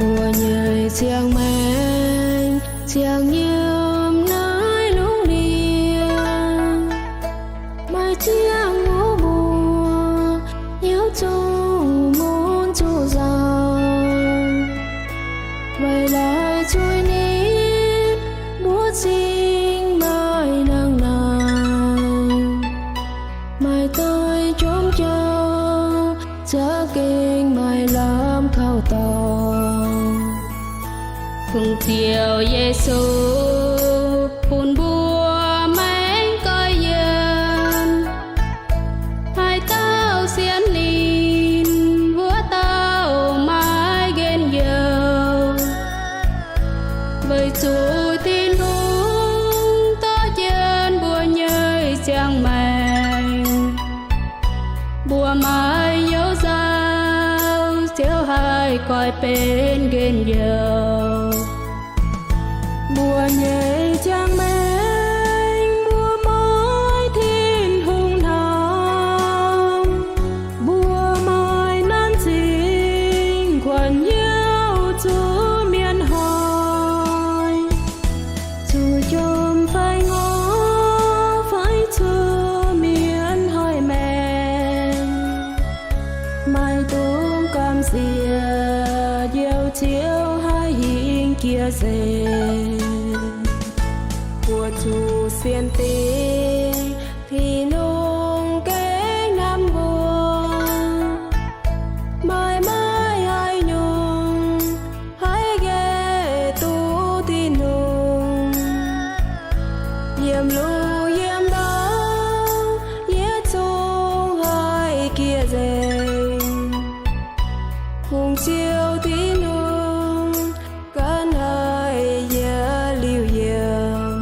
Mbuo nyei ziangh maengc ziangh yiem naaiv lungh ndiev, maaih ziangh hoc mbuo hnyouv zungv mun zuqc nzauh. Weic laaix zuiz-nipv mbuo zingh maaih nangh naaic, maaih doix jomc jauv za'gengh maaih lamh kaux dorngx. Kungx Ziouv Yesu bun mbuo maengx goiv yiem, haaix dauh sienx ninh, wuov dauh maiv nqemh youh. Weic zuqc Tin-Hungh dorh jienv mbuo nyei ziangh maengc, mbuo maiv youh nzauh, Ziouv haih goiv benx nqemh youh. Mbuo nyei ziangh maengc mbuo muangx Tin-Hungh hnamv, mbuo maaih nanv zingh kuonx hnyouv zuqc mienh hnoi. Zuqc jomc fai ngorc fai zuqc mienh hnoi maengc, maaih dungx gamh nziex Njoux Ziouv haih hingh jiex nzengc. Mbuo zuqc sienx dingc Tin-Hungh gengh hnamv mbuo, maaih maiv haaix nyungc haih nqaih duqv Tin-Hungh. Yiem lungh yiem ndau, yie zungv haih jiex nzengc. Kungx Ziouv Tin-Hungh ganh haih yietc liuz yiem.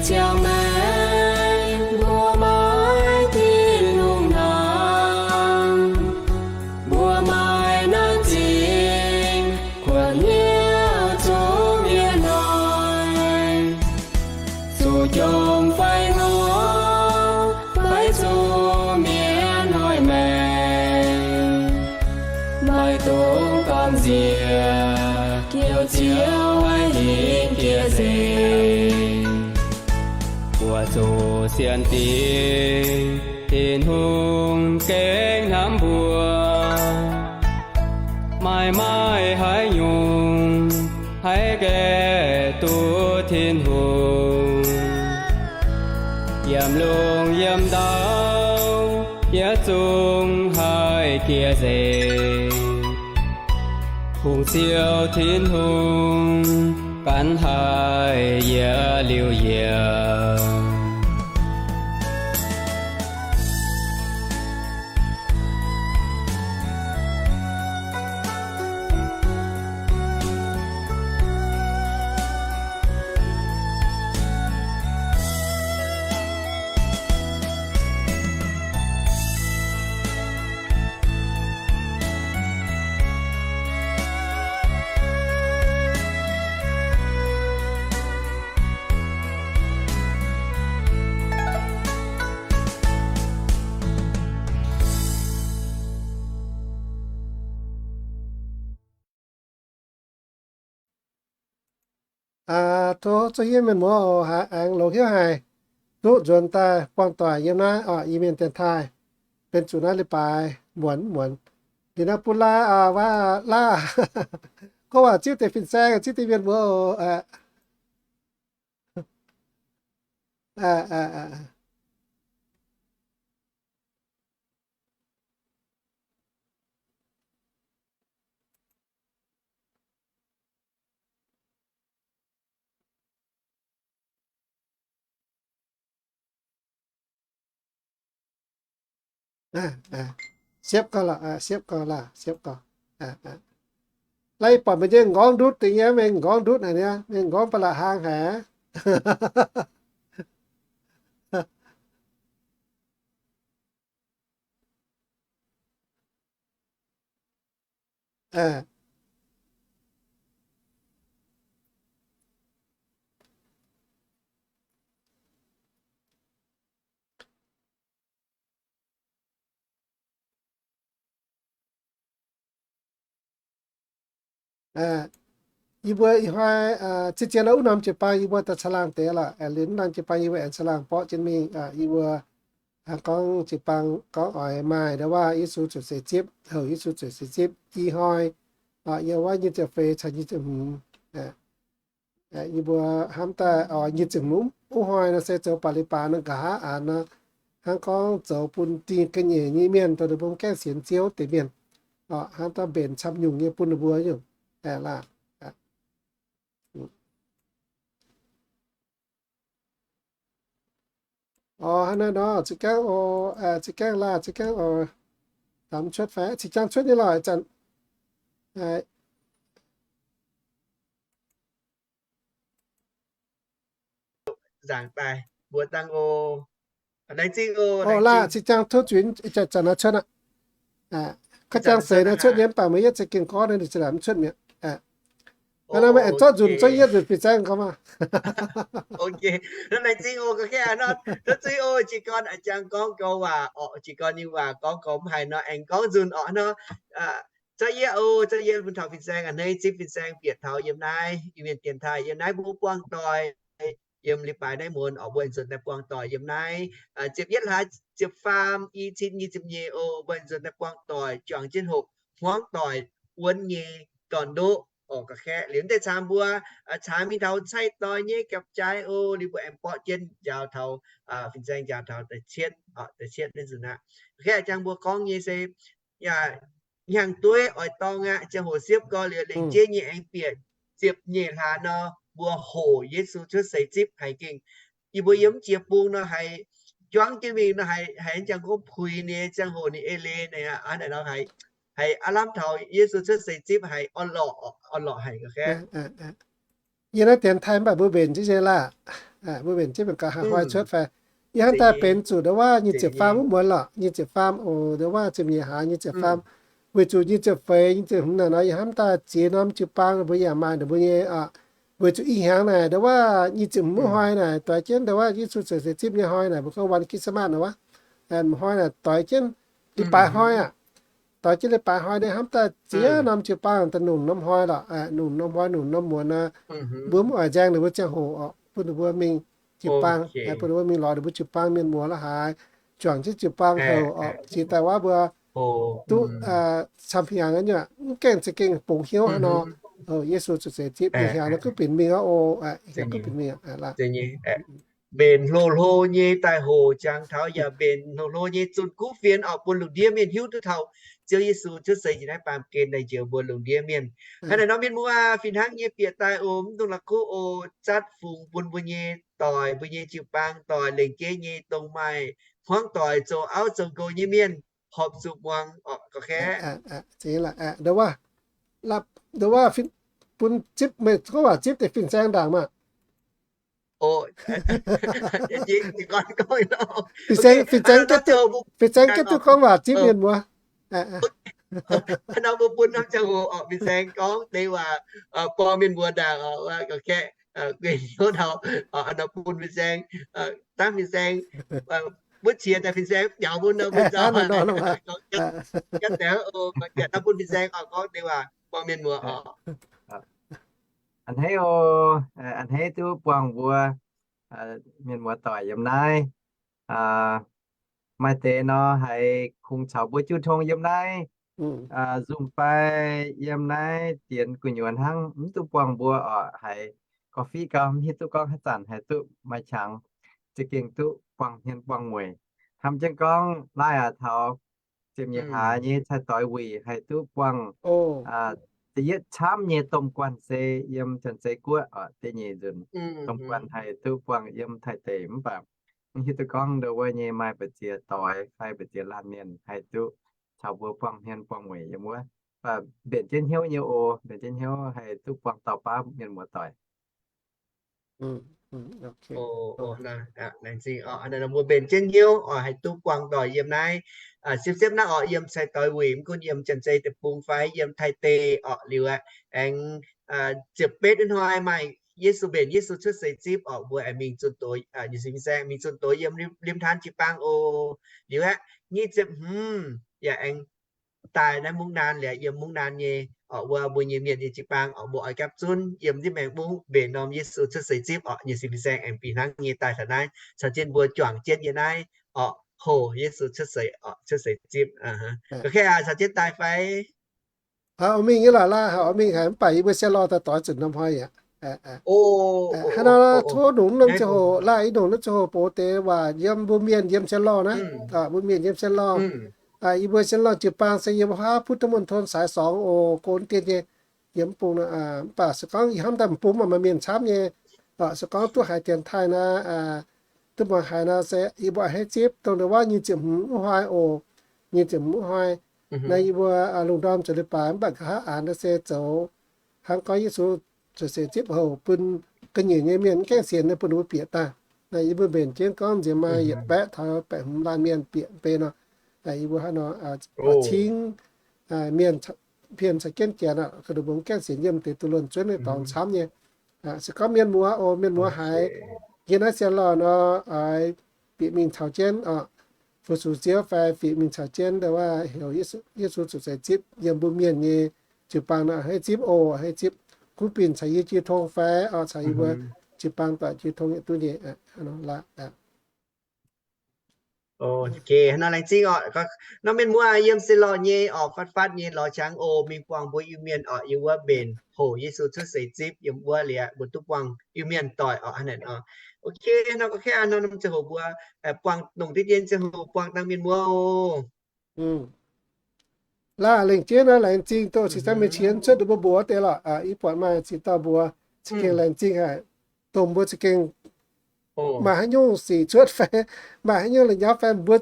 ziangh maengc mbuo maiv Tin-Hungh nangh, mbuo maaih nanv zingh kuonx hnyouv zuqc mienh hnoi, zuqc jomc fai ngorc fai zuqc mienh hnoi maengc, maaih dongh gamh nziex, Ziouv, Ziouv maiv hingh jiex nzengc. Buoz-zuqc sienx diex Tin-Hungh gengh hnamv mbuo, maaih maaih haaix nyungc haih gaeqv duqv Tin-Hungh? Yiem lungh yiem ndau yietc zungv haih jiex nzengc. Hungh Ziouv Tin-Hungh ganh haih yietc liuz yietc. Tov zuqc yie mienh muoz oc, aengx longx hnyouv haic, duqv nzuonx daaih buangh doic yiem naaiv oc, Iu-Mienh dienx taaih, benx zuqc naaiv leiz-baaix muonz muonz. Liuz naaiv bun laav, laav, gorngv waac zipv deix fin-saeng, zipv deix mienh muoz oc. Siepv gau lorqc, siepv gau lorqc, siepv gau. Laaih buatc meih nyei m'nqorngv ndutv deix nyei, meih m'nqorngv ndutv haic nyei, meih m'nqorngv ba'laqc hlang haic. Yie mbuo ih hnoi zien-zien wuov norm jiu-baang yie mbuo daaih caangh laangh deix lorqc. Liuz norm jiu-baang yie mbuo aengx caangh laangh borqv jienv mingh. Yie mbuo hnangv gorngv jiu-baang gorngv oix maaih ndau waac Yesu zuqc seix zipv, houc Yesu zuqc seix zipv. Ih hnoi yiem wuov nyic ziepc feix caux nyic ziepc hmz. Yie mbuo hnamv daaih oix nyic ziepc hmz wuov hnoi nor se zoux ba'laqc baac nor nqa'haav aanx nor, hnangv gorngv zoux bun dingh ga'nyiec nyei mienh, dongh ninh mbuo mv gaengh sienx Ziouv deix mienh, hnangv daaih mbenc camv nyungc nyei bun ninh mbuo nyungc. Oc, hnangv naaiv nor, za'gengh oc, za'gengh laah, za'gengh oc. Dangx cuotv fai? Zinh ziangh cuotv nyei lorqc, ih zanc. Nzaangc daaih mbuo dangh oc. Laengz zingh oc, laengz zingh. Zinh ziangh tov zuiz, ih zanc zanc naaiv cuotv aqv. Ka'jang seix naaiv cuotv nyei, mv baac meih yietv za'gengh gorngv naaiv ninh za'gengh mv cuotv mi'aqv. Naaiv meih aengx zorqv nzunc, zorqv yietv nzunc fin-saeng gorngv maah. Naaiv laengz zingh oc, ga'naaiv nor, tov zuiz oc, jiez gorn a'jang gorngv gau waac orqc, jiez gorn nyei waac gorngv gau mv haiz nor, aengx gorngv nzunc orqc nor. Zorqv yietv oc, zorqv yietv bun taux fin-saeng a'hneiv, nyei zipv fin-saeng bieqc taux yiem naaiv Iu-Mienh dienx taaih yiem naaiv mbuo buangh doic. Yiem leiz-baaix naaiv muonz oc, mbuo aengx nzuonx daaih buangh doic yiem naaiv. Ziepc yietv hlaax ziepc faam, i cin nyic ziepc nyeic oc, mbuo aengx nzuonx daaih buangh doic juangc jienv hoqc hmuangv doic wuonv nyei dorn-ndoqv oc. Ga'naaiv liuz deix caux mbuo caux mingh taux cai-doix nyei gapv-jaaix oc. Liuz mbuo aengx borqv jienv njaaux taux fin-saeng njaaux taux da'cietv, da'cietv naaiv nzunc aqv. Ga'naaiv jangx mbuo gorngv nyei se yaac hnyangx-dueiv oix dorngh aqv. Ziangh hoc siepv gau liuz lengc jeiv nyei aengx bieqc ziepc nyeic hlaax nor, mbuo hoqc Yesu cuotv seix zipv haiz gengh. Yie mbuo yiem jiex bung nor haiz juangv jienv mingh nor haiz, haiz jangx gorngv puix ninh nyei ziangh hoc ninh ei leiz naaic aqv. Naaic nor haiz, haiz aav lamh taux Yesu cuotv seix zipv haiz orn-lorqc, orn-lorqc haic ga'naaiv. Yie naaiv dienx taaih mv baac mbuo mbenc jienv nyei laah. Mbuo mbenc jienv mbenc gaax haih hnoi cuotv fai? Yie hnamv daaih benx zuqc ndongc wuov nyic ziepc faam wuov muonz lorqc, nyic ziepc faam oc, ndongc wuov ziepc nyeic hlaax nyic ziepc faam, weic zuqc nyic ziepc feix, nyic ziepc hmz naaic nor, yie hnamv daaih ziex norm jiu-baang mbuo yaac maaih ninh mbuo nyei, weic zuqc ih hnyangx naaic ndongc wuov nyic ziepc hmz wuov hnoi naaic doix jienv ndongc wuov Yesu ceix seix zipv nyei hnoi naaic, mbuo gorngv วันคริสต์มาส naaic wuov, hnoi naaic doix jienv leiz-baaix hnoi aqv. Doix jienv leiz-baaix hnoi nyei hnamv daaih ziex norm jiu-baang daaih nongc norm hnoi lorqc, nongc norm hnoi, nongc norm muonz naaic, mbuo mv oix nzaeng ninh mbuo ziangh hoc oc, bun ninh mbuo mingh jiu-baang, bun ninh mbuo mingh lorz ninh mbuo jiu-baang mienh muoz la'haaix, juangc jienv jiu-baang houc oc, jiex daaih wuov mbuo duqv camv-hnyangx nyei, mv gaengh za'gengh bungx hnyouv hnangv nor. Yesu ceix seix zipv ih hnyangx nor kuv binc mingh aqv oc, ih hnyangx kuv binc mingh aqv. Mbenc hlo-hlo nyei daaih hoc jangx taux yaac mbenc hlo-hlo nyei zunh kuv fienx oc, bun lungh ndiev mienh hiuv duqv taux Ziouv Yesu cuotv seix njiec naaiv baamh gen daaih njoux mbuo lungh ndiev mienh. Hnangv naaic nor mienh muoz fih hnangv nyei bieqc daaih oc, mv dungx la'kuqv oc, zatv fungx bun mbuo nyei doic, mbuo nyei jiu-baang doic, lengc jeiv nyei dongh maaih hmuangv doic zoux auv zoux nqox nyei mienh horpc zuqc muangx oc, gorqv-kaeqv. Ndongc wuov bun zipv, meih gorngv waac zipv deix fin-saeng ndaangc maah. Fin-saeng gengh duqv gorngv waac zipv mienh muoz. Hnangv nor mbuo bun norm ziangh hoc oc, fin-saeng gorngv deix waac borng mienh muoz ndaangc oc, gorqv-kaeqv guei hnyouv taux nor bun fin-saeng, dangv fin-saeng mbuo qiex daaih fin-saeng mv biaux mbuo nor, mbuo nzauh, gorngv deix oc, bun fin-saeng oc gorngv deix waac borng mienh muoz oc. A'hneiv oc, a'hneiv duqv buangh mbuo mienh muoz doic yiem naaiv. Maaih deix nor haiz kungx caux mbuo jiu tong yiem naaiv, nzunc fai yiem naaiv dienx gu'nyuoz hnangv, mv duqv buangh mbuo oc, haiz gorngv fiqv gau, mv hiuv duqv gorngv haaix zanc haih duqv maaih qangx za'gengh duqv buangh hmien buangh mueic. Hnamv jienv gorngv laaiv aac taux ziepc nyeic hlaax nyei cai-doix wuic haih duqv buangh da'yietv camv nyei domh guanh se yiem Janx-Zei Guoqv oc, da'nyeic nzunc domh guanh haih duqv buangh yiem Taiv deic. Mv baac mv hiuv duqv gorngv ndongc wuov nyei maaih mbu'ziex doix fai mbu'ziex laanh mienh haih duqv caux mbuo buangh hmien buangh mueic yiem wuov. Mbenc jienv hnyouv nyei oc, mbenc jienv hnyouv haih duqv buangh dauh baav mienh muoz doic. Laengz zingh oc, mbuo mbenc jienv hnyouv oc, haih duqv buangh doic yiem naaiv, siepv-siepv naaiv oc, yiem cai-doix wuic, mv gunv yiem Janx-Zei Deic-Bung fai yiem Taiv deic oc, liuz aqv, aengx ziepc betv hnoi maaih Yesu, mbenc Yesu cuotv seix zipv oc, mbuo aengx mingh zunh doz, mingh zunh doz yiem ริมทาง jiu-baang oc. Liuz aqv, nyic ziepc hmz yaac aengx daaih naaiv มุกดาหาร liuz, yiem มุกดาหาร nyei oc, wuov mbuo nyei mienh nyei jiu-baang oc, mbuo oix gapv zunv yiem ndiev maengx mungv mbenc norm Yesu cuotv seix zipv oc, nyei sin-fin-saeng aengx bieqc hnangv nyei daaih taux naaiv caux jienv mbuo juangc jienv yiem naaiv oc, hoc Yesu cuotv seix oc, cuotv seix zipv. Gorqv-kaeqv aac, caux jienv daaih fai? Haaix oix mingh nyei lorqc, laaiv haaix oix mingh haic, mv baac yie mbuo เซียนหล่อ daaih doix zuqc norm hnoi aqv. Hnangv nor tov nongc norm ziangh hoc, laaiv i nongc norm ziangh hoc bov deix waac yiem mbuo mienh yiem เซียนหล่อ naaiv, mbuo mienh yiem เซียนหล่อ. Yie mbuo เซียนหล่อ jiu-baang se yiem wuov haav พุทธมณฑลสายสอง oc, go dien nyei yiem mv bung nor. Mv baac se gorngv ih hnamv daaih m'bung maaih mienh camv nyei. Se gorngv duqv haiz dienx taaih naaiv, duqv muangx haiz nor se yie mbuo a'hneiv zipv dongh ndongc wuov nyic ziepc hmz wuov hnoi oc. Nyic ziepc hmz wuov hnoi naaiv yie mbuo lungh ndorm zoux leiz-baaix mv baac nqa'haav aanx naaiv se zoux hnangv gorngv Yesu cuotv seix zipv houc bun ga'nyiec nyei mienh mv gaengh sienx naaiv bun ninh mbuo bieqc daaih. Naaiv yie mbuo mbenc jienv gorngv nziex maaih yietc baeqv taux baeqc hmz laanh mienh bieqc mbeix nor, yie mbuo hnangv nor cingv mienh, mienh caux jienv janx, ga'ndongx mbuo mv gaengh sienx yiem deix dunh lon zuonv nyei dorngx camv nyei. Se gorngv mienh muoz oc, mienh muoz haiz yiem naaiv เซียนหล่อ nor, oix bieqc mingh caux jienv oc, fu-sux Ziouv fai bieqc mingh caux jienv ndongc wuov heuc Yesu cuotv seix zipv yiem mbuo mienh nyei jiu-baang nor, a'hneiv zipv oc, a'hneiv zipv. Kuv binc caux yie jiu tong fai oc, caux yie mbuo jiu-baang doic jiu tong yietc duqv nyei. Hnangv nor laengz zingh oc. Nor mienh muoz yiem เซียนหล่อ nyei oc, fatv fatv nyei lorz qangx oc, mingh buangh mbuo Iu-Mienh oc, yiem wuov mbenc hoc Yesu cuotv seix zipv yiem wuov liuz, mbuo duqv buangh Iu-Mienh doic oc, hnangv naaic oc. Ok, nor gorngv kaeqv nor, norm ziangh hoc mbuo buangh longc diqv dien ziangh hoc buangh dangh mienh muoz oc. Laah, lengc jeiv nor laengz zingh doh cingx daaih mingh qiemx cuotv ninh mbuo mbuox deix lorqc. Ih buatc maaih ziex dauh mbuox za'gengh laengz zingh haic, dongh mbuo za'gengh maaih haaix nyungc sic cuotv fai maaih haaix nyungc la'nyauv fai mbuo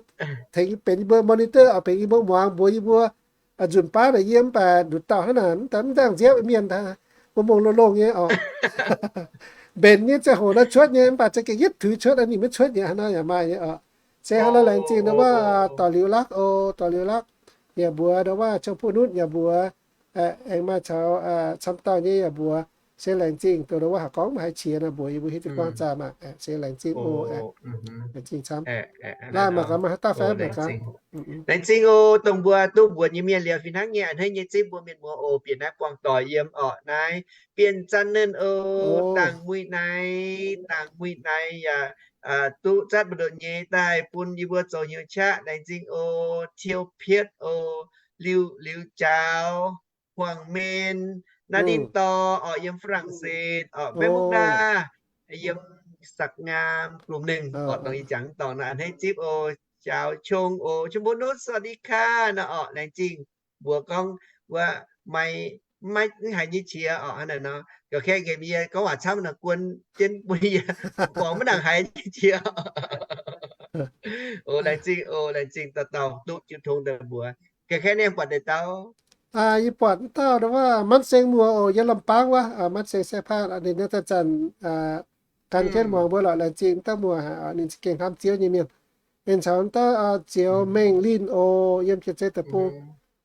tengx benx yie mbuo monitor oc, benx yie mbuo muangx mbuox yie mbuo nzunc baav naaic yie mv baac nduqc dauh hnangv naaic mv dangh nziepv mienh, mbuo mongh longx-longh nyei oc. mbenc nyei ziangh hoc nor cuotv nyei, mv baac za'gengh yietv tuix cuotv, ninh maiv cuotv nyei, hnangv naaiv yaac maaih nyei oc. Se hnangv nor laengz zingh ndau wuov, Dorh Liuz Lakv oc, Dorh Liuz Lakv yaac mbuox, ndau wuov Chong Pu Nutv yaac mbuox, aengx maaih caux camv dauh nyei yaac mbuox. Se laengz zingh, ndau wuov haaix gorngv maaih haaix qiex nor mbuox yie mbuo hiuv duqv buangh zaah maah. Se laengz zingh oc. Laengz zingh camv. Laanh mangc gaax maaih haaix dauh faix mangc gaax. Laengz zingh oc, dongh mbuo duqv mbuox nyei mienh liuz fih hnangv nyei a'hneiv nyei zipv mbuo mienh muoz oc, bieqc naaiv buangh doic yiem orqc naaiv Bienh Zanc Nernh oc, Dangc Muic Naix, Dangc Muic Naix yaac duqv zatv mbu'ndongx nyei daaih bun yie mbuo zoux hnyouv qaqv. Laengz zingh oc, Tiou Pietv oc, Liuz, Liuz Jaaux, Huangh Men, Naaiv Ninh Dorh orqc, yiem ฝรั่งเศส orqc, Maiv Mukv Naa yiem สะแก้ว กลุ่มหนึ่ง orqc, dongh yie jangx dorngc naaiv a'hneiv zipv oc, Jaaux Qong oc, ชมพูนุช สวัสดีค่ะ nor orqc, laengz zingh. Mbuox gorngv wuov maaih, maiv haiz nyei qiex orqc, hnangv naaiv nor. Ga'kengx nqemh yie gorngv waac camv nor guon jienv bun yie borngz maiv nangc haiz nyei qiex. Oc, laengz zingh oc, laengz zingh dauh dauh duqv jiu tong daaih mbuox. Ga'kengx ninh buatc deix dauh? Yie buatc dauh wuov Manv Seng muoz oc, yiem Lamh Baang wuov, Manv Seng Sai Paatv, ninh naaiv zanc-zanc gan jienv muangx mbuo lorqc, laengz zingh dauh muoz, ninh za'gengh hnamv Ziouv nyei mienh. Ninh caux dauh Zioux Mengh Linh oc, yiem Janx-Zei Deic-Bung.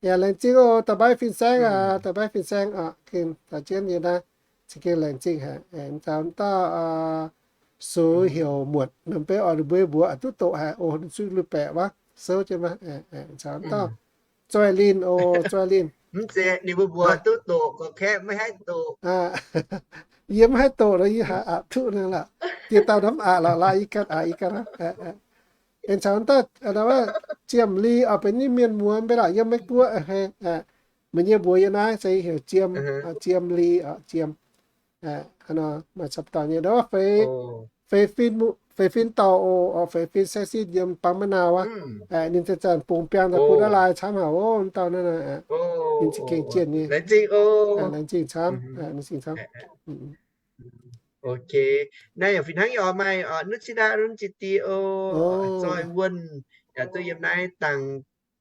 Yaac laengz zingh oc, da'baiv fin-saeng aac, da'baiv fin-saeng oc, gengh taux jienv yie naaiv, za'gengh laengz zingh haic. Caux dauh Sux heuc Muotc, ninh beiv oix mbuo mbuox a'duqv doqc haic oc, ninh zuqv lui-baeqc wuov souv jienv wuov. Caux dauh Zoih Linh oc, Zoih Linh. Mv zeiz ninh mbuo mbuox duqv doqc, gorqv-kaeqv maiv haih doqc. Yie maiv haih doqc nor, yie haiz aqc duqv nor lorqc. Dieh dauh nor mv aqc lorqc, laaix yie ganh aqc, yie ganh aqc. Aengx caux dauh Jiem Li oc, benx nyei mienh muoz, mv baac yiem Meiv Guoqv. Meih nyei mbuox yie naaiv se heuc Jiem, Jiem Li oc, Jiem. Hnangv nor maaih camv dauh nyei, ndau wuov Feix Fin, Feix Fin dauh oc, Feix Fin Sai Sin yiem Bangv Maiv Nauz wuov. Ninh zanc-zanc bungx biangh daaih bun naaiv lai camv haic oc, mv dauh naaiv. Ninh za'gengh jienh nyei. Laengz zingh camv, laengz zingh camv. Ok. Naaiv yaac fih hnangv nyei oc, maaih oc, Nuqv Cin Daa, Runv Cin Die oc, Zoih Wuonh, yaac duqv yiem naaiv dangh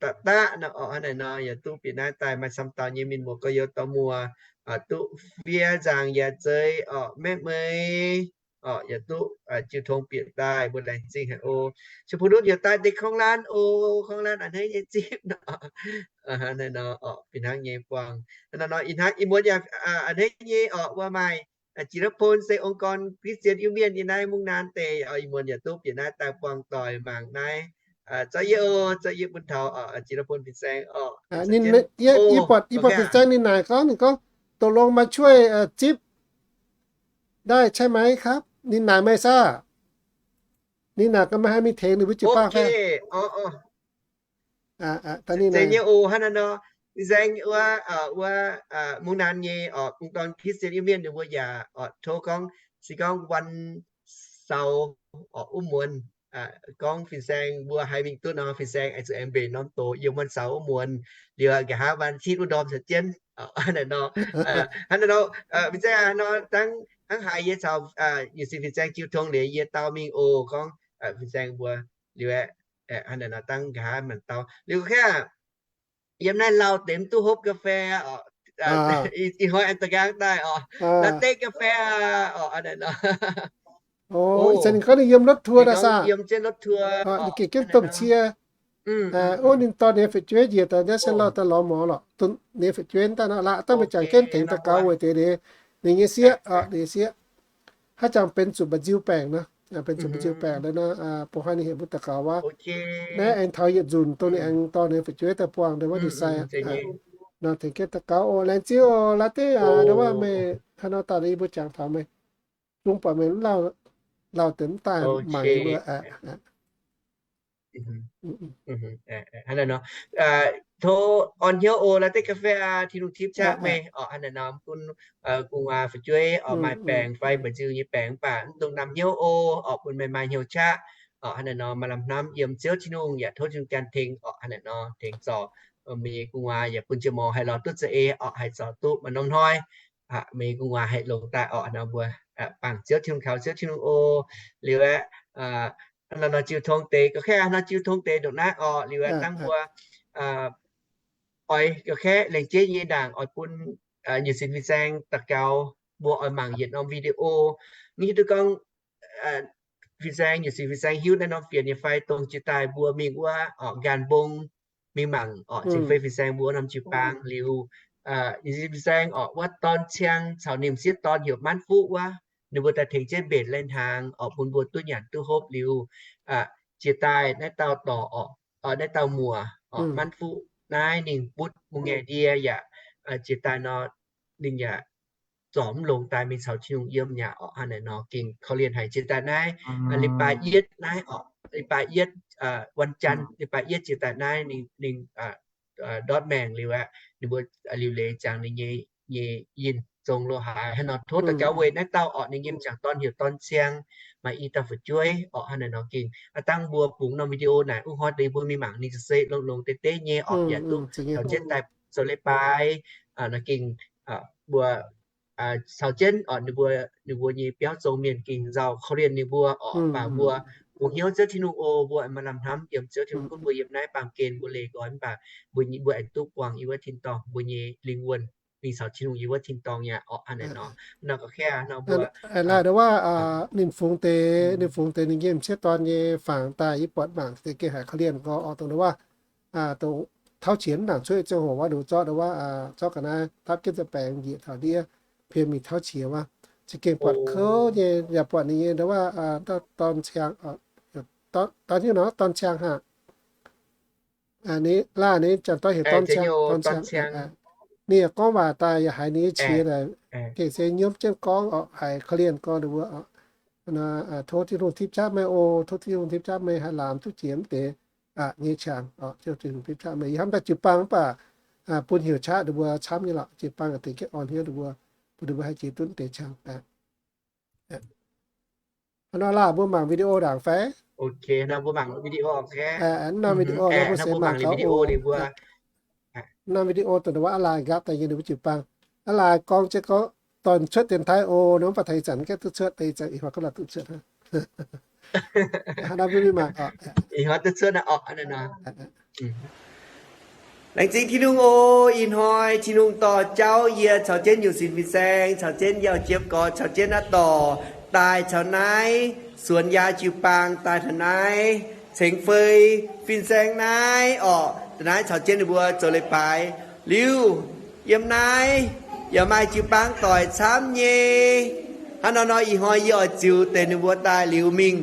da'daqv nor oc, hnangv naaiv nor yaac duqv bieqc naaiv daaih maaih camv dauh nyei mienh muoz gorx-youz dorh muoz, duqv fiev nzaangc yaac zeiz oc, Maeqv Meix oc, yaac duqv jiu tong bieqc daaih, mbuo laengz zingh haic oc. Cien Bung Nutv yaac daaih deix korng laanh oc, korng laanh a'hneiv nyei zipv nor. Hnangv naaiv nor oc, fih hnangv nyei buangh. Hnangv naaiv nor ih hnangv ih muonz yaac a'hneiv nyei oc, wuov maaih Jiex Lapon se องค์กรคริสเตียน Iu-Mienh yiem naaiv Mungv Naan deic oc, ih muonz yaac duqv bieqc naaiv daaih buangh doic mangc naaiv. Zorqv yie oc, zorqv yie bun taux Jiex Lapon fin-saeng oc. Ninh, yie buatc, yie buatc fin-saeng ninh naaic gorngv, ninh gorngv, ตกลงมาช่วย zipv ได้ใช่ไหมครับ ninh naaic meih saah? Ninh naaic gorngv meih haih mingh tengx ninh mbuo jiu-baang fai? Zeiz nyei oc, hnangv naaiv nor. Fin-saeng wuov, wuov Mungv Naan nyei oc, องค์กรคริสเตียน Iu-Mienh ninh mbuo yaac oc tov gorngv, se gorngv วันเสาร์ oc, wuov muonz gorngv fin-saeng mbuo haih mingh duqv nor, fin-saeng aengx zuqc aengx mbenc norm doz yiem วันเสาร์ wuov muonz, liuz nqa'haav วันอาทิตย์ wuov ndorm caux jienv. Hnangv naaiv nor, fin-saeng nor dangv hnangv haaix yie caux nyei sin fin-saeng jiu tong liuz yie dau mingh oc, gorngv fin-saeng mbuo liuz aeqv, hnangv naaiv nor dangv nqa'haav maanc dau liuz ga'kengx yiem naaiv lauh deix mv duqv hopv กาแฟ oc, ih hnoi aengx da'nqaang daaih oc, latte กาแฟ oc, hnangv naaiv nor. Ih zanc ninh gorngv ninh yiem รถทัวร์ daaih saah? Yiem jienv รถทัวร์ ninh gengh jienv domh cie. Ov, ninh dorh ninh nyei fu'jueiv njiec daaih naaiv se lauh daaih lorz mor lorqc. Ninh nyei fu'jueiv daaih nor, laaix dangh meih jangx jienv tengx daux gaux weic deix ninh nyei sieqv, ninh nyei sieqv. Haaix jangx benx zuqc mba'nziu baengc nor, benx zuqc mba'nziu baengc nor, bung hnoi ninh heuc mbuo daux gaux wuov. Naaiv aengx taux yietc nzunc dongh ninh aengx dorh ninh nyei fu'jueiv daaih buangh deix wuov ninh sai nor, tengx jienv daux gaux oc. Laengz zingh oc, laaix deix ndo wuov meih haaix nor daaih yie mbuo jangx taux meih, zungv buatc meih lauh deix mv daaih mangc yie mbuo. Hnangv naaiv nor, tov orn hnyouv oc, laaix deix กาแฟ aa, Tin-Hungh tipv qaqv meih oc. Hnangv naaiv nor bun gu'nguaaz fu'jueiv oc, maaih baengc fai mba'nziu nyei baengc mv baac mv dungx namx hnyouv oc, oc bun meih maaih hnyouv qaqv oc. Hnangv naaiv nor maaih lamh hnamv yiem Ziouv Tin-Hungh yaac tov Tin-Hungh gan tengx oc. Hnangv naaiv nor tengx zorc meih nyei gu'nguaaz yaac bun ziangh mouz haih lorz duqv za'eix oc, haih zorc duqv maaih norm hnoi meih nyei gu'nguaaz haih longx daaih oc. Hnangv nor mbuo bangc Ziouv Tin-Hungh, kaux Ziouv Tin-Hungh oc. Liuz aeqv, hnangv naaiv nor jiu tong deix, ga'kengx hnangv nor jiu tong deix ndongc naaiv oc. Liuz aeqv, dangh mbuo oix ga'kengx lengc jeiv nyei ndaangc oix bun nyei sin fin-saeng daux gaux mbuo oix mangc yietc norm video. Mv hiuv duqv gorngv fin-saeng, yietc sin fin-saeng hiuv naaiv norm fienx nyei fai, dongh jiex daaih mbuo mingh wuov orqc, nqaanh mbong mingh mangc orqc, ceng fei fin-saeng mbuo norm jiu-baang liuz, yietc sin fin-saeng orqc, wuov dorn ciang caux ninh m'sieqv dorn heuc Manv Fuqv wuov, ninh mbuo daaih tengx jienv mbenc lai-hnaangx orqc, bun mbuo duqv nyanc duqv hopv liuz, jiex daaih naaiv dauh dorc orqc, naaiv dauh muoc orqc, Manv Fuqv naaiv ninh butv mungh ngaengc ndie yaac jiex daaih nor, ninh yaac zorc mv longx daaih mingh caux Tin-Hungh yiem nyei orqc. Hnangv naaic nor gengh korv-lienh haic. Jiex daaih naaiv, leiz-baaix yietv naaiv orqc, leiz-baaix yietv, วันจันทร์, leiz-baaix yietv jiex daaih naaiv ninh, ninh ndortv maengh liuz aqv, ninh mbuo liuc leiz ziangx ninh nyei, nyei yinh zong lo haaix. Hnangv nor tov daux gaux weic naaiv dauh orqc, ninh nyei m'jangc dorn heuc dorn ciang, maaih i dauh fu'jueiv orqc. Hnangv naaic nor gengh aav dangh mbuo bungx norm video naaic, wuov hnoi deix mbuo mingh mangc ninh se longx-longx deix deix nyei orqc, yaac duqv caux jienv daaih zoux leiz-baaix nor gengh mbuo caux jienv orqc, ninh mbuo, ninh mbuo nyei biauv zong mienh gengh nzauh korv-lienh ninh mbuo orqc. Mv baac mbuo bungx hnyouv Ziouv Tin-Hungh oc, mbuo maaih lamh hnamv yiem Ziouv Tin-Hungh gunv mbuo yiem naaiv baamh gen mbuo leih nqoi, mv baac mbuo, mbuo aengx duqv buangh yiem wuov tin-dorngh, mbuo nyei lingh wuonh mingh caux Tin-Hungh yiem wuov tin-dorngh nyei orqc. Hnangv naaic nor, nor gorngv kaav nor mbuo laih ndo wuov ninh fungx deix, ninh fungx deix ninh nyei m'sieqv dorn nyei fangx daaih yie buatc mangc deix gengh haiz korv-lienh nqoi orqc. Dongh ndo wuov, dongh tauv qiex mv nangc cuotv ziangh hoc wuov, ninh mbuo zorqv ndo wuov, zorqv ga'naaiv dapv jienv za'baengx njiec taux ndiev, pien mingh tauv qiex wuov, za'gengh buatc kouv nyei, yaac buatc ninh nyei ndo wuov, dorn ciang, dorn hiuv nor dorn ciang haic. Ninh laanh ninh janx-dorn heuc dorn ciang, dorn ciang. Ninh yaac gorngv waac daaih yaac haiz ninh nyei qiex naaic gengh se nyiemv jienv gorngv orqc, haiz korv-lienh gorngv ninh mbuo orqc. Tov Tin-Hungh tipv qaqv meih oc, tov Tin-Hungh tipv qaqv meih haih laamz duqv jiex mv deix nyei qangx orqc. Tov Tin-Hungh tipv qaqv meih. Yie hnamv daaih jiu-baang mv baac bun heuc qaqv ninh mbuo camv nyei lorqc. Jiu-baang deix jienv orn hnyouv ninh mbuo, bun ninh mbuo haih jiex duqv mv deix qangx. Hnangv nor laah mbuo mangc video ndaangc fai? Mbuo mangc video, norm video nor mbuo seix mangc gaax oc. Norm video dongh wuov aa laai nqaapv daaih nyei ninh mbuo jiu-baang. Aa laai gorngv jienv gorngv dorn cuotv dienx taaih oc, nor mv baac taux ih zanc gaeqv duqv cuotv, ih zanc ih hnoi gorngv lorz duqv cuotv. Hnangv nor mbuo mingh mangc oc. Ih hnoi duqv cuotv naaiv oc. Laengz zingh Tin-Hungh oc. Ih hnoi Tin-Hungh dorh jauv yie caux jienv nyungc sin fin-saeng, caux jienv Yauh Jiepv Gorx, caux jienv naaiv dorc daaih caux naaiv Suonx Yaa jiu-baang daaih taux naaiv ceng fei fin-saeng naaiv orqc, daaih naaiv caux jienv ninh mbuo zoux leiz-baaix liuz, yiem naaiv yaac maaih jiu-baang doic camv nyei. Hnangv nor nor ih hnoi yie oix ziux deix ninh mbuo daaih liuz mingh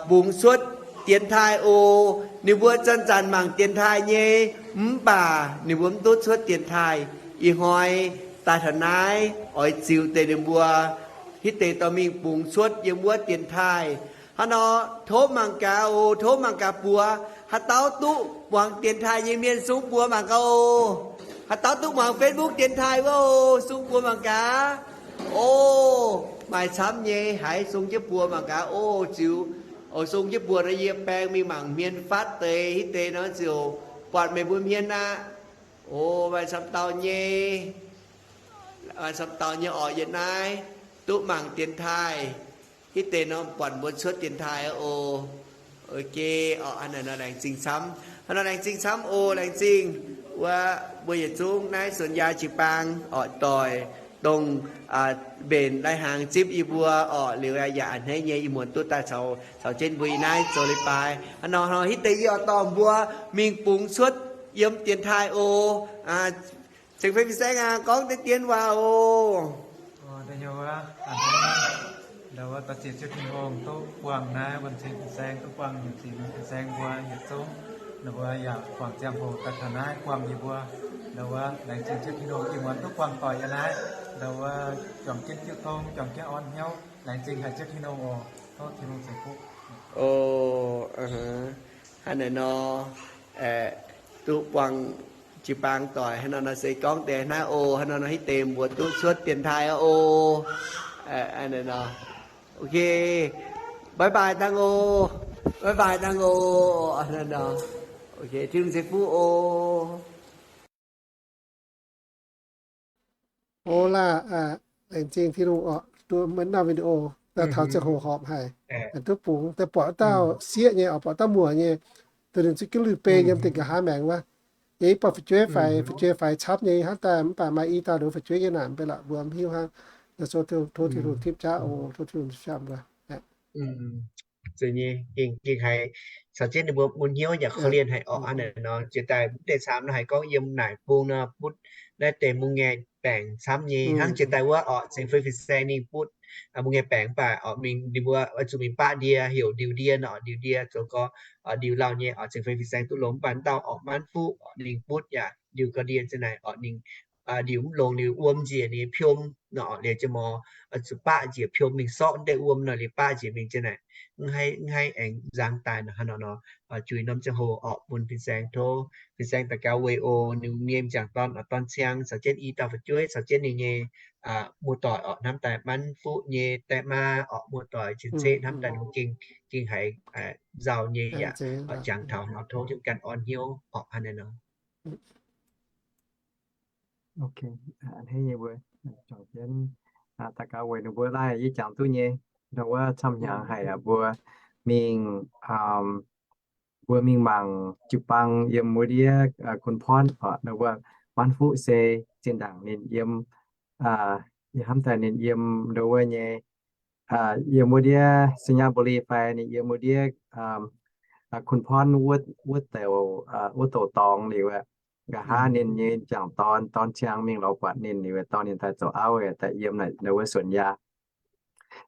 bungx cuotv dienx taaih oc. Ninh mbuo zanc-zanc mangc dienx taaih nyei, mv baac ninh mbuo mv duqv cuotv dienx taaih. Ih hnoi daaih taux naaiv oix ziux deix ninh mbuo hitv deix dorh mingh bungx cuotv yiem wuov dienx taaih. Hnangv nor tov mangc gaax oc, tov mangc gaax buoz. Haaix dauh duqv muangx dienx taaih nyei mienh sung buoz mangc gaax oc. Haaix dauh duqv muangx Facebook dienx taaih wuov oc, sung buoz mangc gaax. Oc, maaih camv nyei, haiz sung jienv buoz mangc gaax oc. Ziux oc, sung jienv buoz nor yie baeng mingh mangc hmien fatv deix hitv deix nor ziouc buatc meih mbuo hmien aqv. Oc, maaih camv dauh nyei, maaih camv dauh nyei orqc yiem naaiv duqv mangc dienx taaih. Hitv deix nor buatc mbuo cuotv dienx taaih oc. Ok, orqc, hnangv naaic nor laengz zingh camv. Hnangv nor laengz zingh camv oc, laengz zingh. Wuov mbuo yietc zungv naaiv Suonx Yaa jiu-baang orqc, doic dongh mbenc lai-hnaangx zipv yie mbuo orqc, liuz yaac a'hneiv nyei ih muonz duqv daaih caux, caux jienv mbuo yiem naaiv zoux leiz-baaix. Hnangv nor hitv deix yie oix dorh mbuo mingh bungx cuotv yiem dienx taaih oc. Ceng fei fin-saeng aac, gorngv deix dien waac oc. Ndau wuov, da'ziex Ziouv Tin-Hungh duqv buangh naaiv wuonh ceng fin-saeng, duqv buangh nyungc ceng fin-saeng mbuo yietc zungv. Ninh mbuo yaac guangc ziangh hoc daaih taux naaiv buangh yie mbuo. Ndau wuov, laengz zingh Ziouv Tin-Hungh ih muonz duqv buangh doic yiem naaiv. Ndau wuov, juangc jienv jiu tong, juangc jienv orn hnyouv. Laengz zingh haic Ziouv Tin-Hungh oc. Tov Tin-Hungh ceix fuqv. Hnangv naaic nor, duqv buangh jiu-baang doic hnangv nor nor se gorngv deix naaiv oc. Hnangv nor nor hitv deix mbuo duqv cuotv dienx taaih oc. Ok, bye bye dangh oc. Bye bye dangh oc. Ok, Tin-Hungh ceix fuqv oc. Oc laah, laengz zingh Tin-Hungh orqc, duqv maiv norm video daaih taux ziangh hoc horpc haic, duqv bungx daaih buatc dauh sieqv nyei orqc, buatc dauh muoc nyei, duqv ninh zuqc jienv lui-beiv yiem dingc nqa'haav maengx wuov. Yie buatc fu'jueiv faix, fu'jueiv faix camv nyei hnangv daaih, mv baac maaih i dauh nduov fu'jueiv nyei naanc mv bei lorqc, mbuo mv hiuv hnangv. Tov Tin-Hungh tipv qaqv oc, tov Tin-Hungh qaqv mbuo. Zeiz nyei, gengh, gengh haiz caux jienv ninh mbuo mun hnyouv yaac korv-lienh haic orqc. Hnangv naaic nor, jiex daaih mv deix camv nor haiz gorngv yiem naaic bung nor butv naaiv deix mun ngaengc baengc camv nyei. Hnangv jiex daaih wuov orqc, Ceng Fei fin-saeng ninh butv mun ngaengc baengc mv baac orqc mingh ninh mbuo oix zuqc mingh baqv ndie, heuc ndiux ndie nor, ndiux ndie zoux gau, ndiux lauh nyei orqc, Ceng Fei fin-saeng duqv longx. Mv baac dauh orqc, Manv Fuqv orqc, ninh butv yaac ndiux gau ndie za'naaic orqc, ninh ndiux mv longx, ninh wuom njiec ninh piom nor orqc, liuz jienv mor oix zuqc baqv njiec piom mingh sorqv deix wuom nor, liuz baqv njiec mingh za'naaic mv haih, mv haih aengx nzang daaih nor. Hnangv nor nor, juix norm ziangh hoc orqc, bun fin-saeng, tov fin-saeng daux gaux weic oc, ninh nyei m'jangc dorn orqc, dorn ciang caux jienv i dauh fu'jueiv caux jienv ninh nyei muoz-doic orqc, hnamv daaih Manv Fuqv nyei die maa orqc, muoz-doic cien-ceqv hnamv daaih ninh gengh, gengh haiz nzauh nyei yaac jangx taux nor, tov jienv ganh orn hnyouv orqc. Hnangv naaiv nor. A'hneiv nyei mbuo, juangc jienv daux gaux weic ninh mbuo laih yie jangx duqv nyei. Ndau wuov camv hnyangx haic aqv, mbuo mingh, mbuo mingh mangc jiu-baang yiem wuov ndiev Kun Phorn orqc, ndau wuov Manv Fuqv se zinh ndaangc ninh yiem, yie hnamv daaih ninh yiem ndau wuov nyei, yiem wuov ndiev Sainyabuli fai ninh yiem wuov ndiev Kun Phorn wuov, wuov douc dorngx liuz aqv. Nqa'haav ninh nyei m'jangc dorn, dorn ciang mingh lorz buatc ninh liuz, dorh ninh daaih zoux auv daaih yiem naaic ndau wuov suonc yaa.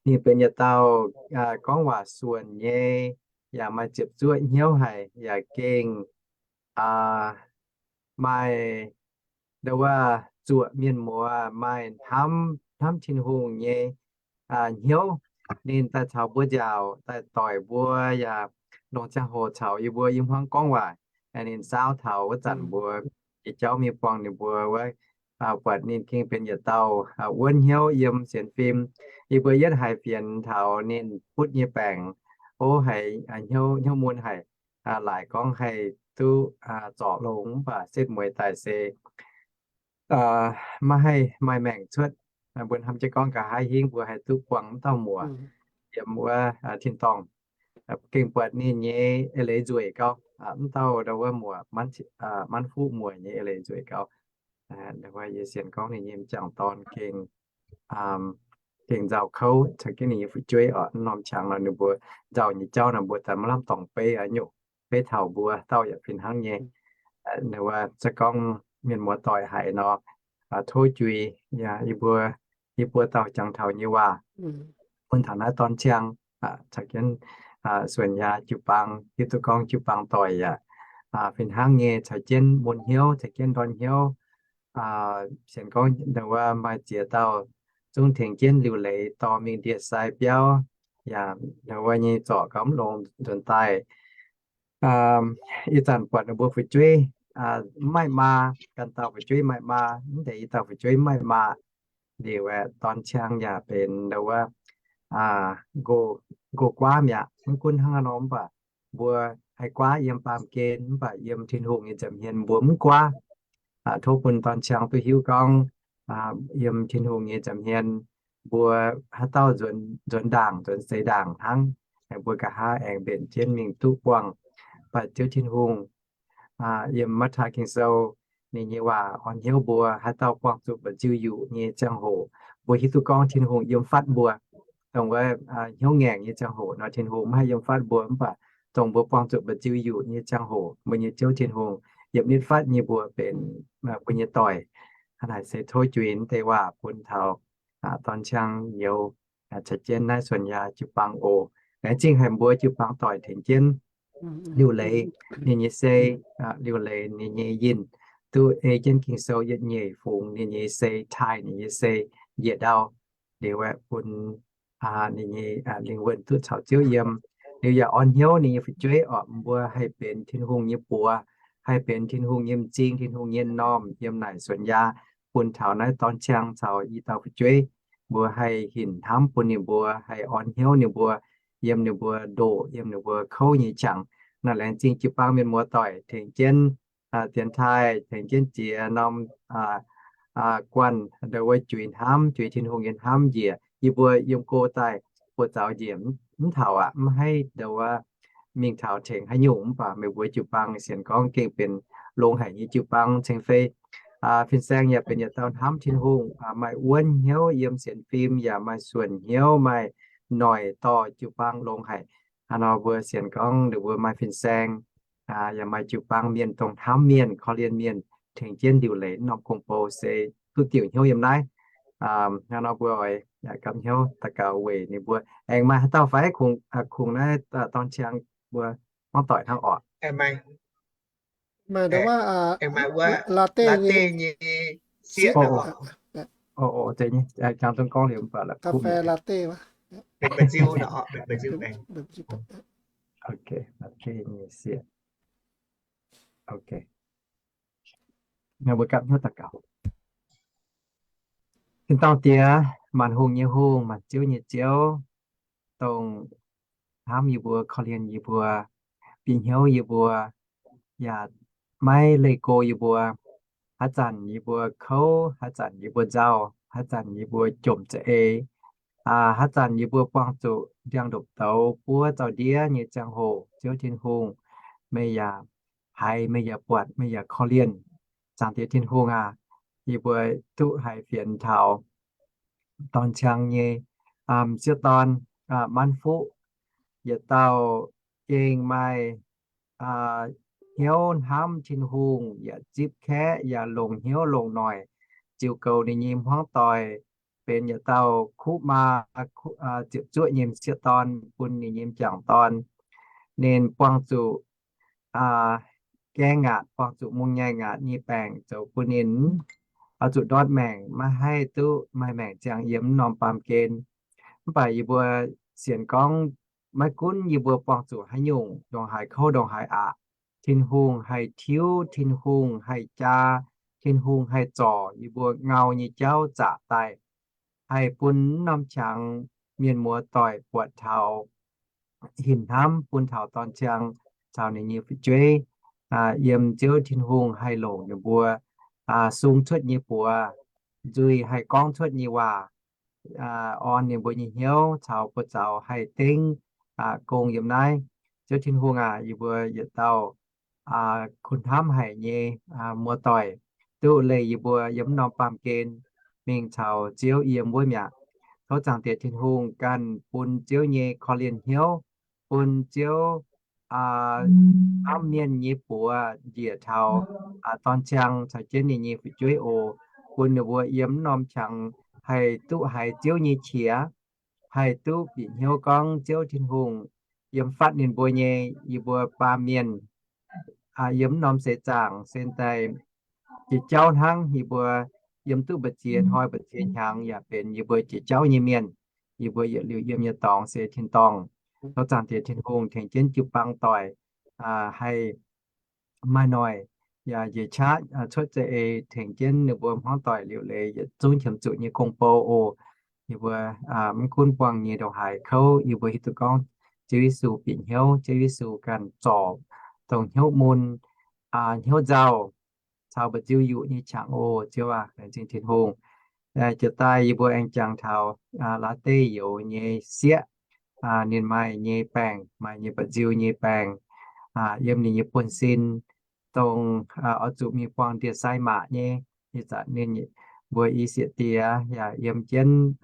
Ninh benx yietc dauh gorngv waac suonc nyei, yaac maaih ziepc zuoqv hnyouv haic, yaac gengh maaih ndau wuov zuoqc mienh muoz, maaih hnamv, hnamv Tin-Hungh nyei hnyouv. Ninh daaih caux mbuo nziaauc, daaih doic mbuo, yaac longc ziangh hoc caux yie mbuo i hmuangv gorngv waac. Ninh saauv taux wuov zanc mbuo nyei jauv mingh buangh ninh mbuo wuov, buatc ninh gengh benx yietc dauh wuonv hnyouv yiem sienx fim. Yie mbuo yietv haiz fienx taux ninh butv nyei baengc, o haiz hnyouv, hnyouv mun haic. Laaic gorngv haih duqv zorc longx mv baac setv mueiz daaih se maiv haih maaih maengc cuotv. Mbuo hnamv jienv gorngv nqa'haav hingv mbuo haih duqv buangh wuov dauh muoc yiem wuov tin-dorngh. Gengh buatc ninh nyei eix leiz nzueic gau. Wuov dauh ndau wuov muoc, Manv Fuqv muoc nyei eix leiz nzueic gau. Ndau wuov yie sienx gorngv ninh nyei m'jangc dorn gengh, gengh nzauh kouv caux jienv ninh nyei fu'jueiv orqc. Norm qangx nor ninh mbuo nzauh nyei jauv nor mbuo daaih maiv lamh dorngc beiv, nyungc beiv taux mbuo dauh yaac fih hnangv nyei. Ndau wuov se gorngv mienh muoz-doic haiz nor, tov juix yie mbuo, yie mbuo dauh jangx taux nyei waac bun taux naaiv dorn ciang caux jienv suonc yaa jiu-baang, hiuv duqv gorngv jiu-baang doic yaac fih hnangv nyei caux jienv mun hnyouv, caux jienv ndorn hnyouv. Sienx gorngv ndau wuov maaih ziex dauh zungv tengx jienv liuc leiz dorh mingh ndie-sai biauv, yaac ndau wuov nyei zorc gauh mv longx nzuonx daaih. Ih zanc buatc ninh mbuo fu'jueiv mv maaih maa, ganh dauh fu'jueiv maaih maa, mv deix i dauh fu'jueiv mv maaih maa. Liuz aeqv, dorn ciang yaac benx ndau wuov nqox guaav mi'aqv. Mv gunv hnangv nor mv baac mbuo haih guaav yiem baamh gen, mv baac yiem Tin-Hungh nyei nza'hmien mbuo mv guaav. Tov bun dorn ciang duqv hiuv gorngv yiem Tin-Hungh nyei nza'hmien mbuo haaix dauh nzuonx ndaangc, nzuonx seix ndaangc hnangv, mbuo nqa'haav aengx mbenc jienv mingh duqv buangh. Mv baac Ziouv Tin-Hungh yiem Matv^taai Ging-Sou ninh nyei waac orn hnyouv mbuo, haaix dauh buangh zuqc mba'nziu-yuqc nyei ziangh hoc, mbuo hiuv duqv gorngv Tin-Hungh yiem fatv mbuo. Dongh wuov hnyouv ngaengc nyei ziangh hoc nor, Tin-Hungh maiv haih yiem fatv mbuo, mv baac dongh mbuo buangh zuqc mba'nziu-yuqc nyei ziangh hoc, mbuo nyei Ziouv Tin-Hungh yiem nitv fatv nyei mbuo benx mbuo nyei doic. Hnangv naaic se tov juix deix waac bun taux dorn ciang youz caux jienv naaiv suonc yaa jiu-baang oc. Laengz zingh haic mbuo jiu-baang doic tengx jienv liuc leiz ninh nyei sei, liuc leiz ninh nyei yinh, duqv ei jienv Ging-Sou yietc nyeic fungx ninh nyei sei, taaih ninh nyei sei njiec ndau. Liuz aeqv, bun ninh nyei lingh wuonh duqv caux Ziouv yiem. Liuz yaac orn hnyouv ninh nyei fu'jueiv orqc, mbuo haih benx Tin-Hungh nyei buoz, haih benx Tin-Hungh nyei m'zing, Tin-Hungh nyei m'normh yiem naaic suonc yaa, bun taux naaiv dorn ciang caux i dauh fu'jueiv, mbuo haih hinc hnamv bun ninh mbuo, haih orn hnyouv ninh mbuo, yiem ninh mbuo ndoqc, yiem ninh mbuo kouv nyei qangx. Naaiv laengz zingh jiu-baang mienh muoz-doic tengx jienv dienx taaih, tengx jienv ziex norm guanh, ndau wuov juix hnamv, juix Tin-Hungh nyei hnamv njiec. Yie mbuo yiem go daaih buoz-zaux njiec mv taux aqv, mv haih ndau wuov mingh taux tengx haaix nyungc, mv baac meih mbuo jiu-baang sienx gorngv gengh benx longx haic nyei jiu-baang ceng fei. Fin-saeng yaac benx yietc dauh hnamv Tin-Hungh, maaih wuonv hnyouv yiem sienx fim, yaac maaih suonc hnyouv, maaih noic dorh jiu-baang longx haic. Hnangv nor mbuo sienx gorngv ninh mbuo maaih fin-saeng, yaac maaih jiu-baang mienh dongh hnamv mienh, korv-lienh mienh, tengx jienv liuc leiz norm gong-bou se duqv diuc hnyouv yiem naaiv. Hnangv nor mbuo oix gapv hnyouv daux gaux weic ninh mbuo. Aengx maaih haaix dauh fai? Kungx naaiv dorn ciang mbuo hmuangv doic hnangv orqc. Mbuo gapv hnyouv daux gaux. Tin-dorngh Diex, maanc hungh nyei Hungh, maanc ziouv nyei Ziouv, dongh hnamv yie mbuo, korv-lienh yie mbuo, bieqc hnyouv yie mbuo, yaac maiv leih go yie mbuo. Haaix zanc yie mbuo kouv, haaix zanc yie mbuo nzauh, haaix zanc yie mbuo jomc za'eix, haaix zanc yie mbuo buangh zuqc ndiangx-ndopv-douz buov zaux-ndiev nyei ziangh hoc, Ziouv Tin-Hungh, meih yaac haiz, meih yaac buatc, meih yaac korv-lienh. Zaangc Diex Tin-Hungh aac, yie mbuo duqv haiz fienx taux dorn ciang nyei m'sieqv dorn, Manv Fuqv, yietc dauh gengh maaih hnyouv hnamv Tin-Hungh, yaac zipv kaeqv, yaac longc hnyouv longc noic ziux goux ninh nyei hmuangv doic, benx yietc dauh kuv maa, ziepc zuoqv nyei m'sieqv dorn bun ninh nyei m'jangc dorn. Ninh buangh zuqc gaeng ngaatc, buangh zuqc mungh nyaic ngaatc nyei baengc zoux bun ninh oix zuqc ndortv maengc, maiv haih duqv maaih maengc ziangh yiem norm baamh gen. Mv baac yie mbuo sienx gorngv maiv gunv yie mbuo buangh zuqc haaix nyungc, ndongc haaix kouv ndongc haaix aqc, Tin-Hungh haih tiuv, Tin-Hungh haih jaa, Tin-Hungh haih zorc yie mbuo ngau nyei jauv zaqc daaih, haih bun norm qangx mienh muoz doic buatc taux hinc hnamv, bun taux dorn ciang caux ninh nyei fu'jueiv yiem Ziouv Tin-Hungh haih longc ninh mbuo sung cuotv nyei buoz, nzuih haih gorngv cuotv nyei waac, orn ninh mbuo nyei hnyouv caux buoz-zaux haih dengv gong yiem naaiv. Ziouv Tin-Hungh aac, yie mbuo yietc dauh kuh hnamv haic nyei muoz-doic, duqv leih yie mbuo yiem norm baamh gen mingh caux Ziouv yiem wuov mi'aqv. Tov Zaangc Diex Tin-Hungh ganh bun Ziouv nyei korv-lienh hnyouv, bun Ziouv hnamv mienh nyei buoz njiec taux dorn ciang caux jienv ninh nyei fu'jueiv oc, bun ninh mbuo yiem norm qangx haih duqv haiz Ziouv nyei qiex, haih duqv bieqc hnyouv gorngv Ziouv Tin-Hungh yiem fatv ninh mbuo nyei. Yie mbuo baamh mienh yiem norm seix zaangc se daaih jiex jauv hnangv. Yie mbuo yiem duqv mbu'ziex hnoi mbu'ziex hnyangx yaac benx yie mbuo jiex jauv nyei mienh. Yie mbuo yietc liuz yiem nyei dorngx se tin-dorngh. Tov Zaangc Diex Tin-Hungh tengx jienv jiu-baang doic haih maaih noic yaac njiec qaqv cuotv za'eix tengx jienv ninh mbuo hmuangv doic liuc leiz yietc zungv qiemx zuqc nyei gong-bou oc. Yie mbuo mv gunv buangh nyei ndongc haaix kouv, yie mbuo hiuv duqv gorngv Ziouv Yesu bieqc hnyouv, Ziouv Yesu ganh zorc dongh hnyouv mun, hnyouv nzauh, caux mba'nziu yuqc nyei qangx oc. Ziouv aac, laengz zingh Tin-Hungh. Jiex daaih yie mbuo aengx jangx taux laaix deiv youz nyei sieqv, ninh maaih nyei baengc, maaih nyei mba'nziu nyei baengc, yiem ninh nyei buonv-sin, dongh oix zuqc mingh buangh ndie-sai maac nyei. Ih zanc ninh mbuo i sieqv diex yaac yiem jienv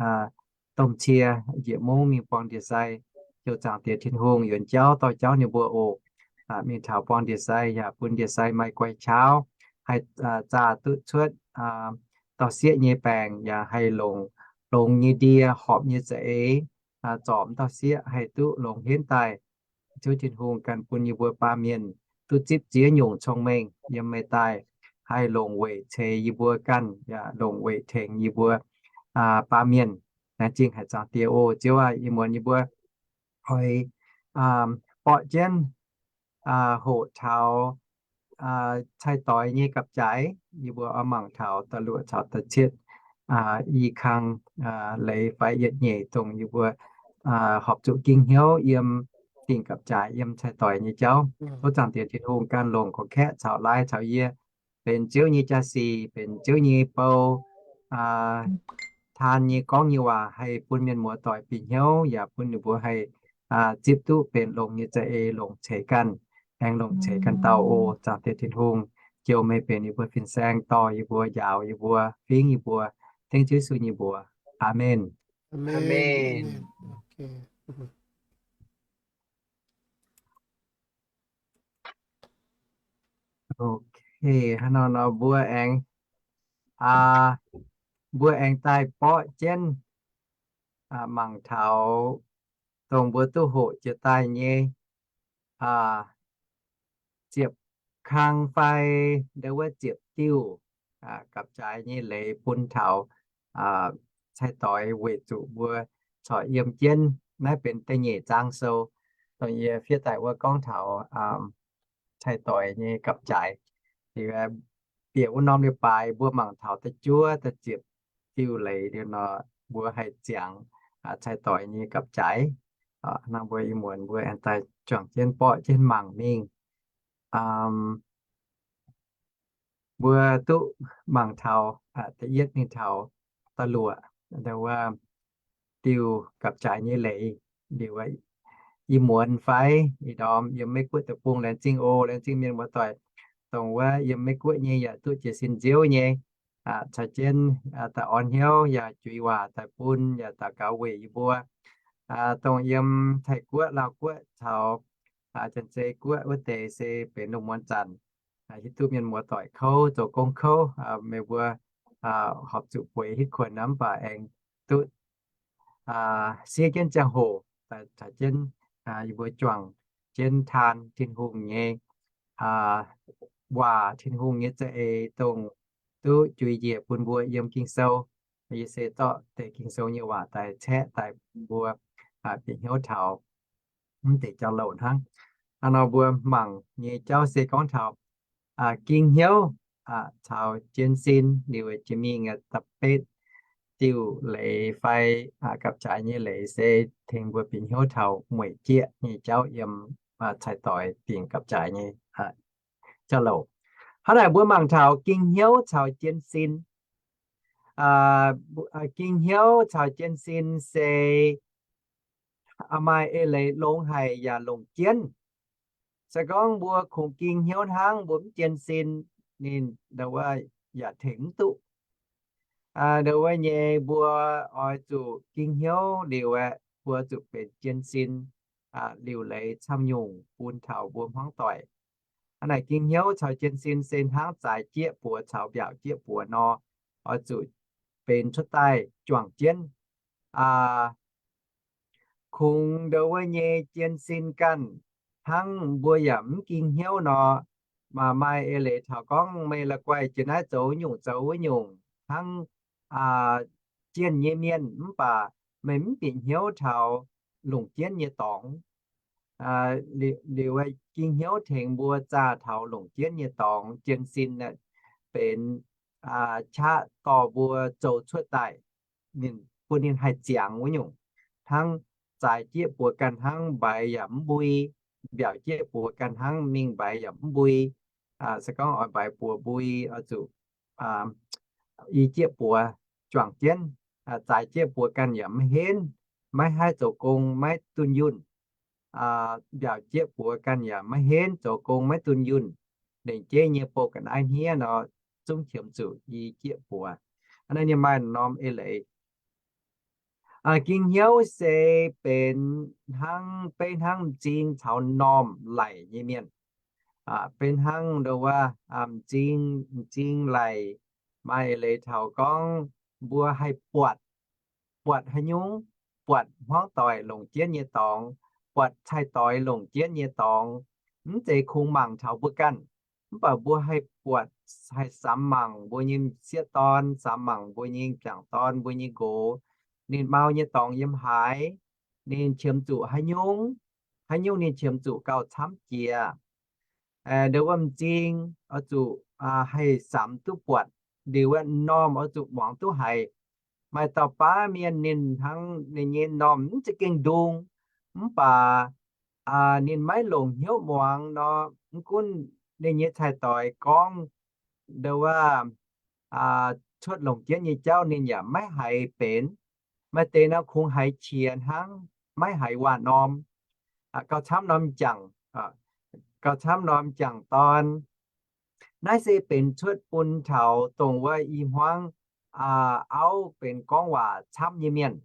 domh cie njiec mungv mingh buangh ndie-sai. Ziouv Zaangc Diex Tin-Hungh yuonx jauv dorh jauv ninh mbuo oc. Mingh taux buangh ndie-sai yaac bun ndie-sai maaih guai qauv, haih zaah duqv cuotv dauh sieqv nyei baengc, yaac haih longc, longx nyei ndie, horpc nyei za'eix, zorc m'dauh sieqv haih duqv longx henv daaih. Ziouv Tin-Hungh ganh bun yie mbuo baamh mienh duqv zipv ziex nyungc cong-mengh yiem meih daaih, haih longc weic ceix yie mbuo ganh, yaac longc weic tengx yie mbuo baamh mienh. Laengz zingh haic Zaangc Diex oc. Ziouv aac, ih muonz yie mbuo oix borqv jienv hoqc taux cai-doix nyei gapv-jaaix. Yie mbuo oix mangc taux da'luoqc caux da'cietv i kang leiz fai yietc nyeic dongh yie mbuo horpc zuqc ging hnyouv yiem dingh gapv-jaaix yiem cai-doix nyei jauv. Tov Zaangc Diex Tin-Hungh ganh longc korv-kaeqv caux laai caux yie benx Ziouv nyei jaa-sic, benx Ziouv nyei bou, taan nyei gorngv nyei waac haih bun mienh muoz-doic bieqc hnyouv, yaac bun ninh mbuo haih zipv duqv benx longx nyei za'eix longc ceix ganh, aengx longc ceix ganh dauh oc. Zaangc Diex Tin-Hungh, jouh meih benx yie mbuo fin-saeng, dorh yie mbuo, njaaux yie mbuo, fingx yie mbuo, dengv Ziouv Yesu nyei mbuox. Aamen. Aamen. Ok, hnangv nor nor mbuo aengx, mbuo aengx daaih borqv jienv mangc taux dongh mbuo duqv hoqc jiex daaih nyei ziepc kang fai ndo wuov ziepc diuh gapv-jaaix nyei leiz bun taux cai-doix weic zuqc mbuo corc yiem jienv. Naaiv benx da'nyeic zaang sou, dongh yie fiev daaih wuov gorngv taux cai-doix nyei gapv-jaaix. Bieqc wuov norm leiz-baaix mbuo mangc taux da'juov da'ziepc diuh leiz liuz nor, mbuo haih ziangx cai-doix nyei gapv-jaaix. Hnangv mbuo ih muonz mbuo aengx daaih juangc jienv borqv jienv mangc mingh. Mbuo duqv mangc taux da'yietv mingh taux da'luoqc, ndo wuov diuh gapv-jaaix nyei leiz. Liuz ih muonz fai ih ndorm yiem Meiv Guoqv deic-bung, laengz zingh oc, laengz zingh mienh muoz-doic, dongh wuov yiem Meiv Guoqv nyei yaac duqv jiez sin nziouv nyei, caux jienv daaih orn hnyouv yaac juix waac daaih bun, yaac daux gaux weic yie mbuo. Dongh yiem Taiv Guoqv, Laauv Guoqv caux Janx-Zei Guoqv wuov deix se benx lungh muonz zanc hiuv duqv mienh muoz-doic kouv, zoux gong kouv, meih mbuo horpc zuqc bueix hitv kuonx nor, mv baac aengx duqv siev jienv ziangh hoc caux jienv yie mbuo juangc jienv taan Tin-Hungh nyei waac, Tin-Hungh nyei za'eix, dongh duqv juix njiec bun mbuo yiem Ging-Sou. Yie se zorqv deix Ging-Sou nyei waac daaih caeqv daaih bun mbuo bieqc hnyouv taux mv deix jauv-louc hnangv. Hnangv nor mbuo mangc nyei jauv se gorngv taux ging hnyouv caux jien sin. Liuz jiex mingh da'betv diuh leiz fai gapv-jaaix nyei leiz se tengx mbuo bieqc hnyouv taux mueic jieqv nyei jauv yiem cai-doix dingc gapv-jaaix nyei jauv-louc. Hnangv naaic mbuo mangc taux ging hnyouv caux jien sin. Ging hnyouv caux jien sin se maaih eix leiz longx haic yaac longc jienv. Se gorngv mbuo kungx ging hnyouv hnangv, mbuo mv jien sin, ninh ndo wuov yaac tengx mv duqv. Ndo wuov nyei mbuo oix zuqc ging hnyouv liuz aeqv, mbuo zuqc benx jien sin liuc leiz camv nyungc bun taux mbuo hmuangv doic. Hnangv naaic ging hnyouv caux jien sin se hnangv zaaix jieqv buoz caux mbiaauc jieqv buoz nor, oix zuqc benx cuotv daaih juangc jienv. Kungx ndo wuov nyei jien sin ganh hnangv mbuo yaac mv ging hnyouv nor, maaih eix leiz taux gorngv meih la'guaih jiex naaiv zoux wuov nyungc zoux wuov nyungc hnangv jienh nyei mienh, mv baac meih mv bieqc hnyouv taux longc jienv nyei dorngx. Liuz ging hnyouv tengx mbuo zaah taux longc jienv nyei dorngx. Jien sin benx qaqv dorh mbuo zoux cuotv daaih, ninh bun ninh haih ziangx wuov nyungc. Hnangv zaaix jieqv buoz ganh hnangv mbaix yaac mv mbui, mbiaauc jieqv buoz ganh hnangv mingh mbaix yaac mv mbui. Se gorngv oix mbaix buoz mbui, oix zuqc i jieqv buoz juangc jienv. Zaaix jieqv buoz ganh yaac mv henv, maiv haih zoux gong, maiv dunh yunh. Mbiaauc jieqv buoz ganh yaac maiv henv, zoux gong maiv dunh yunh. Lengc jeiv nyei bou ga'naaiv hniev nor, zungv qiemx zuqc i jieqv buoz. Hnangv naaiv nyei maaih norm eix leiz. Ging hnyouv se benx hnangv, beiv hnangv m'zing caux m'normh laic nyei mienh. Beiv hnangv ndo wuov m'zing, m'zing laic. Maaih eix leiz taux gorngv mbuo haih buatc, buatc haaix nyungc, buatc hmuangv doic longc jienv nyei dorngx, buatc cai-doix longc jienv nyei dorngx. Mv zeiz kungx mangc taux mbuo ganh, mv baac mbuo haih buatc, haih samx mangc mbuo nyei m'sieqv dorn, samx mangc mbuo nyei m'jangc dorn, mbuo nyei nqox. Ninh mau nyei dorngx yiem haaix, ninh qiemx zuqc haaix nyungc, haaix nyungc ninh qiemx zuqc gauh camv jiex. Ndo wuov m'zing oix zuqc haih samx duqv buatc, liuz wuov m'normh oix zuqc muangx duqv haiz. Maaih dauh baav mienh ninh hnangv ninh nyei m'normh mv za'gengh ndung, mv baac ninh maiv longc hnyouv muangx nor, mv gunv ninh nyei cai-doix gorngv ndo wuov cuotv longc jienv nyei jauv ninh yaac maiv haiz benx. Maaih deix nor kungx haiz qiex hnangv, maiv haiz waac-norm. Gauh camv norm m'jangc, gauh camv norm m'jangc dorn, Naaiv se benx cuotv bun taux dongh wuov i hmuangv auv benx gorngv waac camv nyei mienh.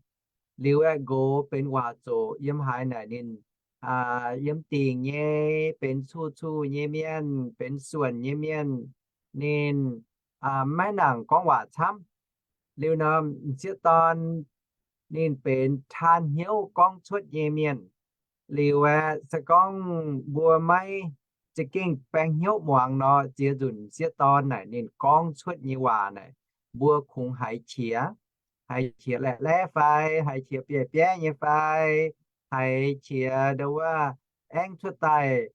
Liuz aeqv, nqox benx waac zoqc yiem haaix naaic ninh yiem dingc nyei, benx cu-cu nyei mienh, benx suonc nyei mienh, ninh maiv nangc gorngv waac camv. Liuz nor, m'sieqv dorn ninh benx taan hnyouv gorngv cuotv nyei mienh. Liuz aeqv, se gorngv mbuo maiv za'gengh baeng hnyouv muangx nor, ziex nzunc m'sieqv dorn naaic ninh gorngv cuotv nyei waac naaic, mbuo kungx haiz qiex, haiz qiex laeqv-laeqv fai, haiz qiex bieiv-bieiv nyei fai, haiz qiex ndo wuov aengv cuotv daaih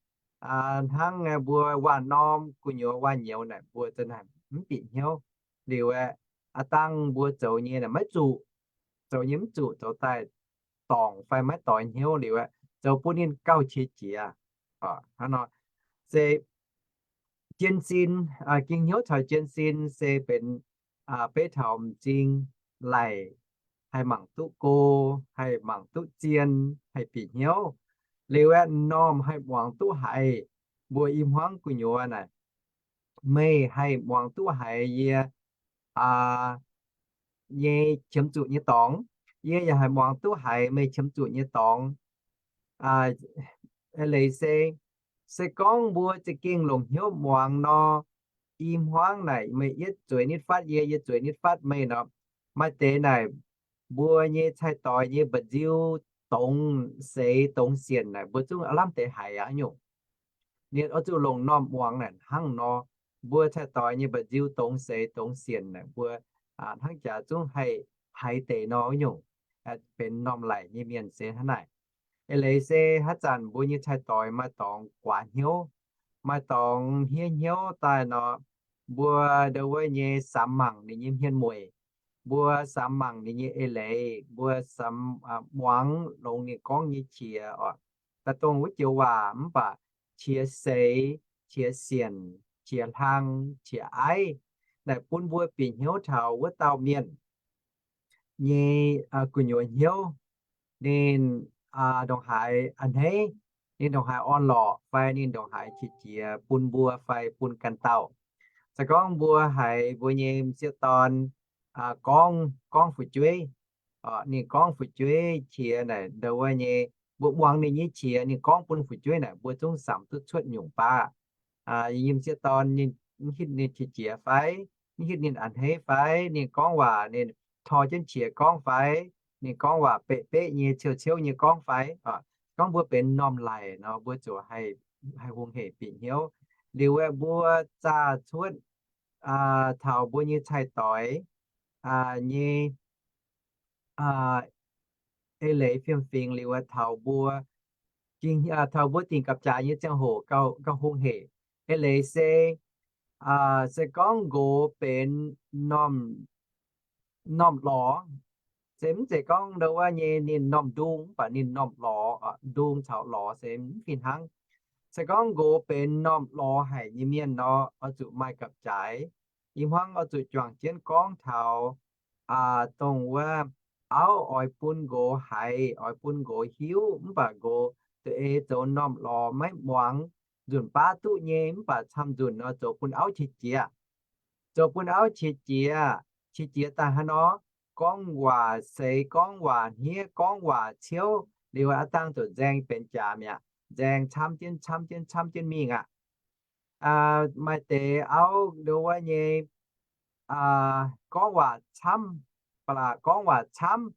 hnangv mbuo waanh norm gu'nyuoz waanh nyouz naaic, mbuo za'naaic mv bieqc hnyouv. Liuz aeqv, a'dangh mbuo zoux nyei naaic maiv zuqc, zoux nyei mv zuqc, zoux daaih dorngc fai maiv doix hnyouv liuz aeqv, zoux bun ninh gauh qiex jiez. Hnangv nor se jienv sin, ging hnyouv caux jienv sin se benx beiv taux m'zing laic, haih mangc duqv go, haih mangc duqv zien, haih bieqc hnyouv. Liuz aeqv, m'normh haih muangx duqv haiz mbuo i hmuangv gu'nyuoz naaic, meih haih muangx duqv haiz yie nyei qiemx zuqc nyei dorngx, yie yaac haih muangx duqv haiz meih qiemx zuqc nyei dorngx. Eix leiz se, se gorngv mbuo za'gengh longc hnyouv muangx nor, i hmuangv naaic meih yietv zueiz nitv fatv yie, yie zueiz nitv fatv meih nor, maaih deix naaic mbuo nyei cai-doix nyei mba'nziu dongz seix dongz sienc naaic mbuo zungv aav lamh deix haiz aqv nyungc. Ninh oix zuqc longc m'normh muangx naaic hnangv nor, mbuo cai-doix nyei mba'nziu dongz seix dongz sienc naaic mbuo hnangv jaax zungv haih haiz deix nor nyungc. Benx m'normh laic nyei mienh se hnangv naaic. Eix leiz se haaix zanc mbuo nyei cai-doix maaih dorngx guaax hnyouv, maaih dorngx hniev hnyouv daaih nor, mbuo ndo wuov nyei samx mangc ninh nyei hmien mueic, mbuo samx mangc ninh nyei eix leiz, mbuo samx muangx longx ninh gorngv nyei qiex oc. Daaih dongh wuov joux waac mv baac qiex seix, qiex sienc, qiex hlang, qiex aiv, naaic bun mbuo bieqc hnyouv taux wuov dauh mienh nyei gu'nyuoz hnyouv. Ninh ndongc haaix a'hneiv, ninh ndongc haaix orn-lorqc fai ninh ndongc haaix qiex jiez bun mbuo fai bun ganh dauh. Se gorngv mbuo haiz mbuo nyei m'sieqv dorn gorngv, gorngv fu'jueiv, ninh gorngv fu'jueiv qiex naaic ndo wuov nyei, mbuo muangx ninh nyei qiex ninh gorngv bun fu'jueiv naaic mbuo zungv samx duqv cuotv nyungc baav. Yie m'sieqv dorn, mv hitv ninh qiex jiez fai, mv hitv ninh a'hneiv fai, ninh gorngv waac ninh tor jienv qiex gorngv fai, ninh gorngv waac beqc-beqv nyei, ciouv-ciouv nyei gorngv fai. Gorngv mbuo benx m'normh laic nor, mbuo ziouc haih hungh hec bieqc hnyouv. Liuz aeqv, mbuo zaah cuotv taux mbuo nyei cai-doix nyei eix leiz fiem-fingx liuz aeqv, taux mbuo, taux mbuo dingc gapv-jaaix nyei ziangh hoc gauh hungh hec. Eix leiz se, se gorngv nqox benx m'normh lorz, se mv zeiz gorngv ndo wuov nyei ninh m'normh ndung, mv baac ninh m'normh lorz, ndung caux lorz se mv fih hnangv. Se gorngv nqox benx m'normh lorz haic nyei mienh nor, oix zuqc maaih gapv-jaaix. Ih hmuangv oix zuqc juangc jienv gorngv taux dongh wuov auv oix bun nqox haiz, oix bun nqox hiuv, mv baac nqox da'eix zoux m'normh lorz maiv muangx, nzunc baav duqv nyei, mv baac camv nzunc nor zoux bun auv qiex jiez. Zoux bun auv qiex jiez, qiex jiez daaih hnangv nor, gorngv waac seix, gorngv waac hniev, gorngv waac ciouv, liuz aav dangh zuqc nzaeng benx jaax mi'aqv. Nzaeng camv jienv, camv jienv, camv jienv mingh aqv. Maaih deix auv ndo wuov nyei gorngv waac camv, ba'laqc gorngv waac camv,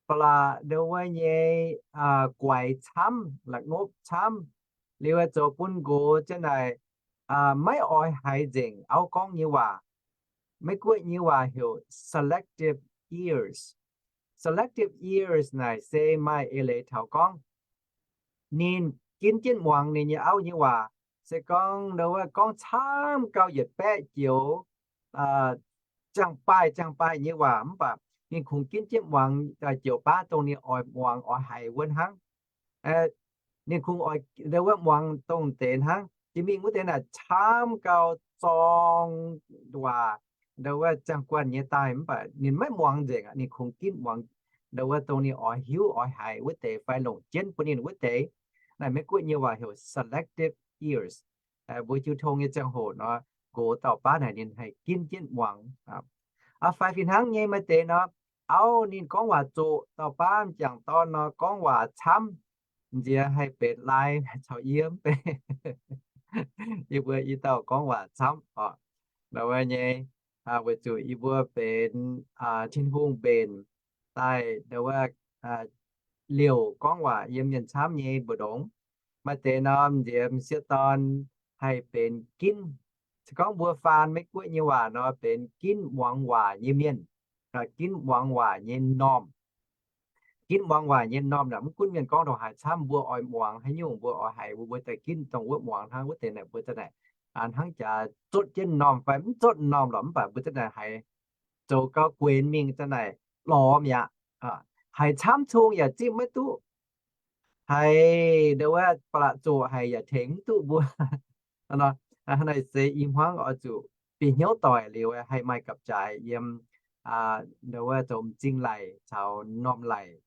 ba'laqc ndo wuov nyei guaix camv, la'ngopv camv, liuz zoux bun nqox ziang naaic maiv oix haiz nzengc auv gorngv nyei waac. Maiv guoqv nyei waac heuc selective ears. Selective ears naaic se maaih eix leiz taux gorngv ninh ginv jienv muangx ninh nyei auv nyei waac. Se gorngv ndo wuov gorngv camv gauh yietc baeqv joux, ziangh baaih ziangh baaih nyei waac, mv baac ninh kungx ginv jienv muangx joux baav dongh ninh oix muangx oix haiz wuov hnangv. Ninh kungx oix ndo wuov muangx dongh deix hnangv. Jiex mingh wuov deix naaic camv gauh zorng waac, ndo wuov ziangh guanh nyei daaih, mv baac ninh maiv muangx nzengc aqv. Ninh kungx ginv muangx ndo wuov dongh ninh oix hiuv oix haiz wuov deix fai longc jienv bun ninh wuov deix. Naaic maiv guoqv nyei waac heuc selective ears. Mbuo jiu tong nyei ziangh hoc nor, nqox dauh baav naaic ninh haih ginv jienv muangx. Aa, fai fih hnangv nyei maaih deix nor, auv ninh gorngv waac zoqc, dauh baav m'jangc dorn nor gorngv waac camv, nziex haih benx lai caux yie mv bei. Yie mbuo i dauh gorngv waac camv oc. Nor wuov nyei, weic zuqc yie mbuo benx Tin-Hungh mbenc daaih, nduov wuov, liouc gorngv waac yiem mienh camv nyei mbu'ndongx. Maaih deix norm nziex m'sieqv dorn haih benx ginv, se gorngv mbuo faan Meiv Guoqv nyei waac nor benx ginv muangx waac nyei mienh, ginv muangx waac nyei m'normh. Ginv muangx waac nyei m'normh naaic mv gunv mienh gorngv ndongc haaix camv mbuo oix muangx haaix nyungc mbuo oix haiz mbuo, mbuo daaih ginv dongh wuov muangx hnangv. Wuov deix naaic mbuo za'naaic hnangv jaax zotv jienv m'normh fai mv zotv m'normh lorqc, mv baac mbuo za'naaic haiz zoux gau guenx mingh za'naaic lorz mi'aqv. Haiz camv cung yaac zipv maiv duqv. Haiz nduov wuov ba'laqc zoqc haic yaac tengx mv duqv mbuo. Hnangv naaic se i hmuangv oix zuqc bieqc hnyouv doic liuz haih maaih gapv-jaaix yiem nduov wuov zoux m'zing laic caux m'normh laic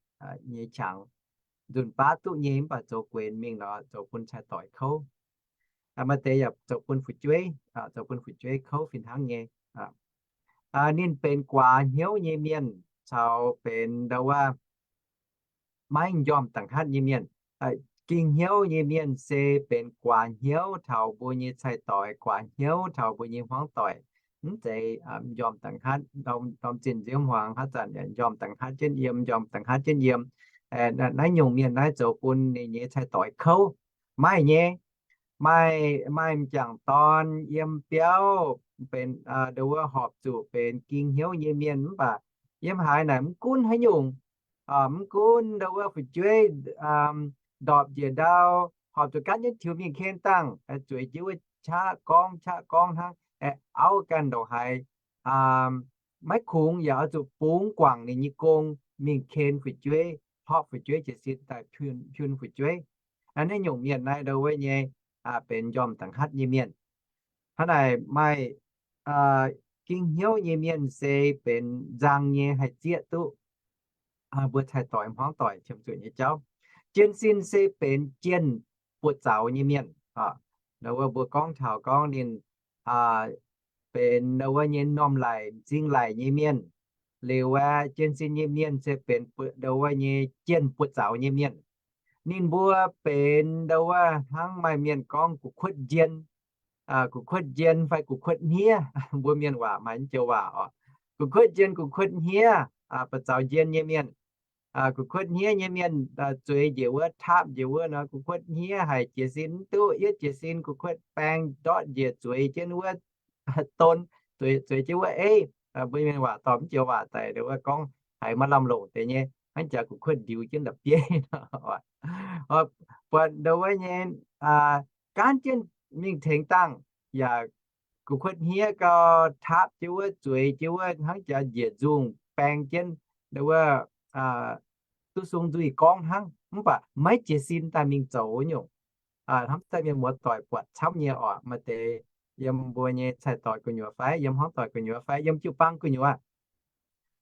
nyei qangx. Nzunc baav duqv nyei mv baac zoux guenx mingh nor zoux bun cai-doic kouv. Maaih deix yaac zoux bun fu'jueiv, zoux bun fu'jueiv kouv fih hnangv nyei. Ninh benx guaax hnyouv nyei mienh caux benx nduov wuov maiv njormh da'nqhatv nyei mienh. Ging hnyouv nyei mienh se benx guaax hnyouv taux mbuo nyei cai-doic, guaax hnyouv taux mbuo nyei hmuangv doic. Mv zeiz njormh da'nqhatv, ndorm zinh nziouv hmuangx haaix zanc njormh da'nqhatv jienv yiem, njormh da'nqhatv jienv yiem. Naaiv nyungc mienh naaiv zoux bun ninh nyei cai-doic kouv. Maaih nyei, maaih, maaih m'jangc dorn yiem biauv benx nduov wuov horpc zuqc benx ging hnyouv nyei mienh mv baac yiem haaix naaic mv gunv haaix nyungc, mv gunv nduov wuov fu'jueiv ndorpc njiec ndau, horpc zuqc gaanv jienv tiux mingh ken dangh, zueiz jienv wuov qaqv gorngv qaqv gorngv hnangv, auv ganh ndongc haaix maiv kungx yaac oix zuqc bungx guangc ninh nyei gong mingh ken fu'jueiv, horpc fu'jueiv jiez sin daaih piun fu'jueiv. Naaiv nyungc mienh naaiv nduov wuov nyei benx njormh da'nqhatv nyei mienh. Hnangv naaic maaih ging hnyouv nyei mienh se benx nzang nyei haih zieqv duqv mbuo cai-doic hmuangv doic qiemx zuqc nyei jauv. Jienv sin se benx jienh buoz-zaux nyei mienh. Nduov wuov mbuo gorngv taux gorngv ninh benx nduov wuov nyei m'normh laic m'zing laic nyei mienh. Liuz aeqv, jienv sin nyei mienh se benx nduov wuov nyei jienh buoz-zaux nyei mienh. Ninh mbuo benx nduov wuov hnangv maaih mienh gorngv gu'kuotv njien, gu'kuotv njien fai gu'kuotv hniev, mbuo mienh waac maaih joux waac oc. Gu'kuotv njien gu'kuotv hniev, buoz-zaux njien nyei mienh. Gu'kuotv hniev nyei mienh zueiz njiec wuov, taapv njiec wuov nor, gu'kuotv hniev haic, jiez sin mv duqv, yietv jiez sin gu'kuotv baeng ndortv njiec zueiz jienv wuov don, zueiz jienv wuov eiv. Mbuo mienh waac dorh mv joux waac daaih nduov wuov gorngv haiz maiv lamh longc deix nyei, hnangv jaax gu'kuotv ndiux jienv la'bieiv. Buatc nduov wuov nyei gaanv jienv mingh tengx dangh, yaac gu'kuotv hniev gau, taapv jienv wuov, zueiz jienv wuov, hnangv jaax njiec nzungh baeng jienv nduov wuov duqv sung nzuih gorngv hnangv, mv baac maiv jiez sin daaih mingh zoux nyungc. Hnamv daaih mienh muoz-doic buatc camv nyei oc. Maaih deix yiem mbuo nyei cai-doic gu'nyuoz fai yiem hmuangv doic gu'nyuoz fai yiem jiu-baang gu'nyuoz,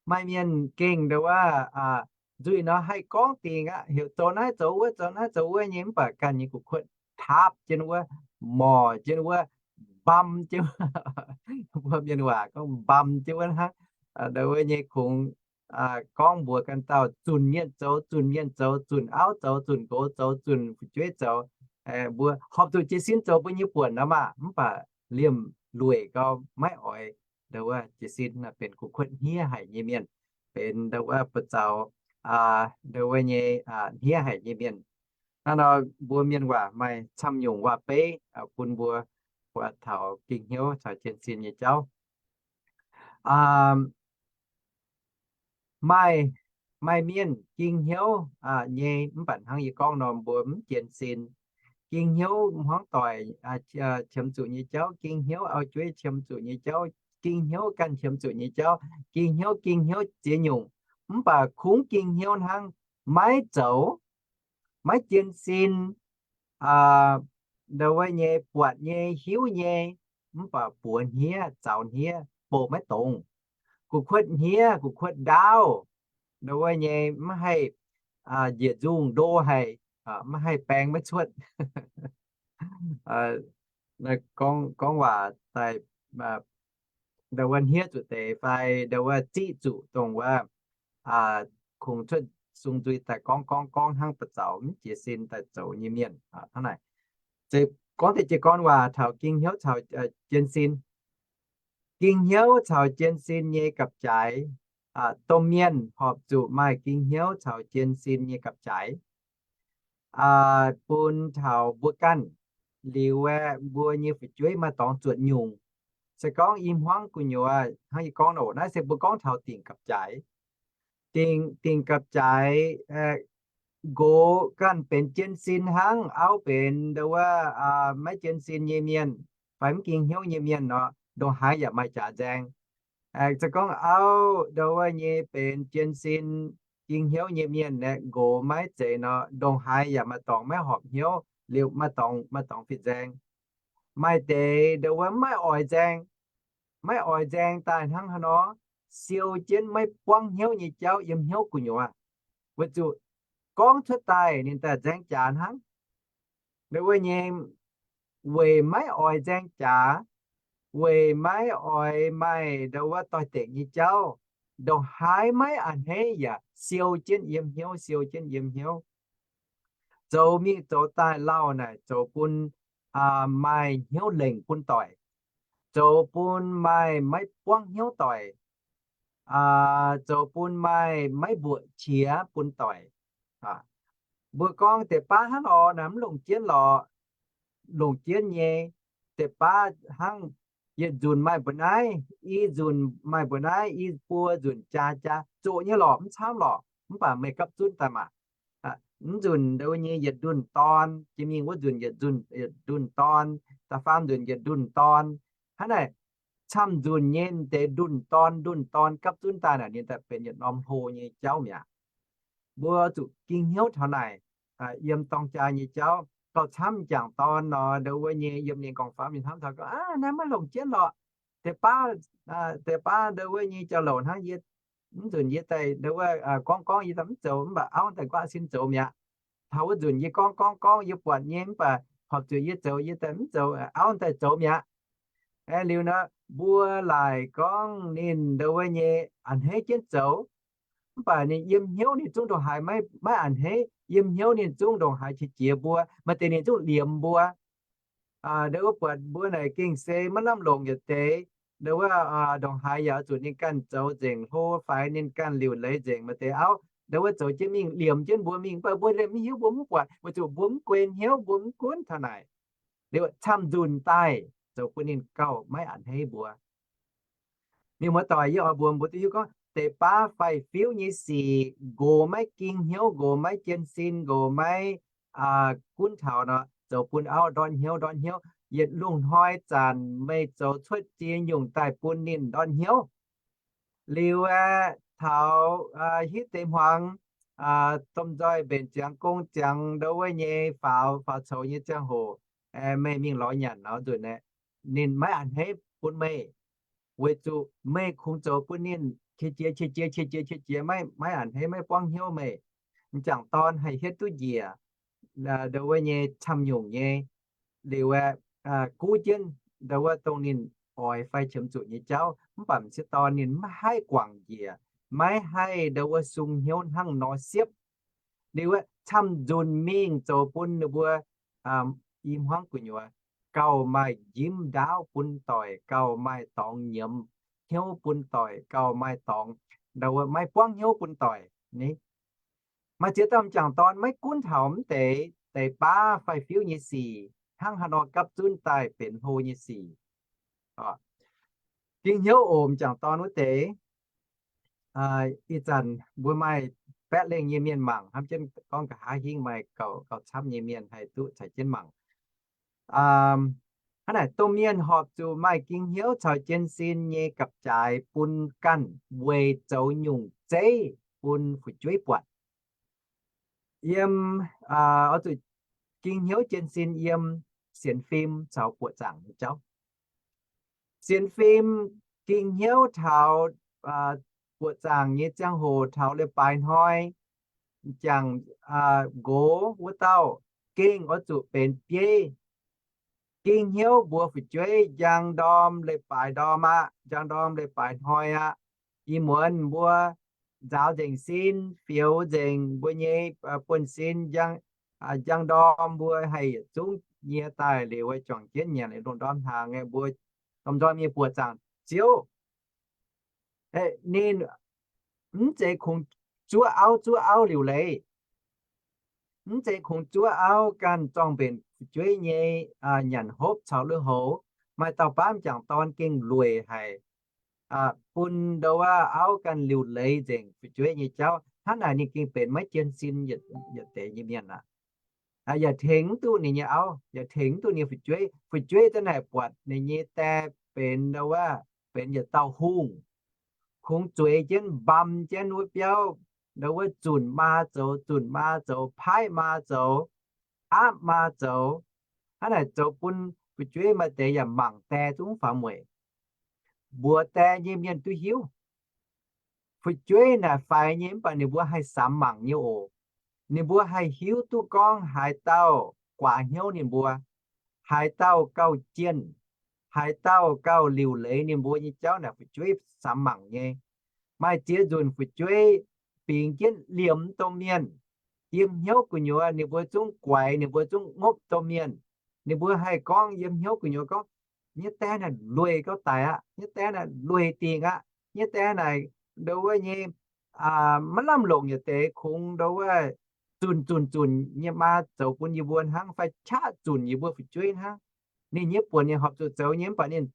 maaih mienh gengh nduov wuov nzuih nor haih gorngv dingc aqv, heuc zoux naaiv zoux wuov, zoux naaiv zoux wuov nyei, mv baac ganh nyei gu'kuotv taapv jienv wuov, morc jienv wuov, mbam jienv wuov. Mbuo mienh waac gorngv mbam jienv wuov hnangv. Nduov wuov nyei kungx gorngv mbuox ganh dauh zunc mienh zoux, zunc mienh zoux, zunc auv zoux, zunc nqox zoux, zunc fu'jueiv zoux. Mbuo horpc zuqc jiez sin zoux mbuo nyei buonc nor maah, mv baac liemh lueic gau maiv oix nduov wuov jiez sin, benx gu'kuotv hniev haic nyei mienh, benx nduov wuov buoz-zaux nduov wuov nyei hniev haic nyei mienh. Hnangv nor mbuo mienh waac maaih camv nyungc waac-beiv bun mbuo buatc taux ging hnyouv caux jiez sin nyei jauv. Maaih, maaih mienh ging hnyouv nyei mv baac hnangv yie gorngv nor mbuo mv jiez sin. Ging hnyouv hmuangv doic qiemx zuqc nyei jauv, ging hnyouv auv-jueiv qiemx zuqc nyei jauv, ging hnyouv ganh qiemx zuqc nyei jauv, ging hnyouv, ging hnyouv ziex nyungc. Mv baac kungx ging hnyouv hnangv, maiv zoux, maiv jiez sin, nduov wuov nyei buatc nyei hiuv nyei, mv baac buoz hniev zaux hniev bouh maiv dongz. Gu'kuotv hniev, gu'kuotv ndaauv, nduov wuov nyei maiv haih njiec nzungh ndo haic, maiv haih baeng maiv cuotv. Gorngv, gorngv waac daaih ndau wuov hniev zuqc deix fai ndau wuov ziqv zuqc dongh wuov kungx cuotv sung nzuih daaih gorngv gorngv gorngv hnangv ba'zaux mv jiez sin daaih zoux nyei mienh hnangv naaic. Gorngv deix jiez gorn waac taux ging hnyouv caux jienv sin. Ging hnyouv caux jienv sin nyei gapv-jaaix. Domh mienh horpc zuqc maaih ging hnyouv caux jienv sin nyei gapv-jaaix bun taux mbuo ganh. Liuz aeqv, mbuo nyei fu'jueiv maaih dorngx zuotc nyungc. Se gorngv i hmuangv gu'nyuoz hnangv yie gorngv oc, naaiv se mbuo gorngv taux dingc gapv-jaaix. Dingc, dingc gapv-jaaix nqox ganh benx jienv sin hnangv, auv benx ndau wuov maiv jienv sin nyei mienh fai mv ging hnyouv nyei mienh nor, ndongc haaix yaac maaih jaax nzaeng. Se gorngv auv ndau wuov nyei benx jienv sin ging hnyouv nyei mienh aeqv, nqox maiv zeiz nor, ndongc haaix yaac maaih dorngx maiv horpc hnyouv, liuz maaih dorngx, maaih dorngx fih nzaeng. Maaih deix ndau wuov maiv oix nzaeng, maiv oix nzaeng daaih hnangv haaix nor, siou jienv maiv buangv hnyouv nyei jauv yiem hnyouv gu'nyuoz. Weic zuqc gorngv cuotv daaih ninh daaih nzaeng jaax hnangv. Ndau wuov nyei weic maiv oix nzaeng jaax, weic maiv oix maaih ndau wuov doix-dekc nyei jauv, ndongc haaix maiv a'hneiv yaac siou jienv yiem hnyouv, siou jienv yiem hnyouv. Zoux mingh zoux daaih lauh naaic zoux bun maaih hnyouv lengc bun doic, zoux bun maaih maiv buangv hnyouv doic, zoux bun maaih maiv mbuoqc qiex bun doic. Mbuo gorngv deix baav hnangv nor naaic mv longc jienv lorqc. Longc jienv nyei, deix baav hnangv yietc nzunc maaih mbu'naaiv, i nzunc maaih mbu'naaiv, i buo nzunc jaa jaa, zoqc nyei lorqc, mv camv lorqc, mv baac meih gapv zunv daaih maah. Mv nzunc ndau nyei yietc ndunh dorn, jiex mingh wuov nzunc yietc ndunh dorn, da'faam nzunc yietc ndunh dorn. Hnangv naaic, camv nzunc nyei deix ndunh dorn ndunh dorn gapv zunv daaih naaic, ninh daaih benx yietc norm hlo nyei jauv mi'aqv. Mbuo zuqc ging hnyouv taux naaic, yiem dorng jaa nyei jauv. Gauh camv m'jangc dorn nor, ndau wuov nyei yiem ninh gorngv-famv ninh hnamv taux gorngv, aav, naaiv maiv longc jienv lorqc. Deix baav, deix baav ndau wuov nyei jauv-louc hnangv yie, mv nzunc yie daaih ndau wuov gorngv gorngv yie daaih mv zoux, mv baac auv daaih nquaqv sin zoux mi'aqv. Taux wuov nzunc yie gorngv gorngv gorngv yie buatc nyei, mv baac horpc zuqc yie zoux yie daaih mv zoux, auv daaih zoux mi'aqv. Liuz nor, mbuo laaic gorngv ninh ndau wuov nyei a'hneiv jienv zoux, mv baac ninh yiem hnyouv ninh zungv ndongc haaix maiv a'hneiv, yiem hnyouv ninh zungv ndongc haaix qiex jiez mbuo, maaih deix ninh zungv liemx mbuo. Ndau wuov buatc mbuo naaic gengh se maiv lamh longc yietc deix, ndau wuov ndongc haaix yaac zuqc ninh ganh zoux nzengc hlo fai ninh ganh liuc leiz nzengc, maaih deix auv ndau wuov zoux jienv mingh liemx jienv mbuo mingh, mv baac mbuo liemh mv hiuv, mbuo mv buatc, weic zuqc mbuo mv guen hnyouv, mbuo mv gunv taux naaic. Liuz camv nzunc daaih zoux bun ninh gauh maiv a'hneiv mbuo. Mienh muoz-doic, yie oix mbuox mbuo duqv hiuv gorngv deix baav faix-fiuv nyei sic, nqox maiv ging hnyouv, nqox maiv jienv sin, nqox maiv gunv taux nor, zoux bun auv ndortv hnyouv ndortv hnyouv. Yietc lungh hnoi zanc meih zoux cuotv ziex nyungc daaih bun ninh ndortv hnyouv. Liuz aeqv, taux hitv deix hmuangx, domh nzoih mbenc ziangx gong ziangx ndau wuov nyei faaux, faaux coux nyei ziangh hoc, meih mingh lorz nyanc nor nzunc aeqv, ninh maiv a'hneiv bun meih, weic zuqc meih kungx zoux bun ninh qiex jiez qiex jiez qiex jiez qiex jiez, maiv a'hneiv, maiv buangv hnyouv meih. M'jangc dorn haih hietv duqv njiec ndau wuov nyei camv nyungc nyei. Liuz aeqv, guv jienv ndau wuov dongh ninh oix fai qiemx zuqc nyei jauv, mv baac m'sieqv dorn ninh maiv haih guangc njiec, maiv haih ndau wuov sung hnyouv hnangv nor siepv. Liuz aeqv, camv nzunc mingh zoux bun ninh mbuo i hmuangv gu'nyuoz gauh maaih njimv ndaauv bun doic, gauh maaih dorngx nyiemz hnyouv bun doic, gauh maaih dorngx ndau wuov maiv buangv hnyouv bun doic ni. Maaih ziex dauh m'jangc dorn maiv gunv taux mv deix deix baav faix-fiuv nyei sic, hnangv haaix nor gapv zunv daaih benx hlo nyei sic. Ging hnyouv oc, m'jangc dorn wuov deix. Ih zanc mbuo maaih baeqv lengh nyei mienh mangc hnamv jienv gorngv nqa'haav hingv maaih gauh, gauh camv nyei mienh haih duqv caux jienv mangc. Hnangv naaic, domh mienh horpc zuqc maaih ging hnyouv caux jienv sin nyei gapv-jaaix bun ganh weic zoux nyungc zeiv bun fu'jueiv buatc. Yiem, oix zuqc ging hnyouv jienv sin yiem sienx fim caux buoqc zaangc nyei jauv. Sienx fim ging hnyouv taux buoqc zaangc nyei ziangh hoc, taux leiz-baaix hnoi, m'jangc nqox wuov dauh gengh oix zuqc benx bieiv. Ging hnyouv mbuox fu'jueiv njang ndorm leiz-baaix ndorm aqv, njang ndorm leiz-baaix hnoi aqv. Ih muonz mbuo nzaaux nzengc sin, fioux nzengc mbuo nyei buonv-sin. Njang ndorm mbuo haih yietc zungv nyie daaih liuz, juangc jienv nyanc longc ndorm hnaangx, mbuo dorh ndorm nyei buoqc zaangc Ziouv. Ninh mv zeiz kungx zuov auv, zuov auv liuc leiz. Mv zeiz kungx zuov auv ganh zorng-mbenc fu'jueiv nyei nyanc hopv caux lui-houx. Maaih dauh baamv m'jangc dorn gengh lueic haic, bun ndau wuov auv ganh liuc leiz nzengc fu'jueiv nyei jauv. Hnangv naaic ninh gengh benx maiv jien sin yietc deix nyei mienh aqv. Yaac tengx mv duqv ninh nyei auv, yaac tengx mv duqv ninh fu'jueiv. Fu'jueiv za'naaic buatc ninh nyei die benx ndau wuov, benx yietc dauh hungh, kungx zueiz jienv, mbam jienv wuov biauv, ndau wuov zunc maa zoux, zunc maa zoux, paaiv maa zoux, aapv maa zoux. Hnangv naaic zoux bun fu'jueiv maaih deix yaac mangc die zungv faaux mueic. Mbuox die nyei mienh duqv hiuv. Fu'jueiv naaic faix nyei mv baac ninh mbuo haih samx mangc nyei oc. Ninh mbuo haih hiuv duqv gorngv haaix dauh guaax hnyouv ninh mbuo, haaix dauh gauh jienh, haaix dauh gauh liuc leiz ninh mbuo nyei jauv naaic fu'jueiv samx mangc nyei. Maaih ziex nzunc fu'jueiv bingx jienv liemh domh mienh, yiem hnyouv gu'nyuoz ninh mbuo zungv guaix, ninh mbuo zungv ngopv domh mienh. Ninh mbuo haih gorngv yiem hnyouv gu'nyuoz gorngv, nyei die naaic lueic gauh daic aqv, nyei die naaic lueic dingc aqv, nyei die naaic ndau wuov nyei maiv lamh longc yietc deix, kungx ndau wuov zunc zunc zunc nyei maa zoux bun yie mbuo hnangv, fai qaqv zunc yie mbuo fu'jueiv hnangv. Ninh nyei buonc ninh horpc zuqc zoux nyei mv baac ninh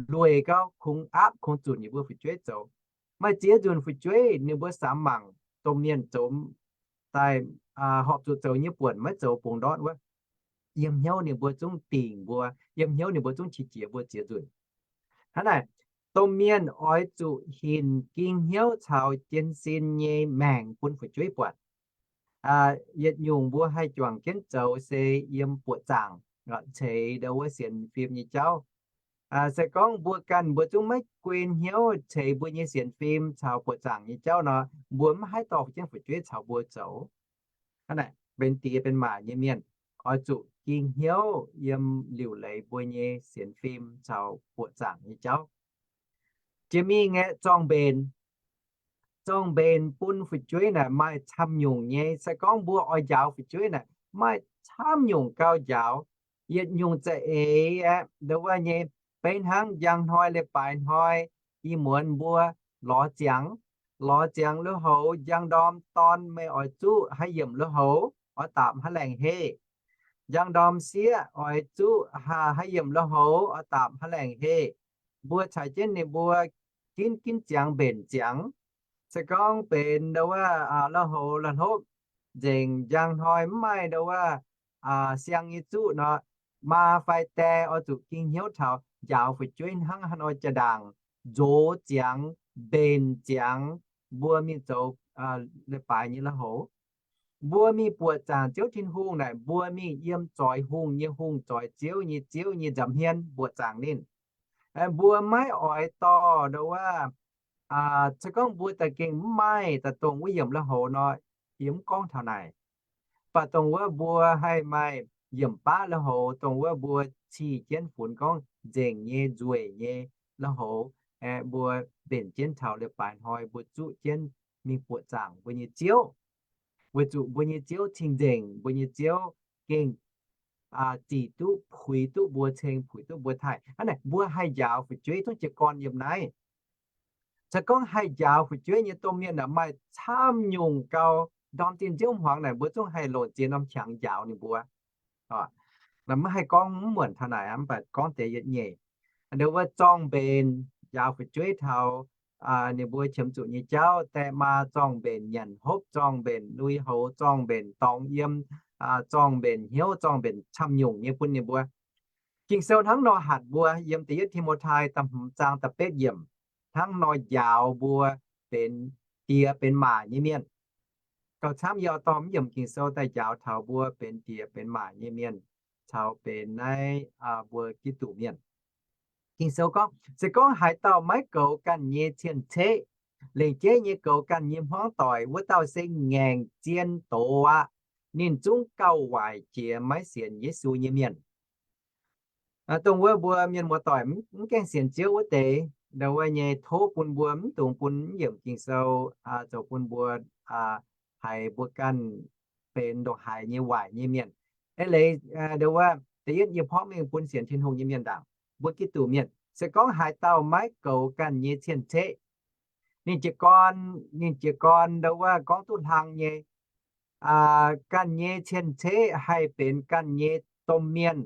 lueic gauh kungx aapv kungx zunc yie mbuo fu'jueiv zoux. Maaih ziex nzunc fu'jueiv ninh mbuo samx mangc domh mienh zoux daaih horpc zuqc zoux nyei buonc maiv zoux bungx ndortv wuov, yiem hnyouv ninh mbuo zungv dingc mbuo, yiem hnyouv ninh mbuo zungv qiex jiez mbuo ziex nzunc. Hnangv naaic, domh mienh oix zuqc hinc ging hnyouv caux jienv sin nyei maengc bun fu'jueiv buatc. Yietc nyungc mbuo haih juangc jienv zoux se yiem buoqc zaangc ceix ndau wuov sienx fim nyei jauv. Se gorngv mbuo ganh mbuo zungv maiv guen hnyouv ceix mbuo nyei sienx fim caux buoqc zaangc nyei jauv nor, mbuo mv haih dorh jienv fu'jueiv caux mbuo zoux. Hnangv naaic, benx diex benx maac nyei mienh oix zuqc ging hnyouv yiem liuc leiz mbuo nyei sienx fim caux buoqc zaangc nyei jauv. Jiex mingh aeqv, zorng-mbenc. Zorng-mbenc bun fu'jueiv naaic maaih camv nyungc nyei. Se gorngv mbuo oix njaaux fu'jueiv naaic, maaih camv nyungc gauh njaaux. Yietc nyungc za'eix aeqv, ndau wuov nyei, beiv hnangv njang hnoi leiz-baaix hnoi, ih muonz mbuo lorz ziangx, lorz ziangx lui-houx, njang ndorm dorn meih oix zuqc haaix yiemc lui-houx, oix daapc haaix laengc heh. Njang ndorm sieqv oix zuqc haaix yiemc lui-houx, oix daapc haaix laengc heh. Mbuo caux jienv ninh mbuo ginv ginv ziangx mbenc ziangx. Se gorngv benx ndau wuov lui-houx la'hlopv nzengc, njang hnoi mv maaih ndau wuov siang nyei zuqv nor, maa fai die oix zuqc ging hnyouv taux njaaux fu'jueiv hnangv haaix nor jaa-ndaangc nzox ziangx, mbenc ziangx, mbuo mingh zoux leiz-baaix nyei lui-houx. Mbuo mingh buoqc zaangc Ziouv Tin-Hungh naaic, mbuo mingh yiem zoix hungh nyei hungh, zoix ziouv nyei ziouv nyei nza'hmien buoqc zaangc ninh. Mbuo maiv oix dorh ndau wuov, se gorngv mbuo da'gengh mv maaih daaih dongh wuov yiemc lui-houx nor, yie mv gorngv taux naaic. Mv baac dongh wuov mbuo haih maaih yiemc baav lui-houx, dongh wuov mbuo cih jienv funx gorngv nzengc nyei nzueic nyei lui-houx, mbuo mbenc jienv taux leiz-baaix hnoi mbuo zuqv jienv mingh buoqc zaangc mbuo nyei Ziouv. Weic zuqc mbuo nyei Ziouv cing-nzengc, mbuo nyei Ziouv gengh zic duqv puix duqv mbuo ceng, puix duqv mbuo taaih. Hnangv naaic mbuo haih njaaux fu'jueiv zungv jiez gorn yiem naaiv. Se gorngv haih njaaux fu'jueiv nyei domh mienh aeqv, maaih camv nyungc gau. Ndorm zinh nziouv hmuangx naaic mbuo zungv haih longc ziex norm qangx njaaux ninh mbuo. Maiv haih gorngv mv muonc taux naaic, mv baac gorngv deix yietc nyeic. Ndau wuov zorng-mbenc njaaux fu'jueiv taux ninh mbuo qiemx zuqc nyei jauv, die maa zorng-mbenc nyanc hopv, zorng-mbenc lui-houx, zorng-mbenc dorngx yiem, zorng-mbenc hnyouv, zorng-mbenc camv nyungc nyei bun ninh mbuo. Ging-Sou hnangv nor hatc mbuo yiem da'yietv Ti^mo^tai da'hmz zaang da'betv yiemc, hnangv nor njaaux mbuo benx diex benx maac nyei mienh. Gauh camv yie dorh mv yiemc Ging-Sou daaih njaaux taux mbuo benx diex benx maac nyei mienh caux benx naaiv mbuo Giduc mienh. Ging-Sou gorngv, se gorngv haaix dauh maiv goux ganh nyei cien-ceqv, lengc jeiv nyei goux ganh nyei hmuangv doic, wuov dauh se ngaengc zien doz aqv. Ninh zungv gauh waaic jiex maiv sienx Yesu nyei mienh. Dongh wuov mbuo mienh muoz-doic mv gaengh sienx Ziouv wuov deix, ndau wuov nyei tov bun mbuo mv dungx bun mv yiemc Ging-Sou zoux bun mbuo haiz mbuo ganh benx ndongc haaix nyei waaic nyei mienh. Eix leiz, ndau wuov da'yietv yie porv mengh bun sienx Tin-Hungh nyei mienh ndaangc, mbuo Giduc mienh se gorngv haaix dauh maiv goux ganh nyei cien-ceqv, ninh jiez gorn, ninh jiez gorn ndau wuov gorngv duqv hlang nyei, ganh nyei cien-ceqv haih benx ganh nyei domh mienh,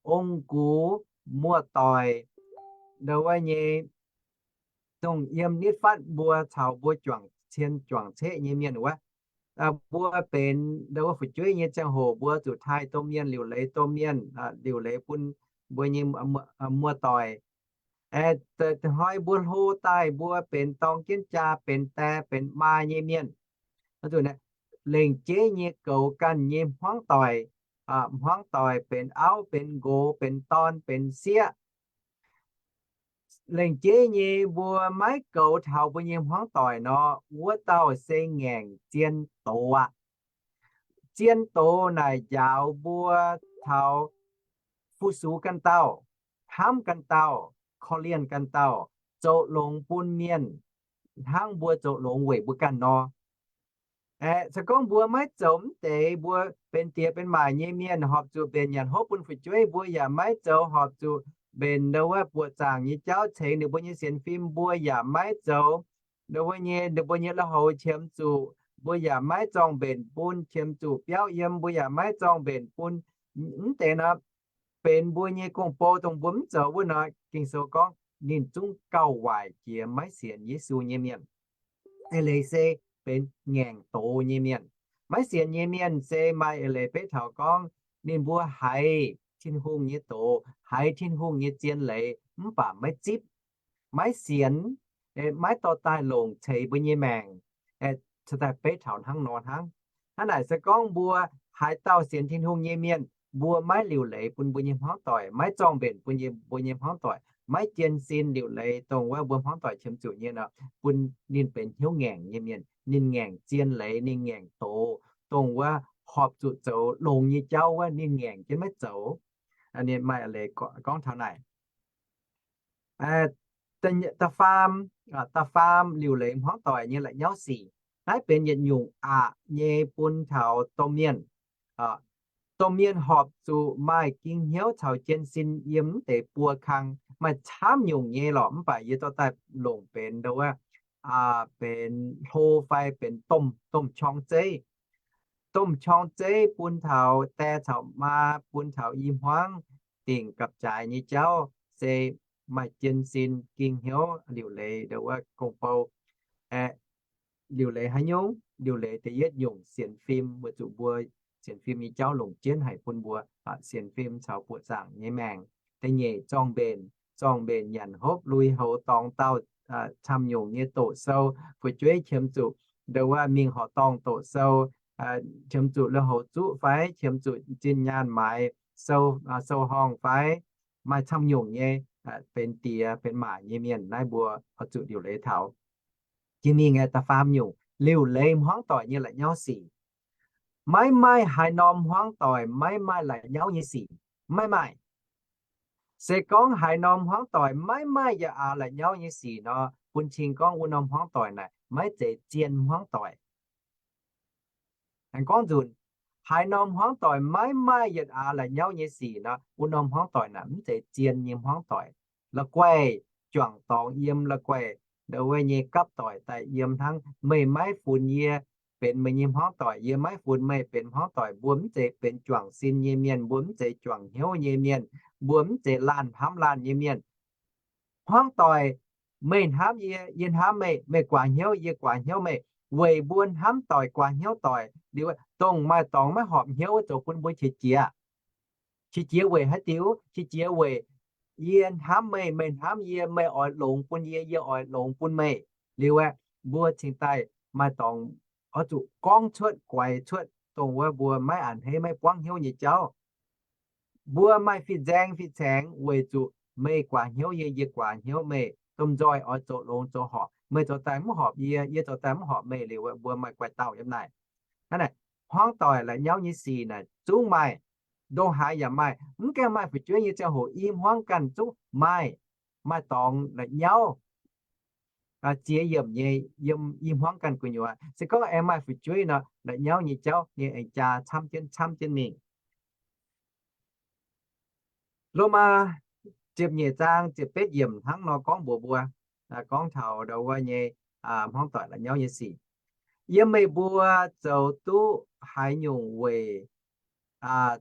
ong-gux, muoz-doic, ndau wuov nyei, dongh yiem nitv fatv mbuo caux mbuo juangc cien juangc ceqv nyei mienh wuov. Mbuo benx ndau wuov fu'jueiv nyei ziangh hoc mbuo zuqc taaih domh mienh, liuc leiz domh mienh, liuc leiz bun mbuo nyei muoz-doic. Hnoi mbuo hlo daaih mbuo benx dorng jienv jaa, benx die benx maa nyei mienh, lengc jeiv nyei goux ganh nyei hmuangv doic, hmuangv doic benx auv benx nqox benx dorn benx sieqv. Lengc jeiv nyei mbuo maiv goux taux mbuo nyei hmuangv doic nor, wuov dauh se ngaengc zien doz aqv. Zien doz naaic njaaux mbuo taux fu-sux ganh dauh, hnamv ganh dauh, korv-lienh ganh dauh, zoux longx bun mienh hnangv mbuo zoux longx weic mbuo ganh nor. Aeqv, se gorngv mbuo maiv zoux mv deix, mbuo benx diex benx maac nyei mienh horpc zuqc mbenc nyanc hopv bun fu'jueiv, mbuo yaac maiv zoux horpc zuqc mbenc ndau wuov buoqc zaangc nyei jauv ceix ninh mbuo nyei sienx fim, mbuo yaac maiv zoux ndau wuov nyei, ninh mbuo nyei lui-houx qiemx zuqc, mbuo yaac maiv zorng-mbenc bun, qiemx zuqc biauv yiem, mbuo yaac maiv zorng-mbenc bun. Mv deix nor, benx mbuo nyei gong-bou dongh mbuo mv zoux wuov nor, Ging-Sou gorngv ninh zungv gauh waaic jiex maiv sienx Yesu nyei mienh. Eix leiz se benx ngaengc doz nyei mienh. Maiv sienx nyei mienh se maaih eix leiz beiv taux gorngv ninh mbuo haiz Tin-Hungh nyei doz, haiz Tin-Hungh nyei zien leiz mv baac maiv zipv, maiv sienx, maiv dorh daaih longc ceix mbuo nyei maengc, ceix daaih beiv taux hnangv nor hnangv. Hnangv naaic se gorngv mbuo haaix dauh sienx Tin-Hungh nyei mienh, mbuo maiv liuc leiz bun mbuo nyei hmuangv doic, maiv zorng-mbenc bun mbuo nyei hmuangv doic, maiv jienv sin liuc leiz dongh wuov mbuo hmuangv doic qiemx zuqc nyei nor, bun ninh benx hnyouv ngaengc nyei mienh. Ninh ngaengc zien leiz, ninh ngaengc doz, dongh wuov horpc zuqc zoux longx nyei jauv wuov ninh ngaengc jienv maiv zoux. Maaih leiz gorngv taux naaic. Da'faam, da'faam liuc leiz hmuangv doic nyei la'nyauv sic. Naaiv benx yietc nyungc aqc nyei bun taux domh mienh. Domh mienh horpc zuqc maaih ging hnyouv caux jienv sin yiem mv deix buo kang. Maaih camv nyungc nyei lorqc, mv baac yie dorh daaih longc benx ndau wuov benx hlo fai benx domh, domh qorng zeiv. Domh qorng zeiv bun taux die caux maa, bun taux i hmuangv dingc gapv-jaaix nyei jauv se maaih jienv sin ging hnyouv liuc leiz ndau wuov gong-bou. Aeqv, liuc leiz haaix nyungc? Liuc leiz da'yietv nyungc sienx fim, weic zuqc mbuo sienx fim nyei jauv longc jienv haic bun mbuo sienx fim caux buoqc zaangc nyei maengc. Da'nyeic zorng-mbenc, zorng-mbenc nyanc hopv lui-houx dorngx dauh camv nyungc nyei doqc sou, fu'jueiv qiemx zuqc ndau wuov mingh horqc dorngh doqc sou, qiemx zuqc lui-houx zuqv fai qiemx zuqc zinh nyaanh maaiz sou, sou-horngh fai maaih camv nyungc nyei benx diex benx maac nyei mienh. Naaiv mbuo oix zuqc liuc leiz taux. Jiex mingh aeqv, da'faam nyungc liuc leiz hmuangv doic nyei la'nyauv sic. Maiv maaih haaix norm hmuangv doic maiv maaih la'nyauv nyei sic. Maiv maaih. Se gorngv haaix norm hmuangv doic maiv maaih yaac aax la'nyauv nyei sic nor, bun cing gorngv wuov norm hmuangv doic naaic maiv zeiz zien hmuangv doic. Aengx gorngv nzunc, haaix norm hmuangv doic maiv maaih yietc aax la'nyauv nyei sic nor, wuov norm hmuangv doic naaic mv zeiz zien nyei hmuangv doic. La'guaih juangc dorngx yiem, la'guaih ndau wuov nyei gapv doic daaih yiem hnangv. Meih maiv funx yie benx meih nyei hmuangv doic, yie maiv funx meih benx hmuangv doic. Mbuo mv zeiz benx juangc sin nyei mienh, mbuo mv zeiz juangc hnyouv nyei mienh, mbuo mv zeiz laanh hnamv laanh nyei mienh. Hmuangv doic, meih hnamv yie, yie hnamv meih, meih guaax hnyouv, yie guaax hnyouv meih, weic mbuo hnamv doic guaax hnyouv doic liuz, dongh maaih dorngx maiv horpc hnyouv zoux bun mbuo qiex jiez. Qiex jiez weic haaix diuc? Qiex jiez weic yie hnamv meih, meih hnamv yie, meih oix longx bun yie, yie oix longx bun meih. Liuz aeqv, mbuo cingx daaih maaih dorngx oix zuqc gorngv cuotv, guaix cuotv dongh wuov mbuo maiv a'hneiv maiv buangv hnyouv nyei jauv. Mbuo maaih fih nzaeng fih caengx weic zuqc meih guaax hnyouv yie, yie guaax hnyouv meih, domh nzoih oix zoux longx zoux horpc. Meih zoux daaih mv horpc yie, yie zoux daaih mv horpc meih liuz, mbuo maaih guaix dauh yiem naaic. Hnangv naaic, hmuangv doic la'nyauv nyei sic naaic zungv maaih. ndongc haaix yaac maaih. Mv gaengh maaih fu'jueiv nyei ziangh hoc i hmuangv ganh zungv maaih, maaih dorngx la'nyauv ziex yiemc nyei yiem i hmuangv ganh gu'nyuoz. Se gorngv aengx maaih fu'jueiv nor, la'nyauv nyei jauv ninh aengx jaa camv jienv camv jienv mingh. Lomaa ziepc nyeic zaang ziepc betv yiemc hnangv nor gorngv mbuox mbuo, gorngv taux ndau wuov nyei hmuangv doic la'nyauv nyei sic. Yiem meih mbuo zoux duqv haaix nyungc weic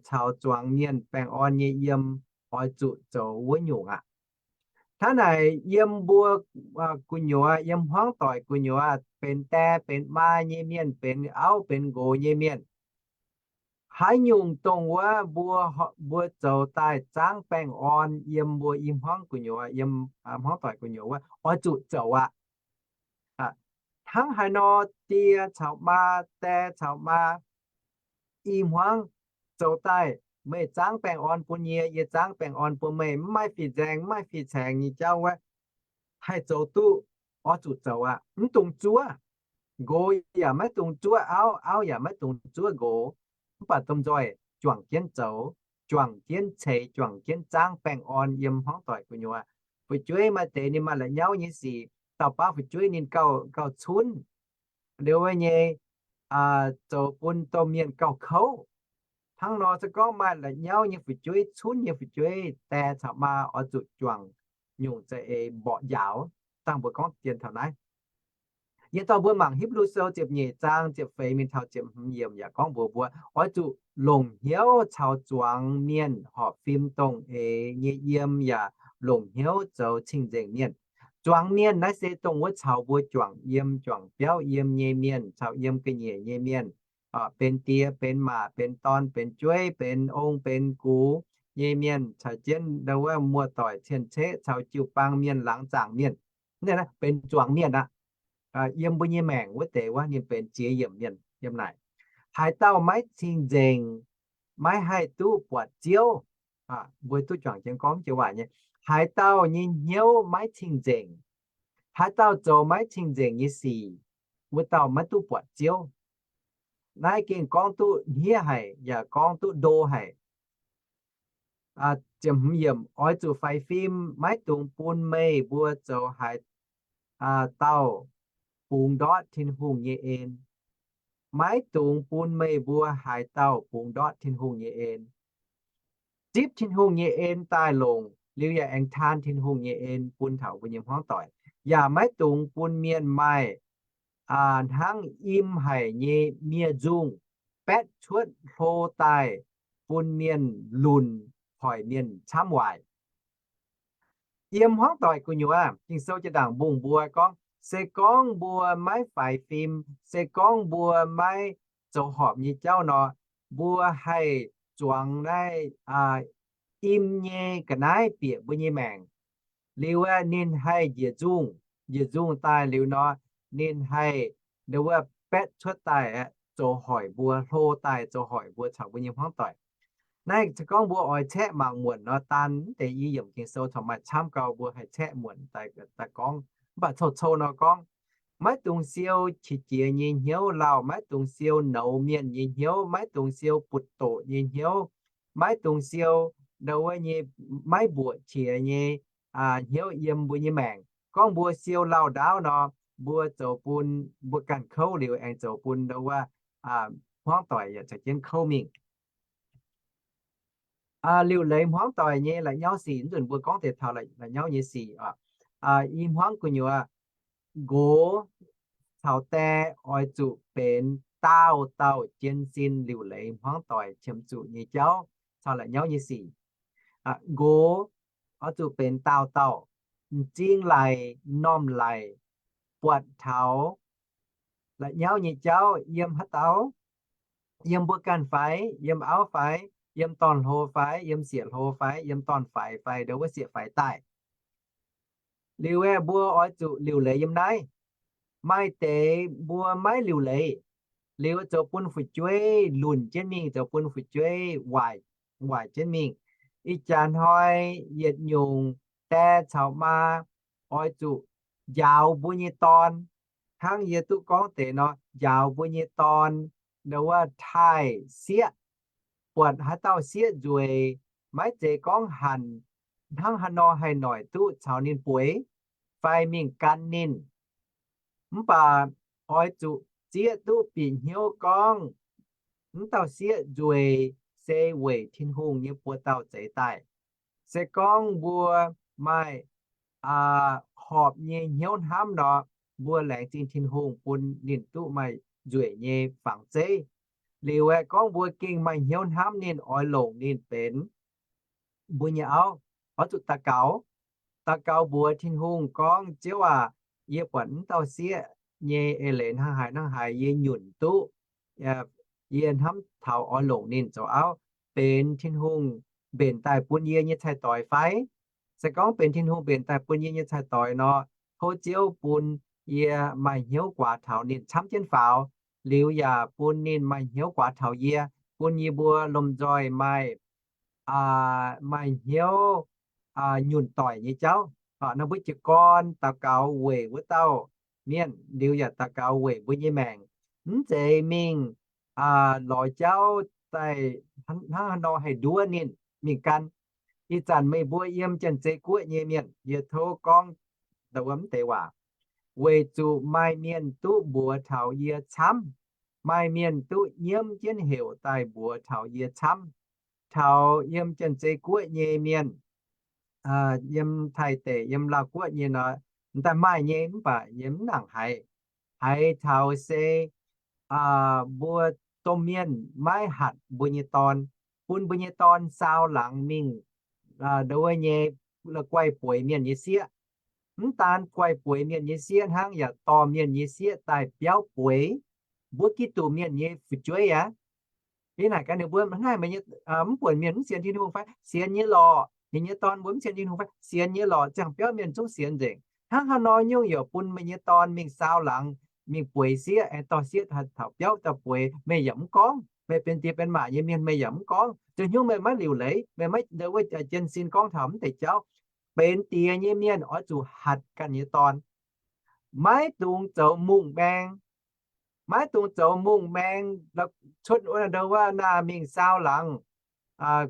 caux zuangx mienh baengh orn nyei yiem, oix zuqc zoux wuov nyungc aqv. Hnangv naaic yiem mbuo gu'nyuoz, yiem hmuangv doic gu'nyuoz, benx die benx maa nyei mienh, benx auv benx nqox nyei mienh, haaix nyungc dongh wuov mbuo, mbuo zoux daaih zaangv baengh orn yiem mbuo i hmuangv gu'nyuoz, yiem hmuangv doic gu'nyuoz wuov, oix zuqc zoux aqv. Hnangv haaix nor die caux maa, die caux maa i hmuangv zoux daaih, meih zaangv baengh orn bun yie, yie zaangv baengh orn bun meih, mv maaih fih nzaeng, mv maaih fih caengx nyei jauv wuov, haih zoux duqv, oix zuqc zoux aqv. Mv dungx zuov. Nqox yaac maiv dungx zuov auv, auv yaac maiv dungx zuov nqox. Mv baac domh nzoih juangc jienv zoux, juangc jienv ceix, juangc jienv zaangv baengh orn yiem hmuangv doic gu'nyuoz. Fu'jueiv maaih deix ninh maaih la'nyauv nyei sic, dauh baav fu'jueiv ninh gauh, gauh cunv, liuz wuov nyei zoux bun domh mienh gauh kouv. Hnangv nor se gorngv maaih la'nyauv nyei fu'jueiv, cunv nyei fu'jueiv, die caux maa oix zuqc juangc nyungc za'eix mborqv njaaux. Dangh mbuo gorngv dien taux naaiv. Yie dorh mbuo mangc Hipv^lu Sou ziepc nyeic zaang ziepc feix mingh taux ziepc hmz yiemc yaac gorngv mbuox mbuo, oix zuqc longc hnyouv caux zuangx mienh horpc fim dongh eix nyei yiem yaac longc hnyouv zoux cing-nzengc mienh. Zuangx mienh naaiv se dongh wuov caux mbuo juangc yiem, juangc biauv yiem nyei mienh, caux yiem ga'nyiec nyei mienh, benx die, benx maac, benx dorn, benx jueiv, benx ong, benx gux nyei mienh, caux jienv wuov muoz-doic, cien-ceqv, caux jiu-baang mienh, laangz zaangc mienh. Naaiv benx zuangx mienh aqv. Yiem mbuo nyei maengc wuov deix wuov ninh benx ziex yiemc mienh yiem naaic. Haaix dauh maiv cing-nzengc, maiv haih duqv buatc Ziouv. Mbuo duqv juangc jienv gorngv jiex waac nyei, haaix dauh nyei hnyouv maiv cing-nzengc, haaix dauh zoux maiv cing-nzengc nyei sic, wuov dauh maiv duqv buatc Ziouv. Naaiv gengh gorngv duqv hniev haic yaac gorngv duqv ndo haic. Ziepc hmz yiemc, oix zuqc faix fim, maiv dungx bun meih mbuo zoux haaix dauh bungx ndortv Tin-Hungh nyei en. Maiv dungx bun meih mbuo haaix dauh bungx ndortv Tin-Hungh nyei en. Zipv Tin-Hungh nyei en daaih longc liuz yaac aengx taan Tin-Hungh nyei en bun taux mbuo nyei hmuangv doic. Yaac maiv dungx bun mienh maaih hnangv im haic nyei miev-nzungh baetv cuotv hlo daaih bun mienh lunc hoic mienh camv waaic. Yiem hmuangv doic gu'nyuoz, Ging-Sou jiex ndaangc mbungh mbuo gorngv, se gorngv mbuo maiv faix fim, se gorngv mbuo maiv zoux horpc nyei jauv nor, mbuo haih zuangx naaiv im nyei ga'naaiv bieqc mbuo nyei maengc. Liuz aeqv, ninh haih njiec nzungh, njiec nzungh daaih liuz nor, ninh haih ndo wuov baetv cuotv daaih aeqv, zoux hoic mbuo, hlo daaih zoux hoic mbuo caux mbuo nyei hmuangv doic. Naaiv se gorngv mbuo oix caeqv mangc muonc nor, daan mv deix i yiemc Ging-Sou corc maaih camv gau, mbuo haih caeqv muonc daaih gorngv. Mv baac cou-cou nor gorngv, maiv dungx siou qiex jiez nyei hnyouv lauh, maiv dungx siou nouz mienh nyei hnyouv, maiv dungx siou butv-doqc nyei hnyouv, maiv dungx siou ndo wuov nyei maiv mbuoqc qiex nyei hnyouv yiem mbuo nyei maengc. Gorngv mbuo siou lauh ndaauv nor, mbuo zoux bun mbuo ganh kouv liuz aengx zoux bun ndo wuov hmuangv doic yaac caux jienv kouv mingh. Liuc leiz hmuangv doic nyei la'nyauv sic, mv nzunc mbuo gorngv deix taux la'nyauv nyei sic oc. I hmuangv gu'nyuoz, nqox caux die oix zuqc benx daauh dauh jienv sin liuc leiz hmuangv doic qiemx zuqc nyei jauv caux la'nyauv nyei sic. Nqox oix zuqc benx daauh dauh m'zing laic, m'normh laic, buatc taux la'nyauv nyei jauv yiem haaix dauh, yiem mbuo ganh fai, yiem auv fai, yiem dorn-hlo fai, yiem sieqv-hlo fai, yiem dorn-faix fai, ndo wuov sieqv-faix daaih. Liuz aeqv, mbuo oix zuqc liuc leiz yiem naaiv. Maaih deix mbuo maiv liuc leiz, liuz zoux bun fu'jueiv lunc jienv mingh, zoux bun fu'jueiv waaic, waaic jienv mingh. Ih jaax hnoi yietc nyungc die caux maa oix zuqc njaaux mbuo nyei dorn, hnangv yie duqv gorngv deix nor, njaaux mbuo nyei dorn ndo wuov taaih sieqv buatc haaix dauh sieqv nzueic, maiv zeiz gorngv hanc hnangv haaix nor haih noic duqv caux ninh bueix fai mingh gan ninh. Mv baac oix zuqc zieqv duqv bieqc hnyouv gorngv, mv dauh sieqv nzueic se weic Tin-Hungh nyei buoz-dauh zeix daaih. Se gorngv mbuo maaih horpc nyei hnyouv hnamv nor, mbuo laengz zingh Tin-Hungh bun ninh duqv maaih nzueic nyei fangx zeiv. Liuz aeqv, gorngv mbuo gengh maaih hnyouv hnamv ninh, oix longc ninh benx mbuo nyei auv, oix zuqc daux gaux. Daux gaux mbuox Tin-Hungh gorngv, Ziouv aac, yie buatc mv dauh sieqv nyei eix leiz hnangv haaix hnangv haaix, yie nyunc duqv, yie hnamv taux oix longc ninh zoux auv, benx Tin-Hungh mbenc daaih bun yie nyei cai-doix fai? Se gorngv benx Tin-Hungh mbenc daaih bun yie nyei cai-doix nor, tov Ziouv bun yie maaih hnyouv guaax taux ninh camv jienv faaux, liuz yaac bun ninh maaih hnyouv guaax taux yie, bun yie mbuo lomh nzoih maaih, maaih hnyouv nyunc doic nyei jauv. Nor mbuo jiez gorn daux gaux weic wuov dauh mienh, liuz yaac daux gaux weic mbuo nyei maengc. Mv zeiz mingh lorz jauv daaih hnangv haaix nor haih nduov ninh mingh gan. Ih zanc meih mbuo yiem Janx-Zei Guoqv nyei mienh, yie tov gorngv mv deix waac, weic zuqc maaih mienh duqv mbuox taux yie camv, maaih mienh duqv nyiemv jienv heuc daaih mbuox taux yie camv, taux yiem Janx-Zei Guoqv nyei mienh, yiem Taiv deic, yiem Laauv Guoqv nyei nor, m'daaih maaih nyei, mv baac yie mv nangc haiz. Haiz taux se mbuo domh mienh maiv hatc mbuo nyei dorn, bun mbuo nyei dorn saau laangz mingh ndo wuov nyei guai-bueix mienh nyei sieqv. Mv daan guai-bueix mienh nyei sieqv hnangv, yaac dorh mienh nyei sieqv daaih biauv bueix mbuo Giduc mienh nyei fu'jueiv aqv. Yie naaic gaax ninh mbuo, Naaiv meih nyei, mv buonc mienh mv sienx Tin-Hungh fai? Sienx nyei lorqc. Ninh nyei dorn mbuo mv sienx Tin-Hungh fai? Sienx nyei lorqc. Ziangh biauv mienh zungv sienx nzengc. Hnangv haaix nor nyungc yaac bun meih nyei dorn mingh saau laangz mingh bueix sieqv, aengx dorh sieqv taux biauv daaih bueix, meih yaac mv gorngv? Meih benx diex benx maac nyei mienh meih yaac mv gorngv? Zoux hnyouv meih maiv liuc leiz, meih maiv ndo wuov jienv sin gorngv taux mv deix jauv. Benx diex nyei mienh oix zuqc hatc ganh nyei dorn, maiv dungx zoux mungh maeng. Maiv dungx zoux mungh maeng, cuotv wuov ndo wuov naaic mingh saau laangz,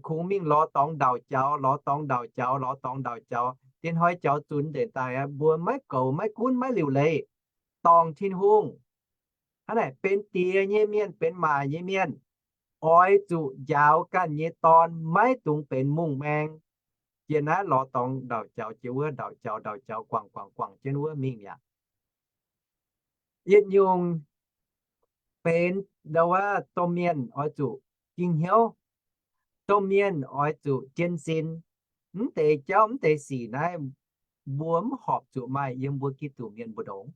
kungx mingh lorz dorngx ndauc jaux, lorz dorngx ndauc jaux, lorz dorngx ndauc jaux. Diex hnoi jaux zunx nzengc daaih, mbuo maiv goux, maiv gunv, maiv liuc leiz dorngc Tin-Hungh. Hnangv naaic benx diex nyei mienh, benx maac nyei mienh, oix zuqc njaaux ganh nyei dorn maiv dungx benx mungh maeng. Jiex naaiv lorz dorngx ndauc jaux, jiex wuov ndauc jaux, ndauc jaux, guangc guangc guangc jienv wuov mingh mi'aqv. Yietc nyungc benx ndo wuov domh mienh oix zuqc ging hnyouv. Domh mienh oix zuqc jienv sin. Mv deix jauv, mv deix sic naaiv, mbuo mv horpc zuqc maaih yiem mbuo Giduc mienh mbu'ndongx.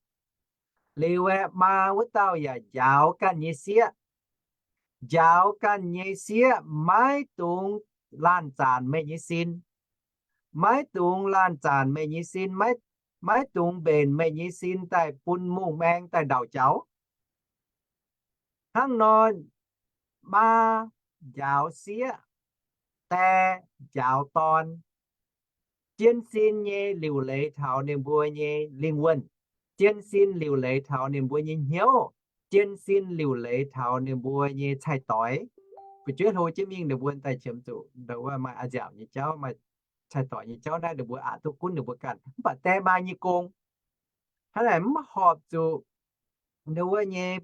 Liuz aeqv, maa wuov dauh yaac njaaux ganh nyei sieqv. Njaaux ganh nyei sieqv maiv dungx laanh zaanc meih nyei sin. Maiv dungx laanh zaanc meih nyei sin, maiv dungx mbenc meih nyei sin daaih bun mungh maeng daaih ndauc jaux. Hnangv nor, maa njaaux sieqv, die njaaux dorn, jienv sin nyei liuc leiz taux ninh mbuo nyei lingh wuonh, jienv sin liuc leiz taux ninh mbuo nyei hnyouv, jienv sin liuc leiz taux ninh mbuo nyei cai-doix. Fu'jueiv hlo jienv mingh ninh mbuo daaih qiemx zuqc ndo wuov maaih a'nziaauc nyei jauv, maaih cai-doix nyei jauv naaiv ninh mbuo aqc duqv gunv ninh mbuo ganh. Mv baac die maa nyei gong hnangv naaic mv horpc zuqc ndo wuov nyei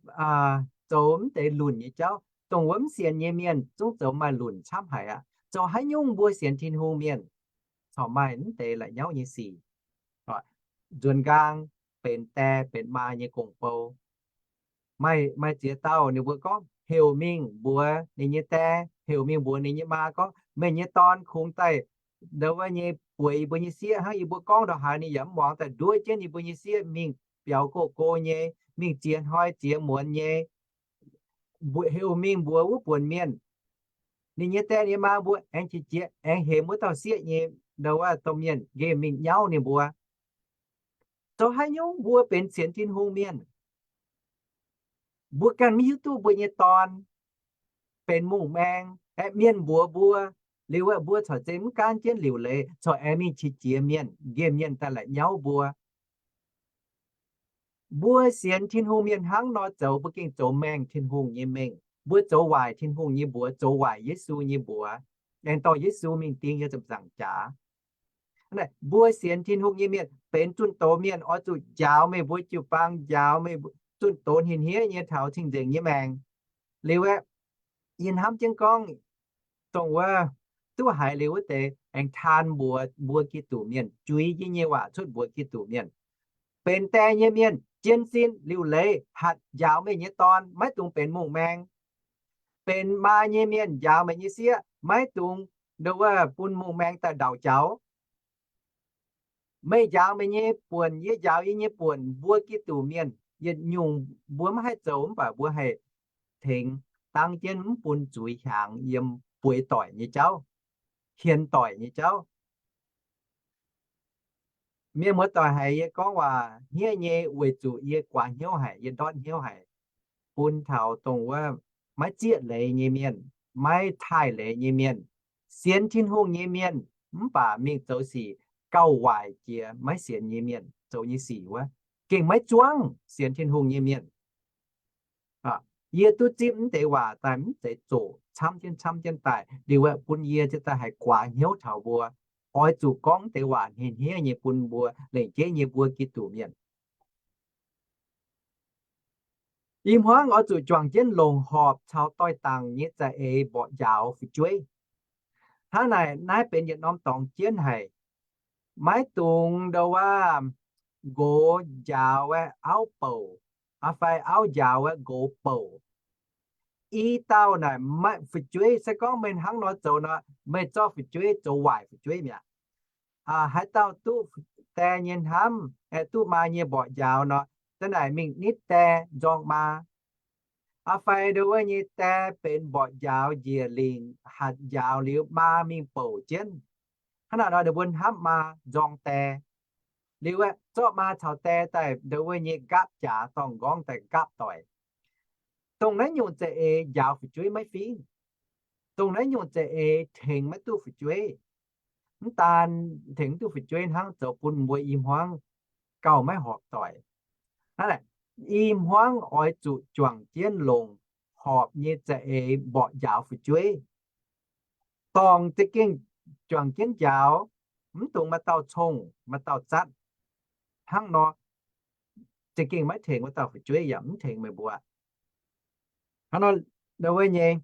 zoux mv deix lunc nyei jauv. Dongh wuov mv sienx nyei mienh zungv zoux maaih lunc camv haic aqv. Zoux haaix nyungc mbuo sienx Tin-Hungh mienh corc maaih mv deix la'nyauv nyei sic. Nzuonx nqaang benx die benx maa nyei gong-bou. Maaih, maaih ziex dauh ninh mbuo gorngv heuc mingh mbuox ninh nyei die, heuc mingh mbuox ninh nyei maa gorngv, Meih nyei dorn kungx daaih ndo wuov nyei bueix yie mbuo nyei sieqv hnangv yie mbuo gorngv ndo haaix ninh yaac mv muangx, daaih nduov jienv yie mbuo nyei sieqv mingh biaux gox-go nyei, mingh ziex hnoi ziex muonz nyei. Mbuo heuc mingh mbuox wuov buonc mienh. Ninh nyei die nyei maa mbuo aengx qiex jiez aengx hemx wuov dauh sieqv nyei ndo wuov domh mienh nqemh mingh nyauv ninh mbuo. Zoux haaix nyungc mbuo benx sienx Tin-Hungh mienh, mbuo ganh mv hiuv duqv mbuo nyei dorn benx mungh maeng, aeqv, mienh mbuox mbuo, liuz aeqv, mbuo corc zeiz mv gaanv jienv liuc leiz, corc aengx mingh qiex jiez mienh, nqemh mienh daaih la'nyauv mbuo. Mbuo sienx Tin-Hungh mienh hnangv nor zoux, mbuo gengh zoux maengh Tin-Hungh nyei mengh. mbuo zoux waaic Tin-Hungh nyei mbuox, zoux waaic Yesu nyei mbuox, aengx dorh Yesu mingh ding yiem ziepc nzaangc jaax. Mbuo sienx Tin-Hungh nyei mienh, benx zunh doz mienh, oix zuqc njaaux meih mbuo jiu-baang, njaaux meih zunh doz hniev-hniev nyei taux cing-nzengc nyei maengc. Liuz aeqv, yie hnamv jienv gorngv, dongh wuov duqv haiz liuz wuov deix aengx taan mbuox mbuo Giduc mienh, juix yie nyei waac cuotv mbuox Giduc mienh. Benx die nyei mienh jienv sin liuc leiz hatc njaaux meih nyei dorn, maiv dungx benx mungh maeng. Benx maa nyei mienh njaaux meih nyei sieqv, maiv dungx ndo wuov bun mungh maeng daaih ndauc jaux. Meih njaaux meih nyei buonc, yie njaaux yie nyei buonc. Mbuo Giduc mienh yietc nyungc mbuo maiv haih zoux mv baac mbuo haih tengx dangv jienv mv bun zuiz hiaangx yiem bueix doic nyei jauv, hienx doic nyei jauv. Mienh muoz-doic, haiz yie gorngv waac hniev nyei weic zuqc yie guaax hnyouv haic, yie ndortv hnyouv haic, bun taux dongh wuov maiv zieqv leiz nyei mienh, maiv taaih leiz nyei mienh, sienx Tin-Hungh nyei mienh mv baac mingh zoux sic gauh waaic jiex maiv sienx nyei mienh zoux nyei sic wuov, gengh maiv zuangv sienx Tin-Hungh nyei mienh. Yie duqv zipv mv deix waac daaih mv zeiz zoqc camv jienv camv jienv daaih liuz aeqv, bun yie ziouc daaih haih guaax hnyouv taux mbuo. Oix zuqc gorngv mv deix waac hniev-hniev nyei bun mbuo lengc jeiv nyei mbuo Giduc mienh. I hmuangv oix zuqc juangc jienv longc horpc caux doix-dangc nyei za'eix mborqv njaaux fu'jueiv. Hnangv naaic naaiv benx yietc norm dorngx jienv haic. Maiv dungx ndo wuov nqox njaaux aeqv auv bouc, fai auv njaaux aeqv nqox bouc. I dauh naaic maiv fu'jueiv, se gorngv meih hnangv nor zoux nor, meih zorqv fu'jueiv zoux waaic fu'jueiv mi'aqv. Haaix dauh duqv die nyei hnamv, aeqv, duqv maa nyei mborqv njaaux nor, za'naaic mingh nitv die nzorng maa. Fai ndo wuov nyei die benx mborqv njaaux njiec lingc hatc njaaux liuz maa mingh bouc jienv. Hnangv naaic nor ninh mbuo hnamv maa nzorng die. Liuz aeqv, zorqv maa caux die daaih ndo wuov nyei nqaapv jaax dorngh nqorngv daaih nqaapv doic. Dongh naaiv nyungc za'eix njaaux fu'jueiv maiv fingx. Dongh naaiv nyungc za'eix tengx maiv duqv fu'jueiv. Mv daan tengx mv duqv fu'jueiv hnangv, zoux bun mbuo i hmuangv gauh maiv horpc doic. Hnangv naaic, i hmuangv oix zuqc juangc jienv longc horpc nyei za'eix mborqv njaaux fu'jueiv. Dorngc za'gengh juangc jienv njaaux, mv dungx maaih dauh cong, maaih dauh zatv. Hnangv nor, za'gengh maiv tengx wuov dauh fu'jueiv yaac mv tengx meih mbuo. Hnangv nor, wuov nyei,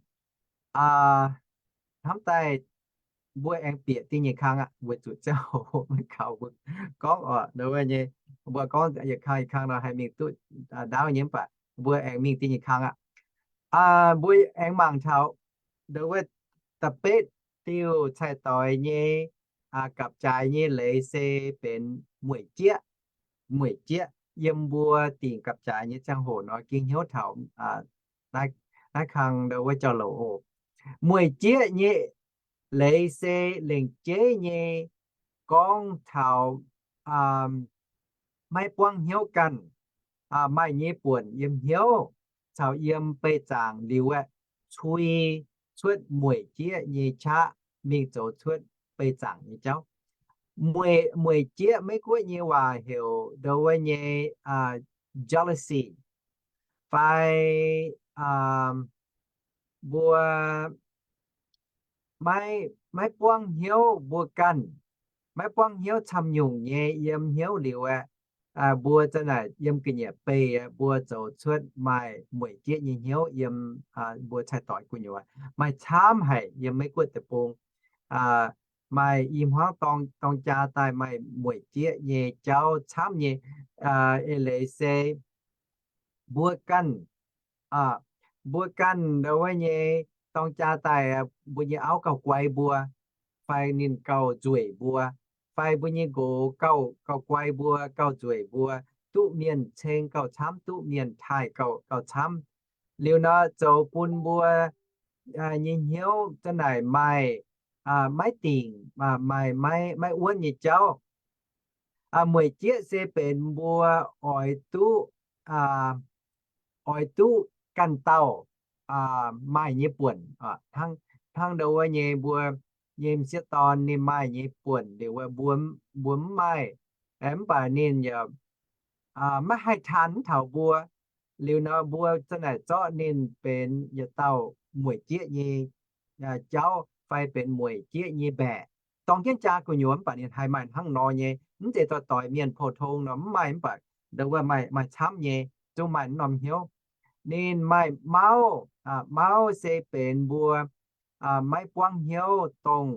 hnamv daaih mbuo aengx bieqc dingh nyei kang aqv, weic zuqc ziangh hoc maiv kaux mbuo gorngv oc. Wuov nyei, mbuo gorngv yietc kang yietc kang nor haih mingh duqv ndaauv nyei, mv baac mbuo aengx mingh dingh nyei kang aqv. Mbuo aengx mangc taux ndo wuov da'betv diuh cai-doix nyei gapv-jaaix nyei leiz se benx mueic jieqv. Mueic jieqv yiem mbuo dingc gapv-jaaix nyei ziangh hoc nor ging hnyouv taux naaiv kang ndo wuov jauv-louc oc. Mueic jieqv nyei leiz se lengc jeiv nyei gorngv taux maiv buangv hnyouv ganh, maaih nyei buonc yiem hnyouv caux yiem beih zaangc liuz aeqv, cui cuotv mueic jieqv nyei qaqv mingh zoux cuotv beih zaangc nyei jauv. Mueic jieqv Meiv-Guoqv nyei waac heuc ndo wuov nyei jealousy, fai mbuo maiv buangv hnyouv mbuo ganh, maiv buangv hnyouv camv-nyungc nyei yiem hnyouv liuz aeqv, mbuo za'naaic yiem ga'nyiec beih aeqv, mbuo zoux cuotv maaih mueic jieqv nyei hnyouv yiem mbuo cai-doix gu'nyuoz. Maaih camv haic yiem Meiv-Guoqv deic-bung. Maaih i hmuangv dorng jaa daaih maaih mueic jieqv nyei jauv camv nyei. Eix leiz se mbuo ganh, mbuo ganh ndo wuov nyei dorng jaa daaih mbuo nyei auv gauh guai mbuo, fai ninh gauh nzueic mbuo, fai mbuo nyei nqox gauh, gauh guai mbuo, gauh nzueic mbuo, duqv mienh ceng gauh camv, duqv mienh taaih gauh, gauh camv. Liuz nor zoux bun mbuo nyei hnyouv za'naaic maaih maiv dingc, maaih maiv, maiv wuonv nyei jauv. Mueic jieqv se benx mbuo oix duqv, oix duqv ganh dauh maaih nyei buonc. Hnangv ndo wuov nyei mbuo nyei m'sieqv dorn ninh maaih nyei buonc liuz mbuo, mbuo mv maaih, mv baac ninh yaac maiv haih taan mv taux mbuo. Liuz nor mbuo za'naaic zorqv ninh benx yietc dauh mueic jieqv nyei jauv fai benx mueic jieqv nyei mbaeqc. Dorng jienv jaa gu'nyuoz mv baac ninh haih maaih hnangv nor nyei, mv zeiz doix-doix mienh pou-tong nor mv maaih, mv baac ndau wuov maaih, maaih camv nyei, zungv maaih norm hnyouv. Ninh maaih mauv, mauv se benx mbuo maiv buangv hnyouv dongh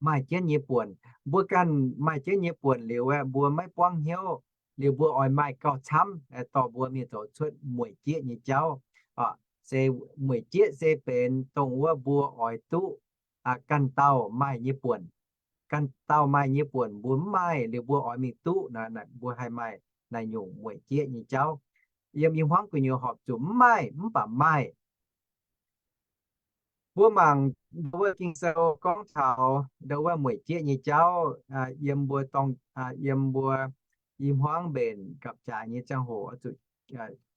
maaih jienv nyei buonc. Mbuo ganh maaih jienv nyei buonc liuz aeqv, mbuo maiv buangv hnyouv, liuz mbuo oix maaih gauh camv, dorh mbuo mingh zoux cuotv mueic jieqv nyei jauv. Se mueic jieqv se benx dongh wuov mbuo oix duqv ganh dauh maaih nyei buonc. Ganh dauh maaih nyei buonc mbuo mv maaih, liuz mbuo oix mingh duqv nor, mbuo haih maaih naaiv nyungc mueic jieqv nyei jauv. Yiem i hmuangv gu'nyuoz horpc zuqc mv maaih, mv baac maaih. Mbuo mangc ndau wuov Ging-Sou gorngv taux ndau wuov mueic jieqv nyei jauv, yiem mbuo dorng, yiem mbuo i hmuangv mbenc gapv-jaaix nyei ziangh hoc oix zuqc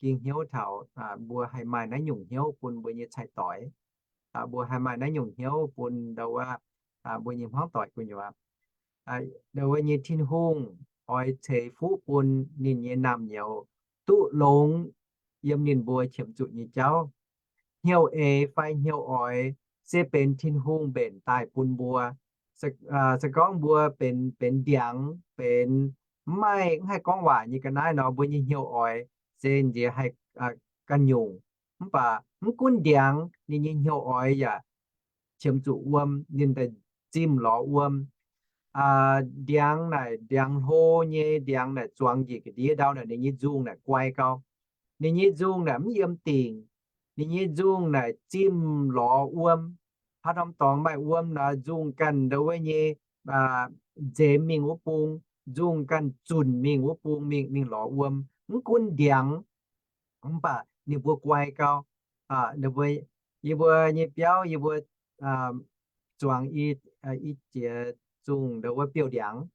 ging hnyouv taux mbuo haih maaih naaiv nyungc hnyouv bun mbuo nyei cai-doix. Mbuo haih maaih naaiv nyungc hnyouv bun ndau wuov mbuo nyei hmuangv doic gu'nyuoz. Ndau wuov nyei Tin-Hungh oix ceix fuqv bun ninh nyei naamh nyouz duqv longx yiem ninh mbuo qiemx zuqc nyei jauv. Hnyouv eix fai hnyouv oix se benx Tin-Hungh mbenc daaih bun mbuo. Se gorngv mbuo benx, benx ndiangx, benx mv maaih, mv haih gorngv waac nyei ga'naaiv nor, mbuo nyei hnyouv oix se nziex haih ganh nyungc. Mv baac mv gunv ndiangx, ninh nyei hnyouv oix yaac qiemx zuqc wuom, ninh daaih zimh lorz wuom. Ndiangx naaic, ndiangx hlo nyei ndiangx naaic zuangx njiec ga'ndiev ndau naaic, ninh nyei nzungh naaic guai gau. Ninh nyei nzungh naaic mv yiem dingc. Ninh nyei nzungh naaic zimh lorz wuom. Haaix norm dorngx maaih wuom nor, nzungh ganh ndau wuov nyei nzemx mingh wuov bung, nzungh ganh zunc mingh wuov bung mingh, mingh lorz wuom. Mv gunv ndiangx, mv baac ninh mbuo guai gau. Yie mbuo nyei biauv, yie mbuo zuangx i jiex zungh ndau wuov biouv-ndiangx.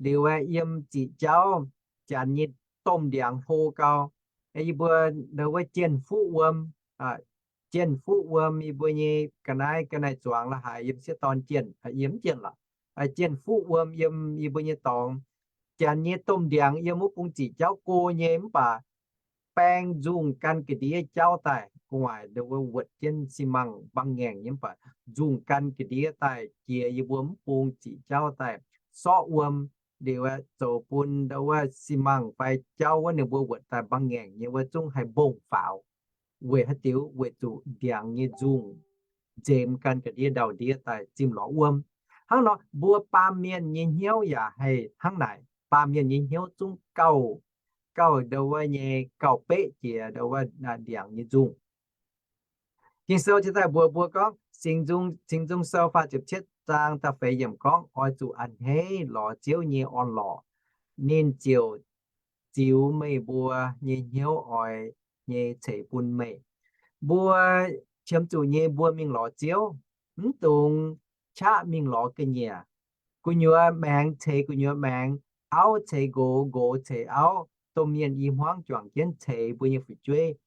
Liuz aeqv, yiem ziqc jauv janx nyei domh ndiangx hlo gau. Yie mbuo ndau wuov jienh fuqv wuom, jienh fuqv wuom, yie mbuo nyei ga'naaiv, ga'naaiv zuangx la'haaix yiem sieqv dorn jienh, yie mv jienh lorqc. Jienh fuqv wuom yiem yie mbuo nyei dorngx. Janx nyei domh ndiangx yiem wuov bung ziqc jauv go nyei mv baac baeng nzungh gan ga'ndiev jauv daaih, gu'nguaaic ndau wuov wuotc jienv si mangh mbang ngaengc nyei mv baac nzungh gan ga'ndiev daaih jiex yie mbuo mv bung ziqc jauv daaih sorqv wuom. Liuz aeqv, zoux bun ndau wuov si mangh fai jauv wuov ninh mbuo wuotc daaih mbang ngaengc nyei wuov zungv haih mbongh faaux. Weic haaix diuc? Weic zuqc ndiangx nyei nzungh nzemx gan ga'ndiev ndau-ndiev daaih zimh lorz wuom. Hnangv nor mbuo baamh mienh nyei hnyouv yaac haih hnangv naaic. Baamh mienh nyei hnyouv zungv gauh, gauh ndau wuov nyei gauh beqv jiex ndau wuov ndiangx nyei nzungh. Ging-Sou cingx daaih mbuox mbuo gorngv, Singx Nzung, Singx Nzung Sou faah ziepc cietv zaang da'feix yiemc gorngv, oix zuqc a'hneiv lorz Ziouv nyei orn-lorqc, ninh ziouc ziux meih mbuo nyei hnyouv oix nyei ceix bun meih. Mbuo qiemx zuqc nyei mbuo mingh lorz Ziouv, mv dungx qaqv mingh lorz ga'nyiec. Gu'nyuoz maengx ceix gu'nyuoz maengx, auv ceix nqox, nqox ceix auv, domh mienh i hmuangv juangc jienv ceix mbuo nyei fu'jueiv.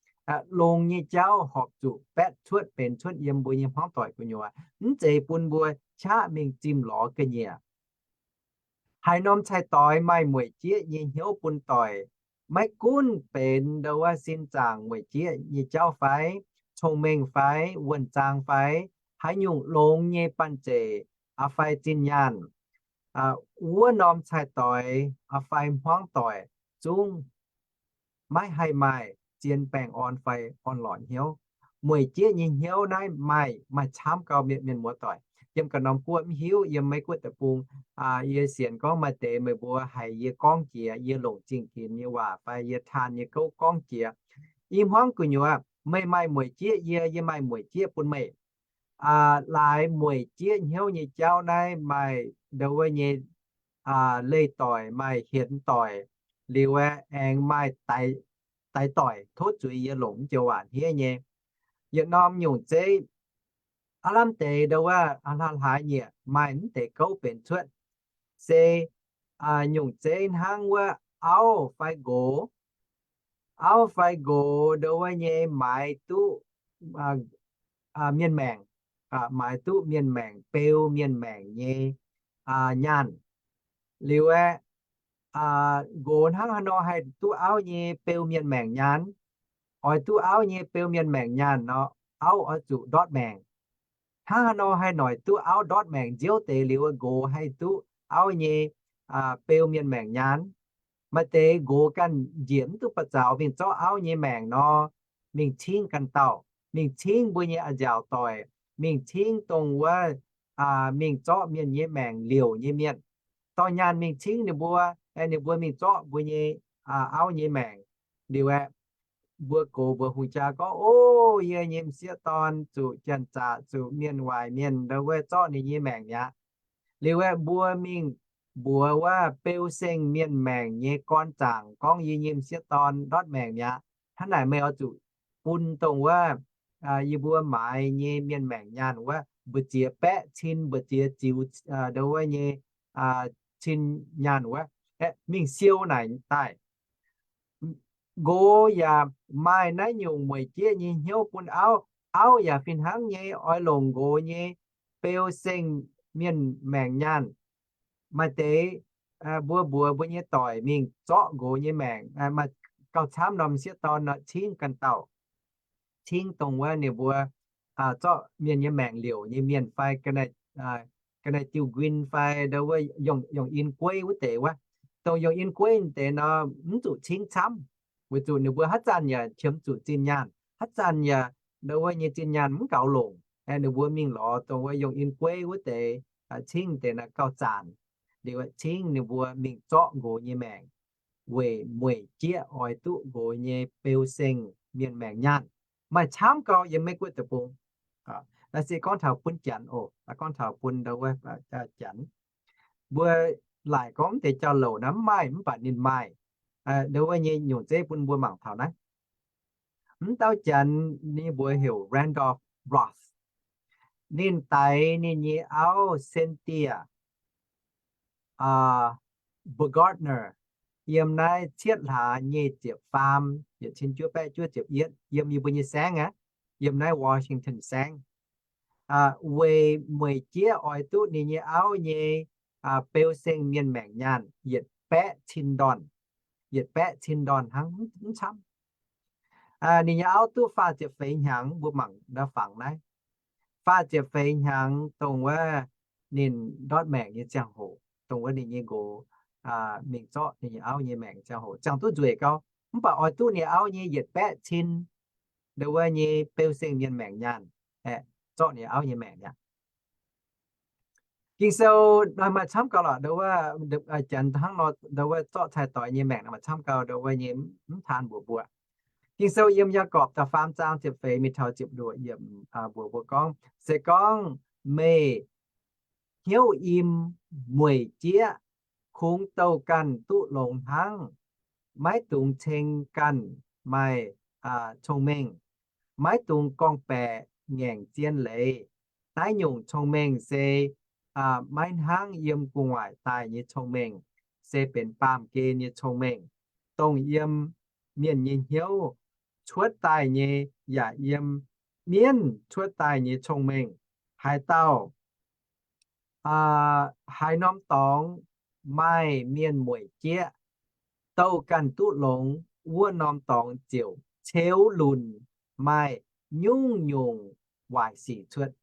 Longx nyei jauv horpc zuqc baetv cuotv benx cuotv yiem mbuo nyei hmuangv doic gu'nyuoz, mv zeiz bun mbuo qaqv mingh zimh lorz ga'nyiec. Haaix norm cai-doix maaih mueic jieqv nyei hnyouv bun doic, maiv gunv benx ndau wuov sin zaangc mueic jieqv nyei jauv fai, cong-mengh fai, wuonh zaang fai, haaix nyungc longx nyei banh zeic, fai zinh nyaanh, wuov norm cai-doix fai hmuangv doic zungv maiv haih maaih zien baengh orn fai orn-lorqc hnyouv. Mueic jieqv nyei hnyouv naaiv maaih, maaih camv gau, mienh, mienh muoz doic. Yiem ganh norm guoqv mv hiuv, yiem Meiv Guoqv deic-bung, yie sienx gorngv maaih deix meih mbuo haiz yie gorngv jiex, yie longc zingh ginx nyei waac fai yie taan nyei gouv gorngv jiex. I hmuangv gu'nyuoz meih maaih mueic jieqv yie, yie maaih mueic jieqv bun meih. Laaix mueic jieqv hnyouv nyei jauv naaiv maaih ndau wuov nyei leih doic, maaih hienx doic, liuz aengx maaih daix doic. Tov zuiz yie longc mv joux waac hniev nyei. Yietc norm nyungc zeiv, aav lamh deix ndau wuov hlaax hlaax nyieqc maaih mv deix gouv benx cuotv. Se nyungc zeiv hnangv wuov auv fai nqox, auv fai nqox ndau wuov nyei maaiz duqv mienh maengc, maaiz duqv mienh maengc, beu mienh maengc nyei nyaanh. Liuz aeqv, nqox hnangv haaix nor haih duqv auv nyei beu mienh maengc nyaanh? oix duqv auv nyei beu mienh maengc nyaanh nor, auv oix zuqc ndortv maengc. Hnangv haaix nor haih noic duqv auv ndortv maengc? Nziouv deix liuz nqox haih duqv auv nyei beu mienh maengc nyaanh. Maaih deix nqox ganh njiec mv duqv ba'zaux mingh zorqv auv nyei maengc nor, mingh cingv ganh dauh, mingh cingv mbuo nyei a'nziaauc doic, mingh cingv dongh wuov, mingh zorqv mienh nyei maengc liouc nyei mienh. Dorh nyaanh mingh cingv ninh mbuo, ninh mbuo mingh zorqv mbuo nyei auv nyei maengc. Liuz aeqv, mbuo gox mbuox hungh jaa gorngv, O, yie nyei m'sieqv dorn zuqc janx-zaqc, zuqc mienh waaic mienh ndau wuov zorqv ninh nyei maengc mi'aqv. Liuz aeqv, mbuo mingh mbuox wuov beu seng mienh maengc nyei gorn zaangc gorngv, Yie nyei m'sieqv dorn ndortv maengc mi'aqv. Hnangv naaic meih oix zuqc bun dongh wuov yie mbuo maaiz nyei mienh maengc nyaanh wuov mbu'ziex baeqv cin, mbu'ziex ziux ndau wuov nyei cin nyaanh wuov, mingh siou naaic daaih. Nqox yaac maaih naaiv nyungc mueic jieqv nyei hnyouv bun auv. Auv yaac fih hnangv nyei oix longc nqox nyei beu seng mienh maengc nyaanh. Maaih deix mbuo mbuox mbuo nyei doic mingh zorqv nqox nyei maengc, maaih gauh camv norm m'sieqv dorn nor cingv ganh dauh, cingv dongh wuov ninh mbuo zorqv mienh nyei maengc liouc nyei mienh fai ga'naaiv diuh nquin fai ndau wuov yongh in gueiv wuov deix wuov. Dongh yongh in gueiv deix nor mv zuqc cingv camv, weic zuqc ninh mbuo haaix zanc yaac qiemx zuqc zinh nyaanh, haaix zanc yaac ndau wuov nyei zinh nyaanh mv gaux longc. Ninh mbuo mingh lorz dongh wuov yongh in gueiv wuov deix, cingv deix naaiv gauh zanc. Liuz cingv ninh mbuo mingh zorqv nqox nyei maengc, weic mueic jieqv oix duqv nqox nyei beu seng mienh maengc nyaanh. Maaih camv gau yiem Meiv Guoqv deic-bung. Naaiv se gorngv taux bun Janx oc, gorngv taux bun ndau wuov Janx. Mbuo laaic gorngv deix jauv-louc naaiv mv maaih, mv baac ninh maaih ndau wuov nyei nyungc zeiv bun mbuo mangc taux naaiv. Mv dauh Janx ninh mbuox heuc Randolph Ross. Ninh daix ninh nyei auv Cynthia Bogardner yiem naaiv cietv hlaax nyic ziepc faam, yietc cin juov baeqv juov ziepc yietv, yiem yie mbuo nyei saengv aqv, yiem naaiv Washington saengv, weic mueic jieqv oix duqv ninh nyei auv nyei beu seng mienh maengc nyaanh yietc baeqv cin ndorn. Yietc baeqv cin ndorn hnangv, mv camv. Ninh nyei auv duqv faah ziepc feix hnyangx, mbuo mangc ndau fangx naaiv. Faah ziepc feix hnyangx dongh wuov ninh ndortv maengc nyei ziangh hoc, dongh wuov ninh nyei nqox mingh zorqv ninh nyei auv nyei maengc ziangh hoc ziangh duqv nzueic gau. Mv baac oix duqv ninh auv nyei yietc baeqv cin ndau wuov nyei beu seng mienh maengc nyaanh, zorqv ninh auv nyei maengc mi'aqv. Ging-Sou maaih camv gau lorqc, ndau wuov Janx hnangv nor ndau wuov zorqv cai-doix nyei maengc maaih camv gau ndau wuov nyei, mv taan mbuox mbuo. Ging-Sou yiem Yaagorpc da'faam zaang ziepc feix mingh taux ziepc luoqc yiemc mbuox mbuo gorngv, Se gorngv meih hnyouv im mueic jieqv, kungx douh ganh duqv longx hnangv. Maiv dungx ceng ganh maaih cong-mengh. Maiv dungx gorngv-baeqc ngaengc zien leiz. Naaiv nyungc cong-mengh se maiv hnangv yiem gu'nguaaic daaih nyei cong-mengh, se benx baamh gen nyei cong-mengh, dongh yiem mienh nyei hnyouv cuotv daaih nyei, yaac yiem mienv cuotv daaih nyei cong-mengh. Haaix dauh, haaix norm dorngx maaih mienh mueic jieqv, douh ganh duqv longx, wuov norm dorngx ziouc ceux lunc maaih nyungc-nyungc waaic sic cuotv.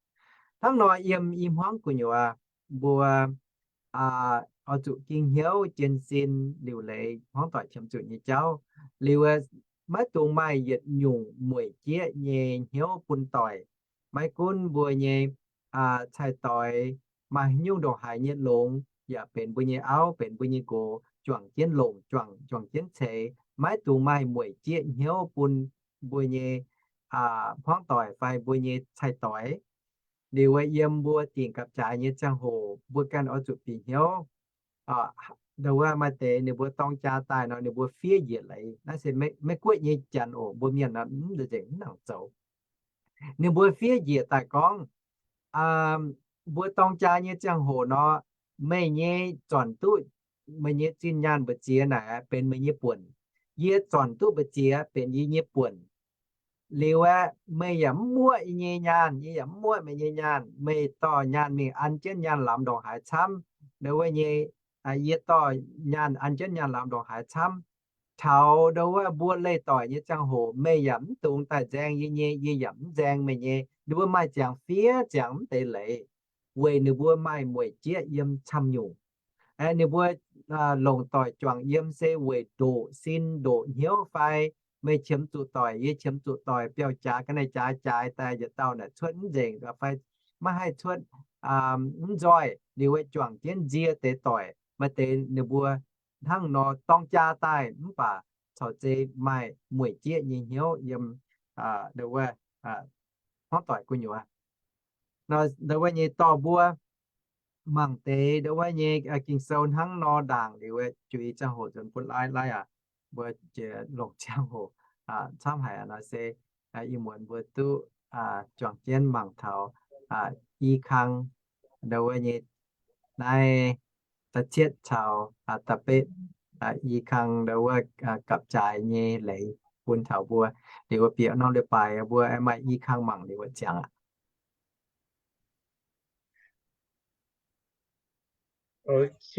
Hnangv nor yiem i hmuangv gu'nyuoz mbuo oix zuqc ging hnyouv jien sin liuc leiz hmuangv doic qiemx zuqc nyei jauv. Liuz maiv dungx maaih yietc nyungc mueic jieqv nyei hnyouv bun doic. Maiv gunv mbuo nyei cai-doix maaih haaix nyungc ndongc haaix nyei longx, yaac benx mbuo nyei auv, benx mbuo nyei nqox, juangc jienv longc, juangc, juangc jienv ceix. Maiv dungx maaih mueic jieqv hnyouv bun mbuo nyei hmuangv doic fai mbuo nyei cai-doix. Liuz yiem mbuo dingc gapv-jaaix nyei ziangh hoc mbuo ganh oix zuqc bieqc hnyouv. Ndau wuov maaih deix ninh mbuo dorng jaa daaih nor ninh mbuo fiev njiec leiz. Naaiv se Meiv-Guoqv nyei Janx oc, mbuo mienh nor mv nzengc mv nangc zoux. Ninh mbuo fiev njiec daaih gorngv, mbuo dorng jaa nyei ziangh hoc nor, meih nyei zornc duqv meih nyei zinh nyaanh mbu'ziex naaic benx meih nyei buonc. Yie zornc duqv mbu'ziex benx yie nyei buonc. Liuz aeqv, meih yaac mv muoqv yie nyei nyaanh, yie yaac mv muoqv meih nyei nyaanh. Meih dorh nyaanh mingh an jienv nyaanh lamz ndongc haaix camv, ndau wuov nyei, yie dorh nyaanh an jienv nyaanh lamz ndongc haaix camv, taux ndo wuov mbuo leih doic nyei ziangh hoc, meih yaac mv dungx daaih nzaeng yie nyei, yie yaac mv nzaeng meih nyei. Ninh mbuo maaih ziangx fiev ziangx mv deix leiz, weic ninh mbuo maaih mueic jieqv yiem camv-nyungc. Aeqv, ninh mbuo longc doic juangc yiem se weic ndoqc sin ndoqc hnyouv fai meih qiemx zuqc doic, yie qiemx zuqc doic, biauv-jaaix ga'naaiv jaaix jaaix daaih yietc dauh naaic cuotv mv nzengc fai maiv haih cuotv mv nzoih, liuz juangc jienv nzie deix doic. Maaih deix ninh mbuo hnangv nor dorng jaa daaih mv baac corc zei maaih mueic jieqv nyei hnyouv yiem ndo wuov hmuangv doic gu'nyuoz. Ndo wuov nyei dorh mbuo mangc deix ndo wuov nyei Ging-Sou hnangv nor ndaangc liuz, juix ziangh hoc nzunc bun laai laai aac, mbuo jiex longc ziangh hoc camv haic nor se ih muonz mbuo duqv juangc jienv mangc taux i kang ndo wuov nyei naaiv da'cietv caux da'betv i kang ndo wuov gapv-jaaix nyei leiz bun taux mbuo. Liuz wuov bieqc norm leiz-baaix mbuo maaih i kang mangc liuz wuov ziangx aqv. Ok,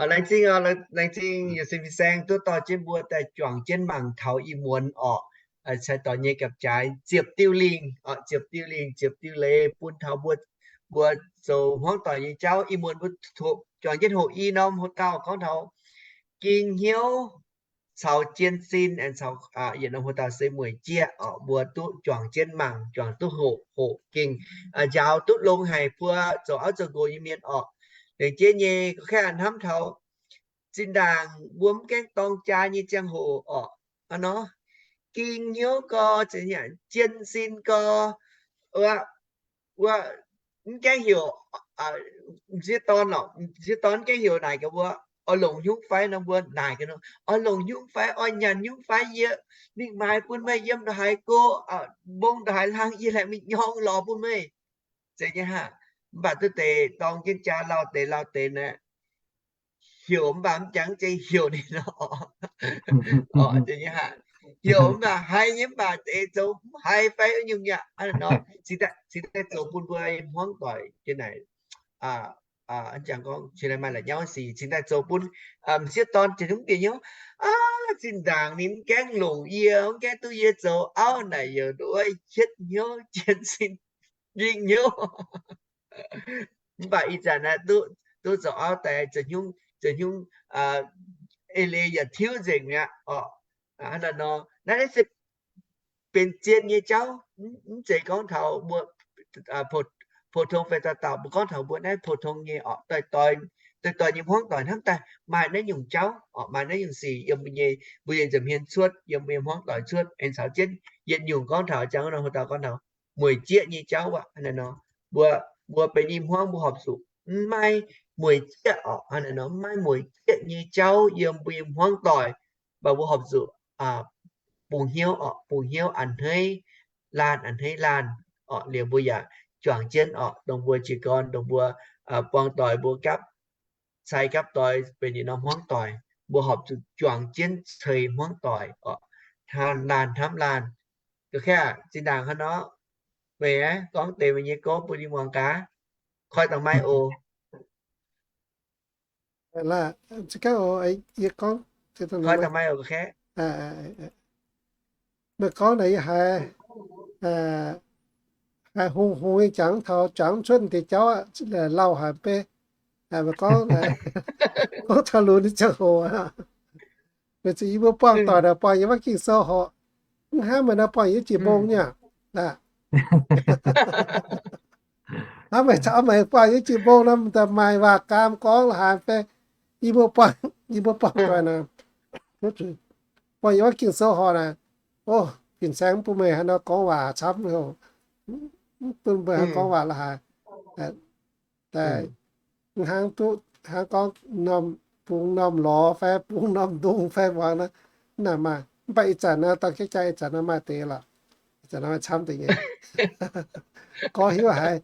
laengz zingh, laengz zingh Yiu Sin Fin-Saeng duqv dorh jienv mbuo daaih juangc jienv mangc taux ih muonz orqc, cai doic nyei gapv-jaaix ziepc diuh lingh, ziepc diuh lingh, ziepc diuh leiz bun taux mbuo, mbuo zoux hmuangv doic nyei jauv. Ih muonz mbuo juangc jienv hoqc i norm hoc dauh gorngv taux ging hnyouv caux jien sin, aengx caux yietc norm hoc dauh se mueic jieqv orqc, mbuo duqv juangc jienv mangc, juangc duqv hoqc, hoqc gengh njaaux duqv longx haic, mbuo zoux auv zoux nqox nyei mienh orqc. Lengc jeiv nyei gorngv hnamv taux zinh ndaangc mbuo mv gaengh dorng jaa nyei ziangh hoc orqc, hnangv nor ging hnyouv gau, jien sin gau, wuov, mv gaengh heuc, m'sieqv dorn lorqc, m'sieqv dorn mv gaengh heuc naaic gaax mbuo, oix longc hnyouv fai nor mbuo naaic gaax nor, oix longc hnyouv fai, oix nyanc hnyouv fai, yie mingh maaiz bun meih yiem ndongc haaix go, mbong ndongc haaix hlang yie laengz mingh nyorng lorz bun meih. Zeiz nyei haic. Mv baac duqv deix dorng jienv jaa lauh deix lauh deix naaic, heuc mv baac mv jangx zeiz heuc ninh nor. Heuc mv baac haiz nyei mv baac deix zoux mv haiz fai nyungc yaac nor, cingx daaih zoux bun mbuo hmuangv doic jienv naaic, jangx gorngv cingx daaih maaih la'nyauv sic, cingx daaih zoux bun m'sieqv dorn ziouc mv bieqc hnyouv. Aav, zinh ndaangc ninh mv gaengh longc yie, mv gaengh duqv yie zoux auv naaic, yaac nduov hietv hnyouv, jien sin, ging hnyouv. Mv baac ih zanc naaiv duqv zoux auv daaih, zoux hnyouv, zoux hnyouv eix leiz yaac tiuv nzengc mi'aqv orqc. Hnangv naaiv nor, naaiv se benx zien nyei jauv, mv zeiz gorngv taux mbuo pou-tong fai dauh dauh, mbuo gorngv taux mbuo naaiv pou-tong nyei orqc, doic doic nyei hmuangv doic hnamv daaih maaih naaiv nyungc jauv orqc, maaih naaiv nyungc sic yiem mbuo nyei, mbuo nyei nza'hmien cuotv, yiem mbuo nyei hmuangv doic cuotv, aengx caux jienv yietc nyungc gorngv taux jangx nor, hoc dauh gorngv taux mueic jieqv nyei jauv aqv. Hnangv naaiv nor, mbuo, mbuo benx i hmuangv mbuo horpc zuqc mv maaih mueic jieqv orqc. Hnangv naaiv nor, mv maaih mueic jieqv nyei jauv yiem mbuo nyei hmuangv doic, mv baac mbuo horpc zuqc bungx hnyouv orqc, bungx hnyouv a'hneiv laanh, a'hneiv laanh orqc. Liuz mbuo yaac juangc jienv orqc, dongh mbuo jiez gorn, dongh mbuo buang doic, mbuo gapv sai gapv doic benx yietc norm hmuangv doic, mbuo horpc zuqc juangc jienv ceix hmuangv doic orqc, hnamv laanh hnamv laanh. Ga'kaiv aac, zinh ndaangc hnangv nor, meih aeqv, gorngv deix meih nyei gouv bun yie muangx gaax. Koi dangh maiv oc. Koi dangh maiv oc, ga'kaiv. Meih gorngv naaic yie haiz, haiz hungh hungh nyei jangx taux jangx cuotv deix jauv aqv, lauh haic beiv. Meih gorngv, gorngv taux lunx nyei ziangh hoc, weic zuqc yie mbuo buangh doic naaic buangh yiem wuov Ging-Sou horc. Mv hnangv meih nor buangh yiem jiex mbong nyei aqv. Hnangv meih caux meih buangh yiem jiex mbong nor, daaih maaih waac gaam gorngv la'haaix fai, yie mbuo buangh, yie mbuo buangh doic naaic, buangh yiem wuov Ging-Sou horc naaic, o, fin-saeng mv bun meih haaix nor gorngv waac camv, mv bun meih haaix gorngv waac la'haaix. Daaih hnangv duqv hnangv gorngv norm bungx norm lorz fai bungx norm ndongh fai muangx naaiv, naaic maaih. Mv baac ih zanc nor, dorng jienv jaa ih zanc nor maaih deix lorqc. Ih zanc nor maaih camv deix nyei. Gorngv hiuv haiz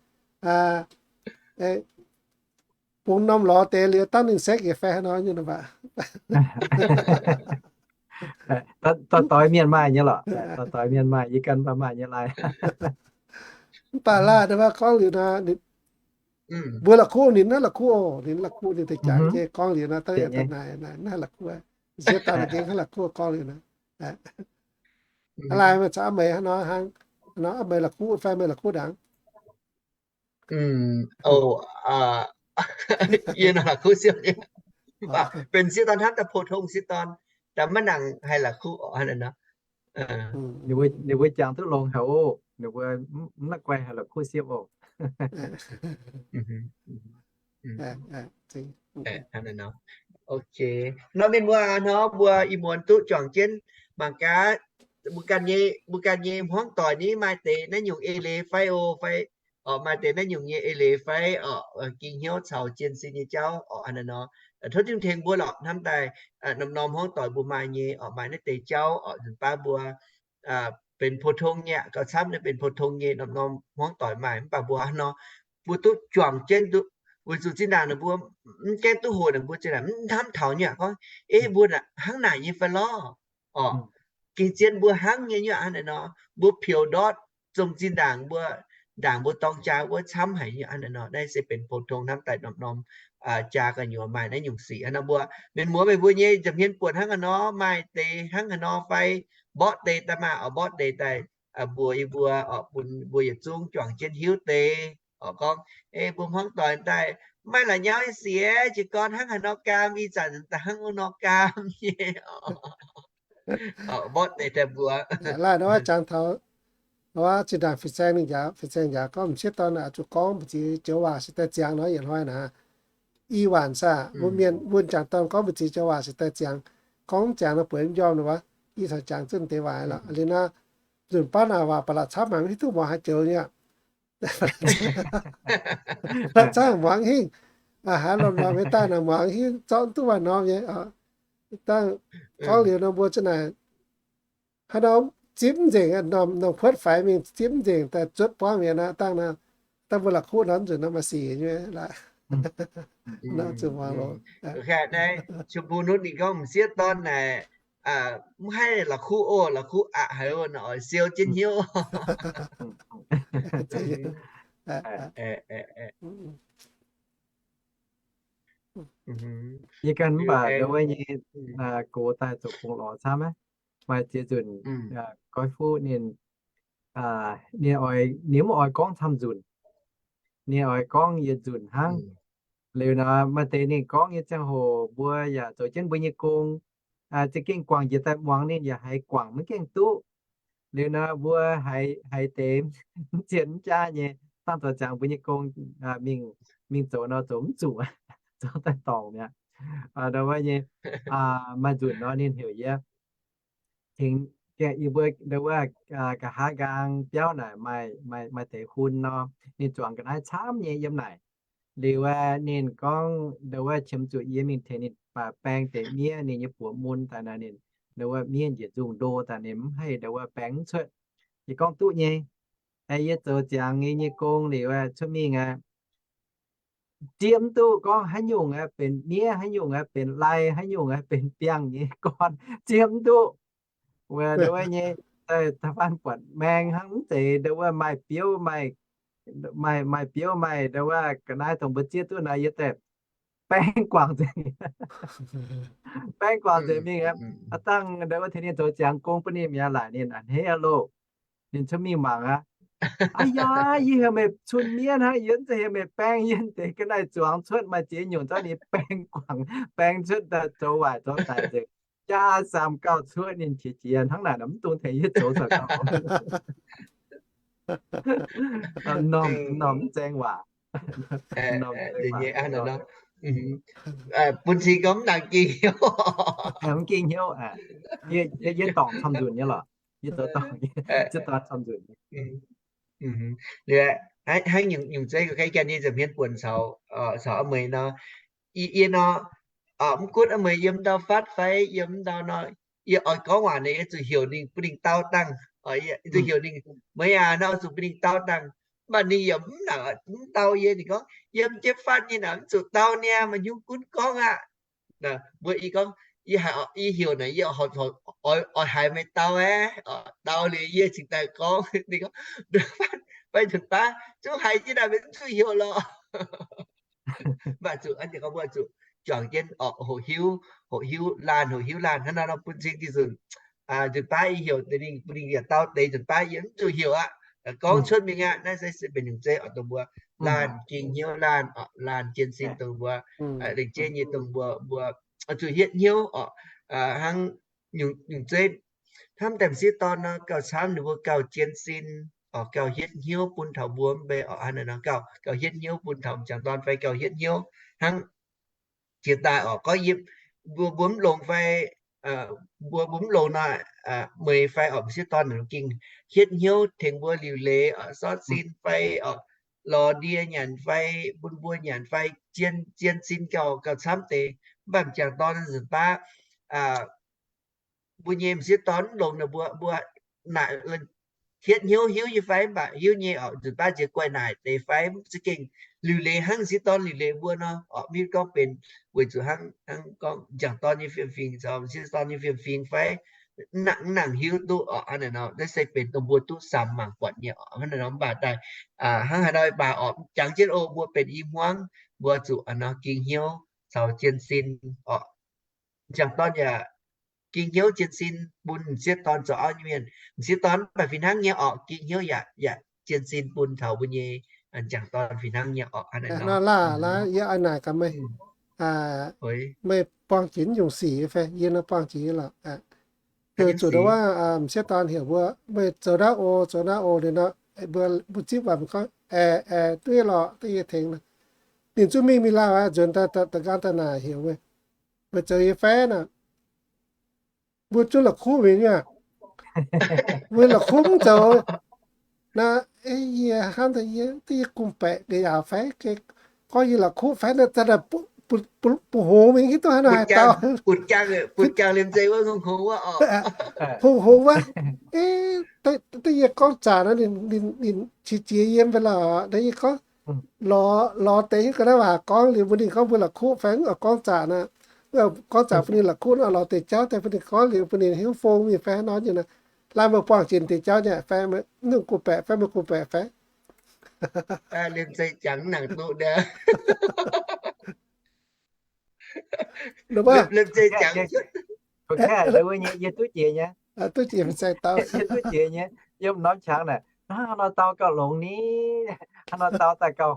bungx norm lorz deix liuz dangv ninh sekv yietc fai haaix nor nyungc nor baac. Doix-doix mienh maaih nyei lorqc. Doix-doix mienh maaih, yie ganh mv baac maaih nyei lai. Mv baac laanh nor gorngv liuz nor, mbuo la'kuqv ninh, naaiv la'kuqv oc, ninh la'kuqv ninh deix jangx jiex gorngv liuz nor, dangh naaic naaiv la'kuqv. M'sieqv dorn ninh gengh hnangv la'kuqv gorngv liuz nor. Aa, laaix meih caux a'meix hnangv nor hnangv, hnangv nor a'meix la'kuqv fai meih la'kuqv ndaangc? Yie nor la'kuqv siepv nyei. Benx sieqv dorn hnangv daaih pou-tong sieqv dorn, daaih maiv nangc haih la'kuqv oc. Ninh mbuo jangx duqv longx haic oc. Ninh mbuo mv la'guaih haih la'kuqv siepv oc. Ok. Nor mienh muoz nor, mbuo ih muonz duqv juangc jienv mangc gaax, mbuo ganh nyei, mbuo ganh nyei hmuangv doic ni maaih deix naaiv nyungc eix leiz fai oc, fai oc, maaih deix naaiv nyungc nyei eix leiz fai oc, ging hnyouv caux jienv sin nyei jauv oc. Hnangv naaiv nor, tov Tin-Hungh tengx mbuo lorqc. Hnamv daaih norm-norm hmuangv doic mbuo maaih nyei oc, maaih naaiv deix jauv oc, nzunc baav mbuo benx pou-tong nyei, gauh camv naaiv benx pou-tong nyei norm-norm hmuangv doic maaih, mv baac mbuo hnangv nor, mbuo duqv juangc jienv duqv, weic zuqc zinh ndaangc ninh mbuo mv gaengh duqv hoqc, ninh mbuo zinh ndaangc mv hnamv taux nyei gorngv, ei, mbuo hnangv naaic nyei fai lorqc? Oc, gengh zien mbuo hnangv nyei nyuoqc hnangv naaic nor, mbuo peux ndortv zongh zinh ndaangc mbuo, ndaangc mbuo dorng jaa wuov camv haic nyuoqc hnangv naaic nor. Naaiv se benx pou-tong hnamv daaih norm-norm jaa gu'nyuoz maaih naaiv nyungc sic hnangv nor. Mbuo mienh muoz meih mbuo nyei nza'hmien buonc hnangv haaix nor, maaih deix hnangv haaix nor fai mborqv deix daaih maah, oc, mborqv deix daaih, mbuox yie mbuo, oc, bun mbuo yietc zungv juangc jienv hiuv deix, oc, gorngv, ei, mbuo hmuangv doic daaih maaih la'nyauv nyei sic, jiez gorn hnangv haaix nor gaam, ih zanc daaih hnangv nor gaam nyei, oc, mborqv deix daaih mbuox. Laih nor wuov jangx taux, wuov zinh ndaangc fin-saeng ninh njaaux, fin-saeng njaaux gorngv m'sieqv dorn oix zuqc gorngv mbu'ziex joux waac se daaih ziangx nor, yietc hnoi naaic, i waanc saah, mbuo mienh mbuo jangc dorn gorngv mbu'ziex joux waac se daaih ziangx. Gorngv mv ziangx nor bueix mv njormh nor wuov, i caux jangx zunv deix waac lorqc. Liuz nor, nzunc baav naaic waac ba'laqc camv, mangc mv hiuv duqv muangx haaix joux nyei. Camv muangx hingh, haaix lomh nor maiv daaih naaic muangx hingh, zorqv duqv waac norm nyei. Dangh gorngv liuz nor mbuo za'naaic hnangv nor zipv nzengc, norm, norm kuotv faix mingh zipv nzengc daaih zuotv buangv mi'aqv naaic. Dangh naaic, dangh mbuo la'kuqv nor nzunc nor maaih sic nyei laaix. Nor zuqc muangx loz. Naaiv Chim Mbu nutv ninh gorngv m'sieqv dorn naaic, mv haih la'kuqv oc, la'kuqv aqc haic oc, naaic oix siou jienv hnyouv. Yie ganh mv baac ndau wuov nyei gox daaih zoux gong lorz camv aqv. Maaih ziex nzunc goiv fuqv ninh, ninh oix, ninh mv oix gorngv camv nzunc. Ninh oix gorngv yietc nzunc hnangv. Liuz nor maaih deix ninh gorngv nyei ziangh hoc mbuo yaac zoux jienv mbuo nyei gong, za'gengh guangc njiec daaih muangx ninh yaac haiz guangc maiv gaengh duqv. Liuz nor mbuo haiz, haiz deix mv zien mv jaav nyei, dangh zoux ziangx mbuo nyei gong mingh, mingh zoux nor zoux mv zuqc, zoux daaih dorngc mi'aqv. Ndau wuov nyei, maaih nzunc nor ninh heuc yie tengx, yie mbuo ndau wuov nqa'haav nqaang biauv naaic maaih, maaih deix hun nor, ninh zuangx ga'naaiv camv nyei yiem naaic. Liuz aeqv, ninh gorngv ndau wuov qiemx zuqc yie mingh tengx ninh baeng deix miev, ninh nyei buoz mun daaih naaic, ninh ndau wuov miev njiec nzungh ndo daaih ninh mv haih ndau wuov baeng mv cuotv. Yie gorngv duqv nyei. Aeqv, yie zoux ziangx yie nyei gong liuz aeqv, cuotv mingh aeqv, zieqv mv duqv gorngv haaix nyungc aeqv benx miev, haaix nyungc aeqv benx lai, haaix nyungc aeqv benx biangh nyei gorn, zieqv mv duqv. Wuov ndau wuov nyei, da'faanh buatc maeng hnangv mv zeiz ndau wuov maaih biouv, maaih, maaih biouv maaih ndau wuov ga'naaiv dongh mbuo zieqv duqv naaic, yie daaih baeng guangc nzengc, baeng guangc nzengc mingh aqv. Aav dangh ndau wuov tengx ninh zoux ziangx gong bun ninh mi'aqv, laaic ninh a'hneiv aqv loh. Ninh cuotv mingh mangc aqv. Aa yaa, yie heuc meih cun miev hnangv, yie mv zeiz heuc meih baeng. Yie deix ga'naaiv zuangx cuotv maaih ziex nyungc zorqv ninh baeng guangc, baeng cuotv daaih zoux waaic zoux daic nzengc. Jaa saamh gauh cuotv ninh qiex jiez hnangv naaic nor, mv dungx tengx yie zoux caux gauh. Norm, norm mv zaeng waac. Bun cing gorngv mv nangc ging hnyouv. Mv ging hnyouv. Yie, yie dorngc camv nzunc nyei lorqc. Yie zoux dorngc, yie zoux dorngc camv nzunc. Hnangv nyungc zeiv ga'naaiv gan yie nza'hmien buonc caux, caux a'meix nor, yie nor, mv gunv a'meix yiem ndau fatv fai yiem ndau nor, yie oix gorngv waac ninh, yie zuqc heuc ninh bun ninh dau dangh. Yie zuqc heuc ninh, meih aac, nor oix zuqc bun ninh dau dangh. Mv baac ninh yaac mv nangc, mv dau yie. Ninh gorngv, yiem jienv fatv nyei naaic mv zuqc dau niaa, maaih hnyouv gunv gorngv aqv. Mbuo, yie gorngv, yie haiz, yie heuc naaic, yie oix haiz meih dau aeqv. Dau liuz yie cingx daaih gorngv. Ninh gorngv, fai nzunc baav zungv haiz jienv naaic, meih mv zuqc heuc lorqc. Mv baac zuqc, aa, gorngv mbuo zuqc juangc jienv orqc, hoqc hiuv, hoqc hiuv laanh, hoqc hiuv laanh hnangv nor nor bun cing dih nzunc. Nzunc baav yie heuc deix mingh, bun ninh yietc dauh deix nzunc baav yie mv zuqc heuc aqv. Gorngv cuotv mingh aqv, naaiv se se benx nyungc zeiv oc dongh mbuo laanh ging hnyouv laanh oc, laanh jienv sin dongh mbuo lengc jeiv nyei dongh mbuo, mbuo zuqc hietv hnyouv oc, hnangv nyungc zeiv hnamv daaih m'sieqv dorn nor gauh camv, ninh mbuo gauh jienv sin oc, gauh hietv hnyouv bun taux mbuo mv bei oc, hnangv naaiv nor gauh, gauh hietv hnyouv bun taux m'jangc dorn fai gauh hietv hnyouv hnangv jiex daaih oc. Gorngv yie, mbuo, mbuo mv longx fai, mbuo, mbuo mv longx nor, meih fai oc m'sieqv dorn ninh ging hietv hnyouv tengx mbuo liuc leiz oc, sortv sin fai oc, lorz ndie nyanc fai bun mbuo nyanc fai jienv, jienv sin gauh, gauh camv deix. Mv baac m'jangc dorn nzunc baav mbuo nyei m'sieqv dorn mv longx nor mbuo, mbuo naaic hietv hnyouv hiuv nyei fai? Mv baac hiuv nyei oc, nzunc baav nziex guaih naaic deix fai mv za'gengh liuc leiz hnangv m'sieqv dorn liuc leiz mbuo nor oc. Mv gorngv benx weic zuqc hnangv, hnangv gorngv m'jangc dorn nyei fiem-fingx caux m'sieqv dorn nyei fiem-fingx fai mv nangc, mv nangc hiuv duqv oc. Hnangv naaic nor naaiv se benx dongh mbuo duqv samx mangc buatc nyei oc. Hnangv naaic nor mv baac daaih hnangv haaix nor baac oc, jangx jienv oc, mbuo benx i hmuangv, mbuo zuqc a'hnoi ging hnyouv caux jienv sin oc. M'jangc dorn yaac ging hnyouv jienv sin bun m'sieqv dorn zoux auv nyei mienh. M'sieqv dorn mv baac fih hnangv nyei oc, ging hnyouv yaac, yaac jienv sin bun taux mbuo nyei m'jangc dorn fih hnangv nyei oc. Hnangv naaic nor. Laaih, laaih, yie oix naaic gaax meih, meih buangh jiex nyungc sic fai? Yie nor buangh jiex lorqc. Heuc zuqc ndongc wuov m'sieqv dorn heuc mbuo, meih zoux naaiv oc, zoux naaiv oc liuz nor, mbuo, mbuo zipv waac mbuo gorngv, aeqv, aeqv, duqv nyei lorqc, duqv nyei tengx. Ninh zungv mingh mingh lauh aqv, nzuonx daaih, daaih, daaih ganh daaih naaic heuc meih, meih zoux nyei fai naaic? Mbuo zungv la'kuqv mingh nyei. Mbuo la'kuqv mv zoux. Naaiv, yie hnamv daaih yie, duqv yie gong-baeqc ga'yaauc fai, gorngv yie la'kuqv fai naaiv, bun hngongx mingh hiuv duqv haaix nor haaix dauh. Hngongx hngongx wuov, duqv yie gorngv zaqc nor, ninh qiex jiez yie mv bei lorqc. Naaiv yie gorngv, lorz, lorz deix hiuv ga'naaiv waac gorngv liuz bun ninh gorngv mbuo la'kuqv fai mv gorngv zaqc nor. Gorngv zaqc bun ninh la'kuqv nor, lorz deix jauv daaih bun ninh gorngv liuz bun ninh hiuv fong mingh fai haaix nor nyei nor. Laaih meih buangh jiex deix jauv nyei fai, mv nungx gong-baeqc fai, meih gong-baeqc fai? Duqv jiex nyei, yie duqv jiex nyei. Yie duqv jiex nyei. Yiem norm qangx naaic, hnangv nor dau gauh longx ni, hnangv nor dau daaih gauh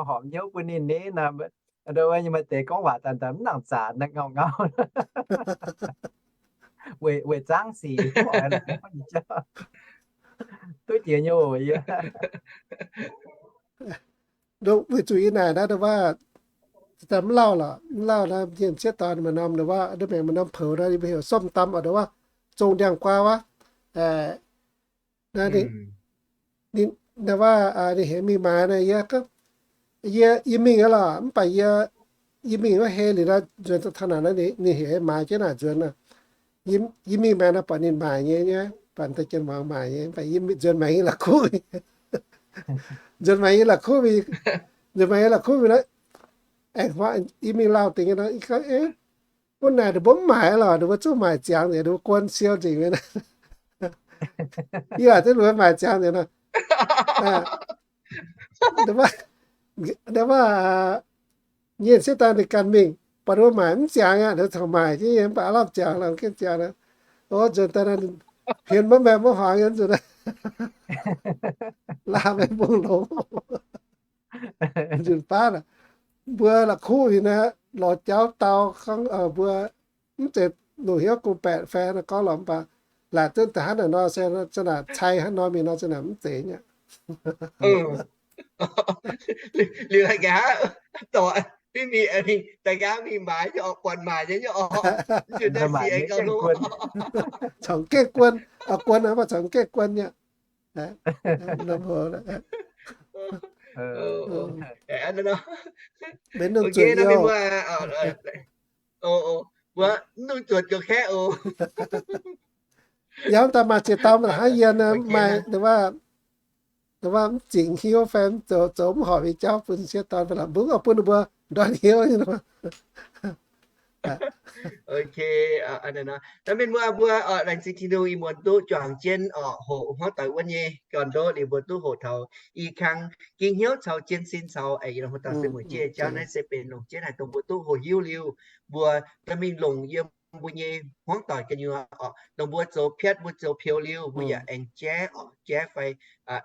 horpc hnyouv bun ninh ni. Maaih deix gorngv waac daaih mv nangc zaqc, ngau ngau. Weic zaangv sic, duqv jiex nyei oc. Weic zuqc yie naaic naaiv, mv lauh lorqc, mv lauh naaiv, m'sieqv dorn maaih norm, maaih norm poux nor, yie mbuo heuc ส้มตำ oc, wuov zong ndiangx-guaa wuov. Naaiv, ninh heuc mingh maaiz naaic, yie, yie mingh aqv lorqc, mv baac yie, yie mingh wuov hei liuz nor, nzuonx taux naaic nor, ninh heuc maaiz jienv naaic nzuonx. Yie mingh maaiz nor buatc ninh maaic nyei, buatc da'jienv muangx maaic nyei, mv baac yie nzuonx maengx nyei la'kuqv. Nzuonx maengx nyei la'kuqv mingh, nzuonx maengx nyei la'kuqv mingh nor, aengx huaav yie mingh lauh dingc nyei nor, yie gorngv, wuov naaic ninh mbuo mv maaic lorqc, ninh mbuo zungv maaic ziangx nzengc, ninh mbuo guon siou nzengc mi'aqv. Yie laaic duqv ninh mbuo maaic ziangx nzengc nor. Wuov, nyei sieqv daaih ninh ganh mingh, buatc ninh mbuo maaic mv ziangx aqv, ninh caux maaic jienv nyei, mv baac aav lamh ziangx lorqc, mv gaengh ziangx. O, nzuonx daaih nor, hmien maiv maengh maiv huaangx nyei nzunc, laaih maiv bungx longx. Nzunc baav mbuo la'kuqv mingh naaic, lorz jauv dau gorngv mbuo mv zeiz longc hnyouv gong-baeqc fai nor gorngv lorqc, mv baac laaic zunv da'hnangv naaic nor se, za'naaic cai hnangv nor mingh nor za'naaic mv zeiz nyei. Liuz gaax, dorc, mingh, mingh, daaih gaax mingh maaiz nyei oc, buatc maaic nyei oc. Corc gaengh guon, guon mv baac corc gaengh guon nyei. Mbenc nungh zuotc youh. Mbuo mv nungh zuotc jouh kaeqv oc. Yaac daaih maaih ziex dauh mv hnangv yie, maaih, waac mv zingc hnyouv fai zoux, zoux mv horpc nyei jauv bun sieqv dorn fai lorqc, mbuo bun ninh mbuo ndortv hnyouv nyei. Ok, naaiv mienh muoz mbuo laengz zingh Tin-Hungh ih muonz duqv juangc jienv oc, hoqc hmuangv doic wuov nyei gorn-ndoqv liuz mbuo duqv hoqc taux i kang ging hnyouv caux jienv sin caux aengx longc hmuangv doic se mueic jiex jauv naaiv se benx longc jienv haaix dongh mbuo duqv hoqc hiuv liuz, mbuo dorh mingh longc yiem mbuo nyei hmuangv doic gu'nyuoz oc, dongh mbuo zoux piatv mbuo zoux peux liuz mbuo yaac aengx jaiv oc, jaiv fai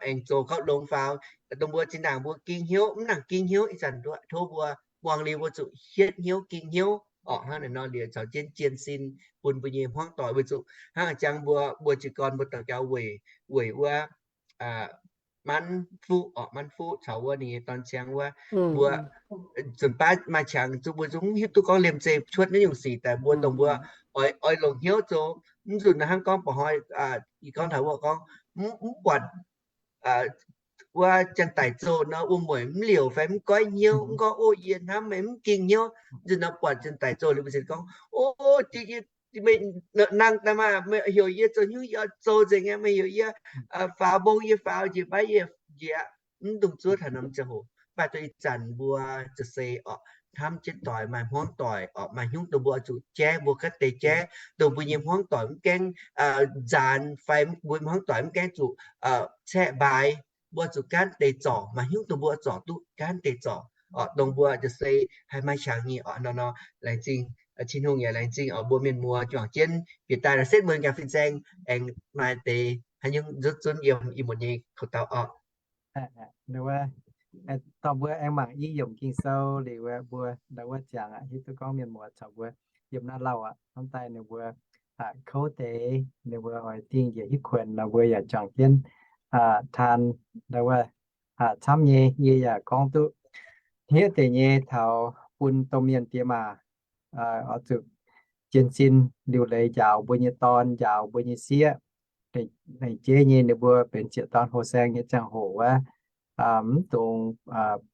aengx zoux gauh longx faaux, dongh mbuo zinh ndaangc mbuo ging hnyouv mv nangc ging hnyouv ih zanc tov mbuo muangx liuz mbuo zuqc hietv hnyouv ging hnyouv oc. Hnangv naaic nor liuz caux jienv jienv sin bun mbuo nyei hmuangv doic weic zuqc hnangv jangx mbuo, mbuo jiez gorn mbuo daux gaux weic, weic wuov Manv Fuqv oc, Manv Fuqv caux wuov ninh nyei dorn ciangv wuov, mbuo nzunc baav maaih qangx zuqc mbuo zungv hiuv duqv gorngv liemh zeih cuotv naaiv nyungc sic daaih mbuo dongh mbuo oix, oix longc hnyouv zoux, mv nzunc hnangv gorngv ba'hnoi ih gorngv taux wuov gorngv mv buatc wuov janx-daic zoh nor wuom-mueic mv liouc fai mv goiv hnyouv, mv gorngv, O, yie hnamv meih, mv ging hnyouv. Nzunc nor buatc janx-daic zoh liuz mbuo ziouc gorngv, O, meih nangh daaih maah, meih heuc yie zoux hnyouv yie zoux nzengc aqv, meih heuc yie faaux mbong yie faaux, njiec baav yie njiec, mv dungx zuov taux norm ziangh hoc. Mv baac dongh ih zanc mbuo za'gengh oc hnamv jienv doic, maaih hmuangv doic oc, maaih hnyouv dongh mbuo oix zuqc jaiv mbuo ganh deix jaiv, dongh mbuo nyei hmuangv doic mv gaengh nzaanx fai mbuo hmuangv doic mv gaengh zuqc caeqv mbaaix, mbuo zuqc gaanv deix zorc, maaih hnyouv dongh mbuo zorc duqv gaanv deix zorc oc, dongh mbuo za'gengh haih maaih qangx nyei oc. Nor nor laengz zingh Tin-Hungh yaac laengz zingh oc mbuo mienh muoz juangc jienv bieqc daaih la'setv mueiz ganh fin-saeng aengx maaih deix haaix nyungc nzutv zunv yiem ih muonz nyei koux dauh oc. Dorh mbuo aengx mangc i yiemc Ging-Sou liuz mbuo ndau wuov ziangx aqv, hiuv duqv gorngv mienh muoz caux mbuo yiem naaiv lauh aqv. Hnamv daaih ninh mbuo kouv deix, ninh mbuo oix dingh njiec hitv kuonx nor mbuo yaac juangc jienv taan ndau wuov camv nyei. Yie yaac gorngv duqv hniev deix nyei taux bun domh mienh diex maac oix zuqc jienv sin liuc leiz njaaux mbuo nyei dorn, njaaux mbuo nyei sieqv. Laengz jeiv nyei ninh mbuo benx zieqc dorn hlo saeng nyei ziangh hoc wuov, mv dungx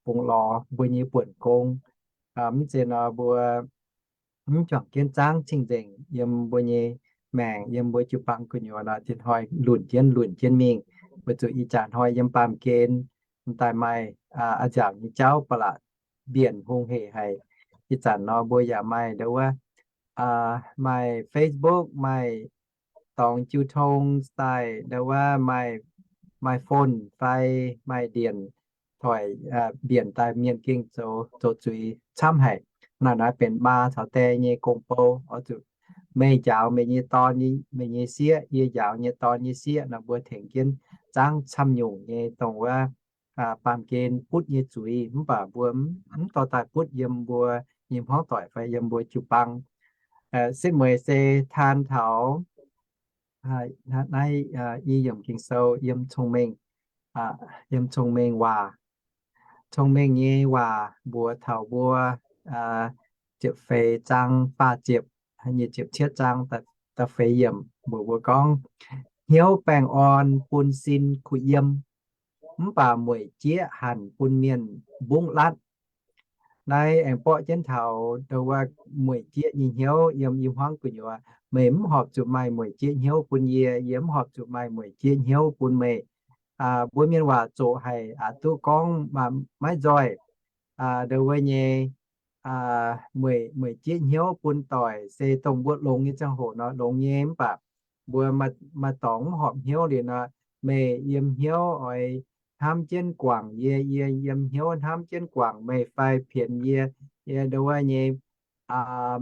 bungx lorz mbuo nyei buonc gong. Mv zeiz nor mbuo mv juangc jienv zaangv cing-nzengc yiem mbuo nyei maengc, yiem mbuo jiu-baang gu'nyuoz nor, tin-hnoi lunc jienv lunc jienv mingh. Weic zuqc ih jaax hnoi yiem baamh gen daaih maaih a'nziaauc nyei jauv ba'laqc mbienc hungh heic haic. Ih zanc nor mbuo yaac maaih ndau wuov, maaih Facebook, maaih dorngx jiu tong daaih ndau wuov, maaih phone fai maaih ndienc toic mbienc daaih mienh gengh zoux, zoux zuiz camv haic. Naaiv naaiv benx maa caux die nyei gong-bou oix zuqc meih njaaux meih nyei dorn, meih nyei sieqv, yie njaaux nyei dorn nyei sieqv nor mbuo tengx jienv zaangv camv nyungc nyei dongh wuov baamh gen butv nyei zuiz, mv baac mbuo mv dorh daaih butv yiem mbuo nyei hmuangv doic fai yiem mbuo jiu-baang. Setv mueiz se taan taux naaiv i yiemc Ging-Sou yiem Cong-Mengh, yiem Cong-Mengh Waac. Cong-Mengh nyei Waac mbuox taux mbuo ziepc feix zaang faah ziepc, nyic ziepc cietv zaang da'feix yiemc mbuox mbuo gorngv, hnyouv baengh orn bun sin kuh yiem, mv baac mueic jieqv hanc bun mienh mbungv latv. Naaiv aengx borqv jienv taux ndau wuov mueic jieqv nyei hnyouv yiem i hmuangv gu'nyuoz. Meih mv horpc zuqc maaih mueic jieqv hnyouv bun yie, yie mv horpc zuqc maaih mueic jieqv hnyouv bun meih. Mbuo mienh waac zoqc haic aqc, duqv gorngv maiv nzoih. Ndau wuov nyei mueic, mueic jieqv hnyouv bun doic se dongh mbuo longx nyei ziangh hoc nor longx nyei, mv baac mbuo maaih dorngx mv horpc hnyouv liuz nor, meih yiem hnyouv oix hnamv jienv guangc yie, yie yiem hnyouv hnamv jienv guangc meih fai pienx yie. Yie ndau wuov nyei,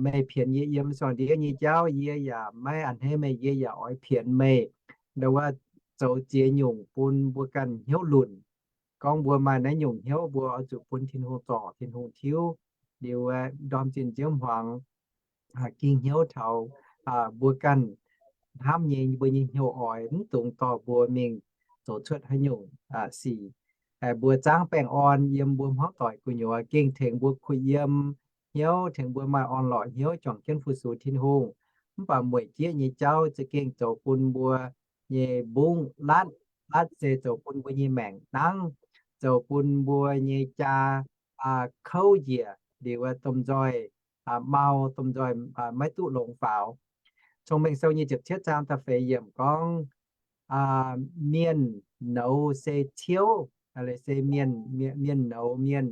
meih pienx yie yiem sorng-ndiev nyei jauv, yie yaac maiv a'hneiv meih, yie yaac oix pienx meih. Ndau wuov zoux ziex nyungc bun mbuo ganh hnyouv lunc. Gorngv mbuo maaih naaiv nyungc hnyouv mbuo oix zuqc bun Tin-Hungh zorc, Tin-Hungh tiuv. Liuz ndorm zinh nziouv hmuangx ging hnyouv taux mbuo ganh hnamv nyei, mbuo nyei hnyouv oix mv dungx dorh mbuo mingh zoux cuotv haaix nyungc sic. Mbuo zaangv baengh orn yiem mbuo hmuangv doic gu'nyuoz gengh tengx mbuo kuh yiem hnyouv, tengx mbuo maaih orn-lorqc hnyouv juangc jienv fu-sux Tin-Hungh. Mv baac mueic jieqv nyei jauv za'gengh zoux bun mbuo nyei mbungv latv. Latv se zoux bun mbuo nyei maengc nangv, zoux bun mbuo nyei jaa kouv njiec liuz domh nzoih mau, domh nzoih maiv duqv longx faaux. Cong-Mengh Sou nyic ziepc cietv zaang da'feix yiemc gorngv, mienh nouz se ciouv, se mienh, mienh nouz mienh,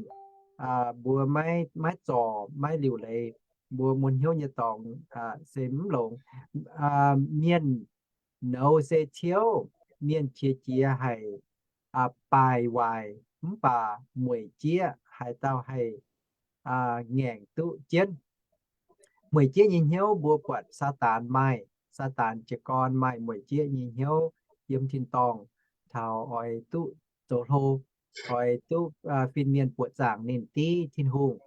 mbuo maiv, maiv zorc, maiv liuc leiz. mbuo mun hnyouv nyei dorngx se mv longx. Mienh nouz se ciouv, mienh qiex jiez haic, baaic waaic, mv baac mueic jieqv haaix dauh haih ngaengc duqv jienv. Mueic jieqv nyei hnyouv mbuo buatc Saadaan maaih, Saadaan jiez gorn maaih mueic jieqv nyei hnyouv yiem tin-dorngh taux oix duqv zoux hlo, oix duqv fin-mienh buoqc zaangc ninh div Tin-Hungh.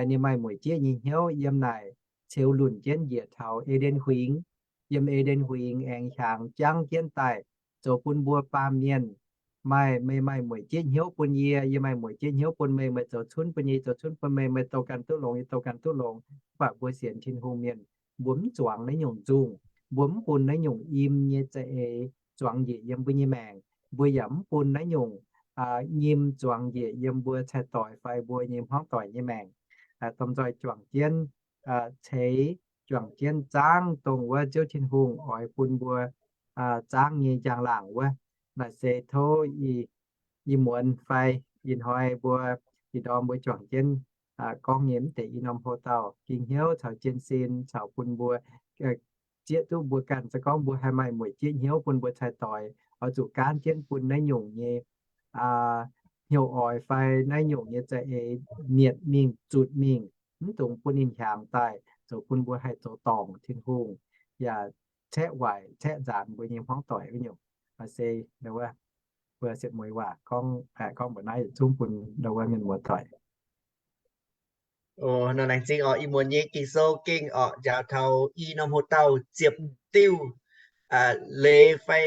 Ninh maaih mueic jieqv nyei hnyouv yiem naaic ceux lunc jienv njiec taux E^nden Huingx. Yiem E^nden Huingx aengx hiaangx jangv jienv daaih zoux bun mbuo baamh mienh maaih, meih maaih mueic jieqv hnyouv bun yie, yie maaih mueic jieqv hnyouv bun meih, meih zoux cunv bun yie, yie zoux cunv bun meih, meih douh ganh duqv longx, yie douh ganh duqv longx. Mv baac mbuo sienx Tin-Hungh mienh, mbuo mv zuangx naaiv nyungc nzungh, mbuo mv bun naaiv nyungc nyim nyei za'eix zuangx njiec yiem mbuo nyei maengc. Mbuo yaac mv bun naaiv nyungc nyim zuangx njiec yiem mbuo cai-doix fai mbuo nyei hmuangv doic nyei maengc. Domh nzoih juangc jienv ceix, juangc jienv zaangv dongh wuov Ziouv Tin-Hungh oix bun mbuo zaangv nyei njang-laangc wuov. Naaiv se tov ih muonz fai ih hnoi mbuo ih ndorm mbuo juangc jienv gorngv nyei mv deix i norm hoc-dauh ging hnyouv caux jienv sin caux bun mbuo zieqv duqv mbuo ganh. Se gorngv mbuo haih maaih mueic jieqv hnyouv bun mbuo cai-doix, oix zuqc gaanv jienv bun naaiv nyungc nyei hnyouv oix fai naaiv nyungc nyei za'eix mietc mingh, zutc mingh, mv dungx bun ninh hiaangx daaih zoux bun mbuo haih zoux dorngc Tin-Hungh, yaac caeqv waaic caeqv nzaanx mbuo nyei hmuangv doic wuov nyungc. Se mbuo sietc mueiz waac gorngv, gorngv mbuox naaiv yietc zungv bun ndau wuov mienh muoz-doic. Nor laengz zingh orqc, ih muonz nyei Ging-Sou gengh orqc njaaux taux i norm hoc-dauh ziepc diuh leiz fai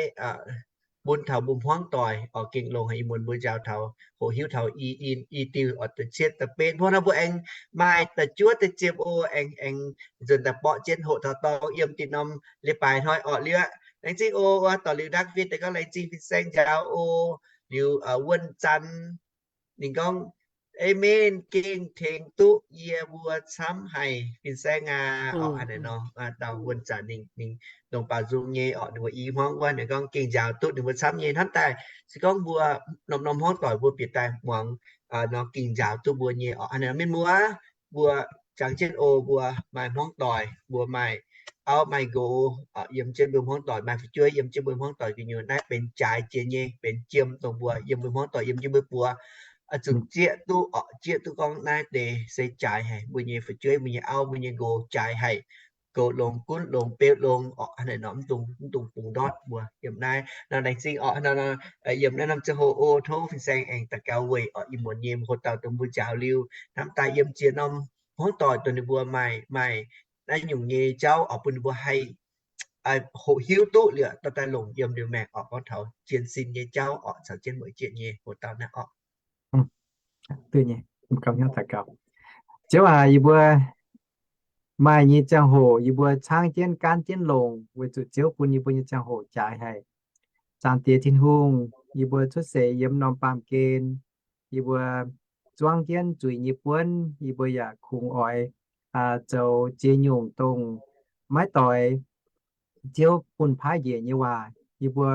bun taux mbuo hmuangv doic orqc. Gengh longx haic, ih muonz mbuo njaaux taux hoqc hiuv taux i, i diuh orqc da'cietv da'betv. Hnangv naaiv mbuo aengx maaih da'juov da'ziepc oc, aengx, aengx nzuonx daaih borqv jienv hoqc taux dorngx yiem dinh norm leiz-baaix hnoi orqc liuz aqv. Laengz zingh oc, wuov dorh liuz ndakv fien deix gorngv laengz zingh fin-saeng njaaux oc. Liuz wuonh zanc ninh gorngv, Aamen, gengh tengx duqv yie mbuo camv haic fin-saeng aac. Orqc, hnangv naaiv nor, dauh wuonh zanc ninh, ninh dongh baaux nzung nyei orqc, ninh mbuo i hmuangv wuov, ninh gorngv gengh njaaux duqv ninh mbuo camv nyei. Hnamv daaih se gorngv mbuo norm-norm hmuangv doic mbuo bieqc daaih muangx nor gengh njaaux duqv mbuo nyei orqc. Hnangv naaiv nor mienh muoz, mbuo jangx jienv oc, mbuo maaih hmuangv doic, mbuo maaih auv maaih nqox yiem jienv mbuo hmuangv doic, maaih fu'jueiv yiem jienv mbuo hmuangv doic gu'nyuoz, naaiv benx jaaix jiex nyei, benx jiem dongh mbuo yiem mbuo hmuangv doic yiem jienv mbuo buoz. Zuqc zieqv duqv orqc, zieqv duqv gorngv naaiv deix se jaaix haic, mbuo nyei fu'jueiv, mbuo nyei auv, mbuo nyei nqox jaaix haic, goux longx, gunv longx, beu longx orqc. Hnangv naaiv nor mv dungx, mv dungx bungx ndortv mbuo yiem naaiv. Nor laengz zingh orqc, nor, yiem naaiv norm ziangh hoc oc, tov fin-saeng aengx daux gaux weic orqc ih muonz nyei hoc-dauh dongh mbuo njaaux liuz, hnamv daaih yiem ziex norm hmuangv doic dongh ninh mbuo maaih, maaih naaiv nyungc nyei jauv orqc, bun ninh mbuo haih hoqc hiuv duqv liuz dorh daaih longc yiem liuz maengc orqc, gorngv taux jienv sin nyei jauv orqc, caux jienv mueic jieqv nyei hoc-dauh naaiv orqc. Ziouv aac, yie mbuo maaih nyei ziangh hoc yie mbuo caangv jienv gaanv jienv longc weic zuqc Ziouv bun yie mbuo nyei ziangh hoc jaaix haic. Zaangc Diex Tin-Hungh, yie mbuo cuotv seix yiem norm baamh gen, yie mbuo zuangv jienv zuiz nyei buonv, yie mbuo yaac kungx oix zoux ziex nyungc dongh maiv doix Ziouv bun paaiv njiec nyei waac. Yie mbuo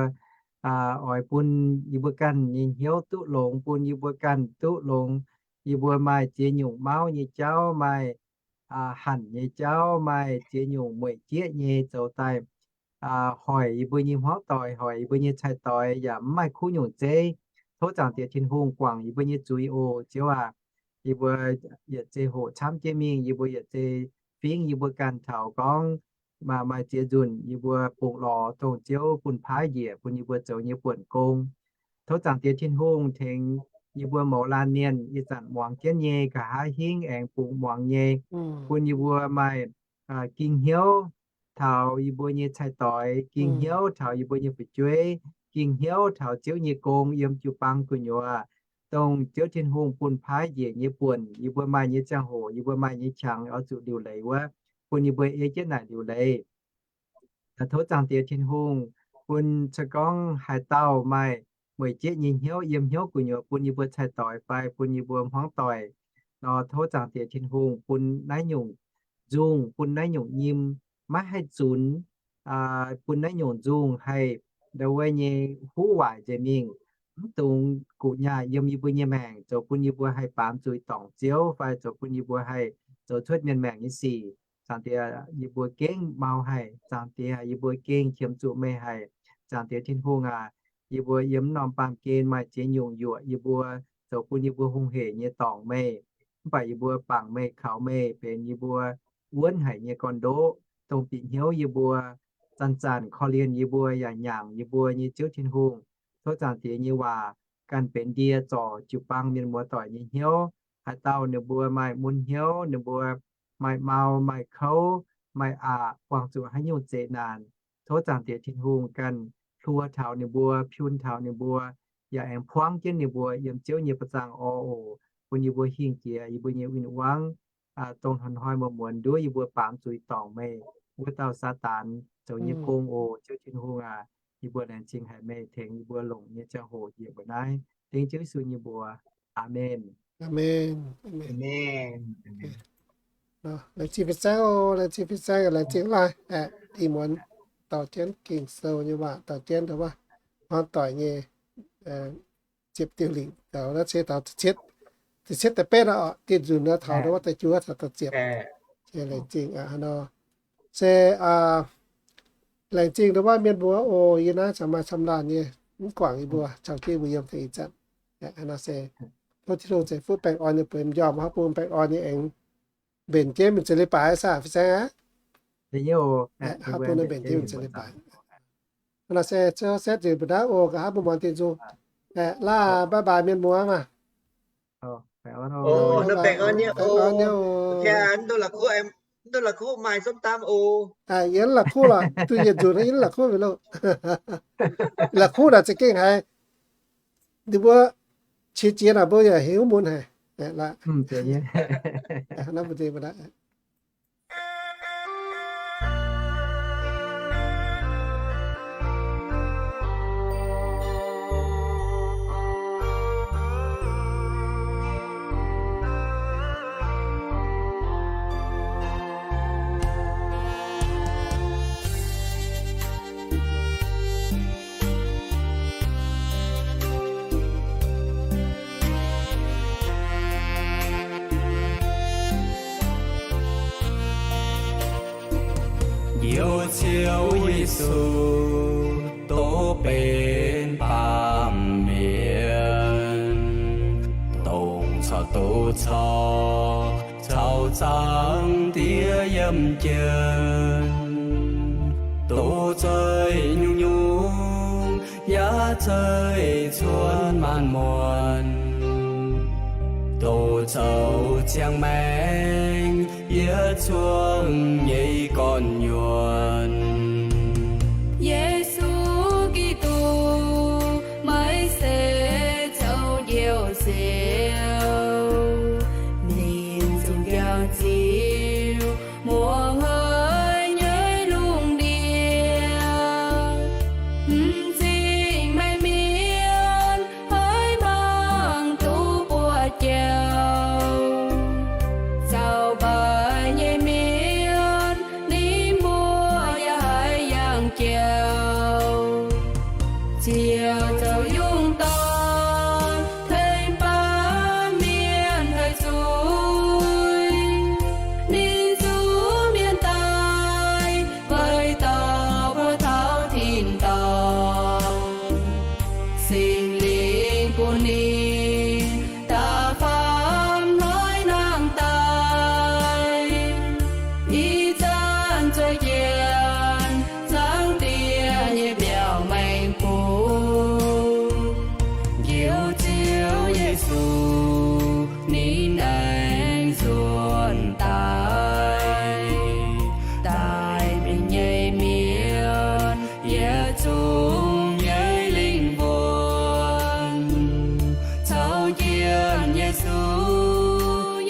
oix bun yie mbuo ganh nyei hnyouv duqv longx, bun yie mbuo ganh duqv longx. Yie mbuo maaih ziex nyungc mauv nyei jauv, maaih hanc nyei jauv, maaih ziex nyungc mueic jieqv nyei zoux daaih hoic yie mbuo nyei hmuangv doic, hoic yie mbuo nyei cai-doix, yaac mv maaih kuv nyungc zeiv. Tov Zaangc Diex Tin-Hungh guangc yie mbuo nyei zuiz oc, Ziouv aac. Yie mbuo yietc zei hoqc camv jienv mingh, yie mbuo yietc zei fingv yie mbuo ganh taux gorngv maaih ziex nzunc yie mbuo bungx lorz dongh Ziouv bun paaiv njiec bun yie mbuo zoux nyei buonc gong. Tov Zaangc Diex Tin-Hungh tengx yie mbuo mouz laanh mienh ih zanc muangx jienv nyei, nqa'haav hingv aengx bungx muangx nyei, bun yie mbuo maaih ging hnyouv taux yie mbuo nyei cai-doix, ging hnyouv taux yie mbuo nyei fu'jueiv, ging hnyouv taux Ziouv nyei gong yiem jiu-baang gu'nyuoz, dongh Ziouv Tin-Hungh bun paaiv njiec nyei buonc. Yie mbuo maaih nyei ziangh hoc, yie mbuo maaih nyei qangx oix zuqc liuc leiz wuov, bun yie mbuo ei jienv naaic liuc leiz. Tov Zaangc Diex Tin-Hungh bun se gorngv haaix dauh maaih mueic jieqv nyei hnyouv yiem hnyouv gu'nyuoz, bun yie mbuo cai-doix fai bun yie mbuo hmuangv doic nor, tov Zaangc Diex Tin-Hungh bun naaiv nyungc nzungh, bun naaiv nyungc nyim maiv haih zunx, bun naaiv nyungc nzungh haih ndau wuov nyei huv waaic nzengc mingh, mv dungx guqc nyaah yiem yie mbuo nyei maengc, zoux bun yie mbuo haih baamz zuiz dorngc Ziouv fai zoux bun yie mbuo haih zoux cuotv mienh maengc nyei sic. Zaangc Diex, yie mbuo gengh mau haic. Zaangc Diex, yie mbuo gengh qiemx zuqc meih haic. Zaangc Diex Tin-Hungh aac, yie mbuo yiem norm baamh gen maaih ziex nyungc yuoqc yie mbuo, zoux bun yie mbuo hungh hec nyei dorngc meih. Mv baac yie mbuo bangc meih, kaux meih benx yie mbuo wuonv haic nyei gorn-ndoqv, dongh bieqc hnyouv yie mbuo zanc-zanc korv-lienh yie mbuo yaac nyaangc yie mbuo nyei Ziouv Tin-Hungh. Tov Zaangc Diex nyei waac ganh benx ndie zorc jiu-baang mienh muoz-doic nyei hnyouv. Haaix dauh ninh mbuo maaih mun hnyouv, ninh mbuo maaih mau, maaih kouv, maaih aqc, buangh zuqc haaix nyungc zeqc naanc, tov Zaangc Diex Tin-Hungh ganh hluo taux ninh mbuo, piun taux ninh mbuo, yaac aengx puangv jienv ninh mbuo yiem Ziouv nyei ba'zangh orv oc. Bun yie mbuo hingh jiex yie mbuo nyei win-wangv, dongh hnoi-hnoi muonz-muonz nduov yie mbuo baamz zuiz dorngc meih, wuov dauh Saadaan zoux nyei gong oc. Ziouv Tin-Hungh aac, yie mbuo laengz zingh haic meih tengx yie mbuo longc nyei ziangh hoc njiec mbuo naaiv. Dengv Ziouv Yesu nyei mbuox. Aamen. Laengz zingh fin-saeng oc, laengz zingh fin-saeng, laengz zingh laaih aeqv, dih muonz dorh jienv Ging-Sou nyei waac, dorh jienv ndo wuov hmuangv doic nyei ziepc diuh lingc, naaiv se taux ziepc cietv da'betv aqv, diuh nzunc naaiv taux ndo wuov da'juov caux da'ziepc. Laengz zingh aqv nor. Se laengz zingh ndo wuov mienh mbuo oc. Yie naaiv caux maaih camv laanh nyei mv guangc yie mbuo caux jienv mbuo yiem tengx ih zanc. Nor se tov Tin-Hungh ceix fuqv baengh orn nyei bueix m'njormh, haaix bun baengh orn nyei aengx mbenc jienv mingh za'leiz baaix saah, fin-saeng aqv? Haaix bun mbenc jienv mingh za'leiz baaix. Nor se Ziouv setv nzengc mbuo naaiv oc, nqa'haav mbuo muangx Tin-Hungh. Laaih bye bye mienh muoz maah. Baengh orn nyei oc. Yie la'kuqv lorqc, duqv yietc nzunc yie la'kuqv mi'aqv loh. La'kuqv naaic za'gengh haiz ninh mbuo qiex jiez naaic mbuo yaac hiuv mun haic. Njoux Ziouv Yesu, dongh benx baamh mienh, dongh caux doz caux, caux Zaangc Diex yiem jienv, doz zeih nyungc-nyungc, yaac zeih cuotv maanc muonc, doz zoux ziangh maengc yietc zungv nyei gorn-nyuonh. Yesu Giduc, meih se zoux Njoux Ziouv, ninh ziouc njaaux ziux muoz-hnoi nyei lungh ndiev. M'zing meih mienh haiz mangc duqv buoz-jauv, zaux mbaih nyei mienh ninh mbuo yaac haiz yangh jauv. Ziouc zoux yungh dorn tengx baamh mienh haih zuqc ninh zuqc mienh daaih, weic dorh mbuo taux tin-dorngh. Singx Lingh bun ninh da'faam hnoi nangh daaih, ih zanc zueiz jienv Zaangc Diex nyei mbiauz maengx bung. Njoux Ziouv Yesu, ninh aengx nzuonx daaih, daaih mienh nyei mienh yietc zungv nyei lingh wuonh, caux jienv Yesu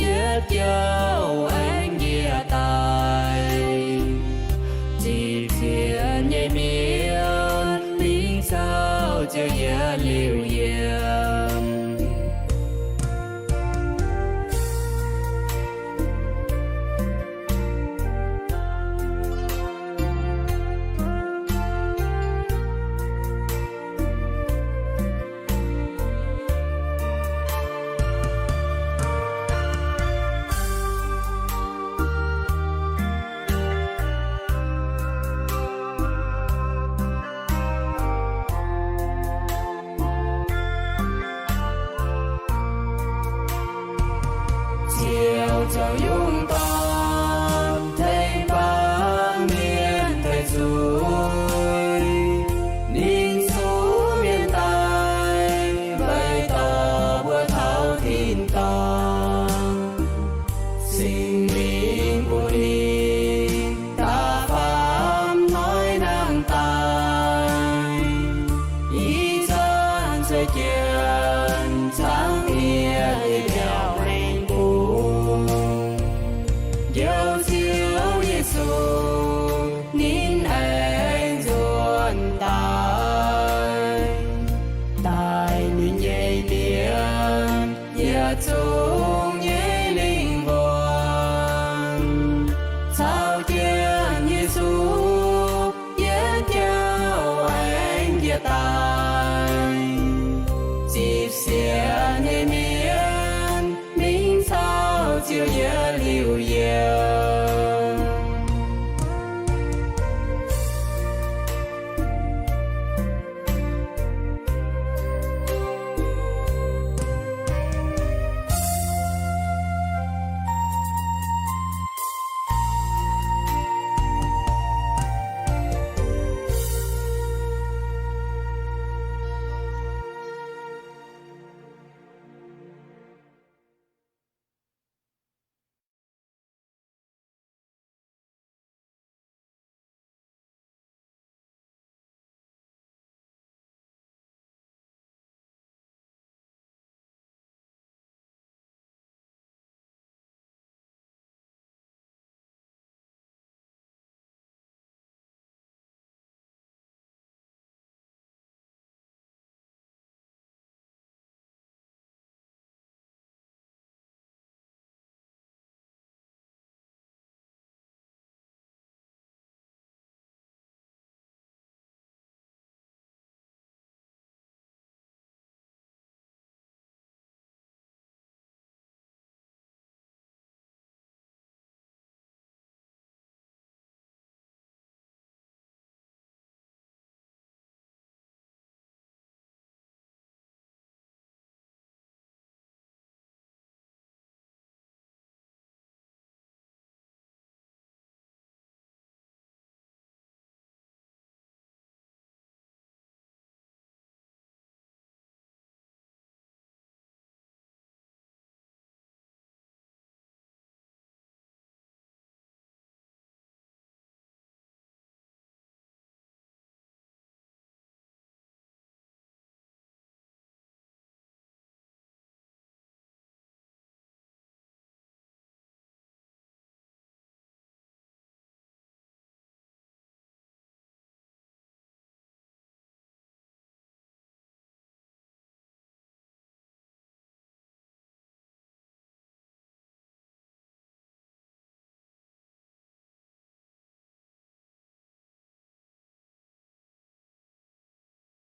yietc jauv aengx njiec daaih. Zipv zien nyei mienh mingh souv Ziouv yietc liuz yiem. zoux yungz dorn, tengx baamh mienh deic zuiz. Ninh zuqc mienh daic, weic dorh mbuo taux tin-dorngh. Singx Lingh bun ninh da'faam hnoi nangh daaih, ih zanc cuotv jienv cangv diex nyei biauv-lengh bung. Njoux Ziouv Yesu, ninh aengx nzuonx daaih, daaih ninh nyei mienh yietc zungv nyei lingh wuonh, caux jienv Yesu yietc jauv aengx njiec daaih. Zipv sienx nyei mienh mingh caux Ziouv yietc liuz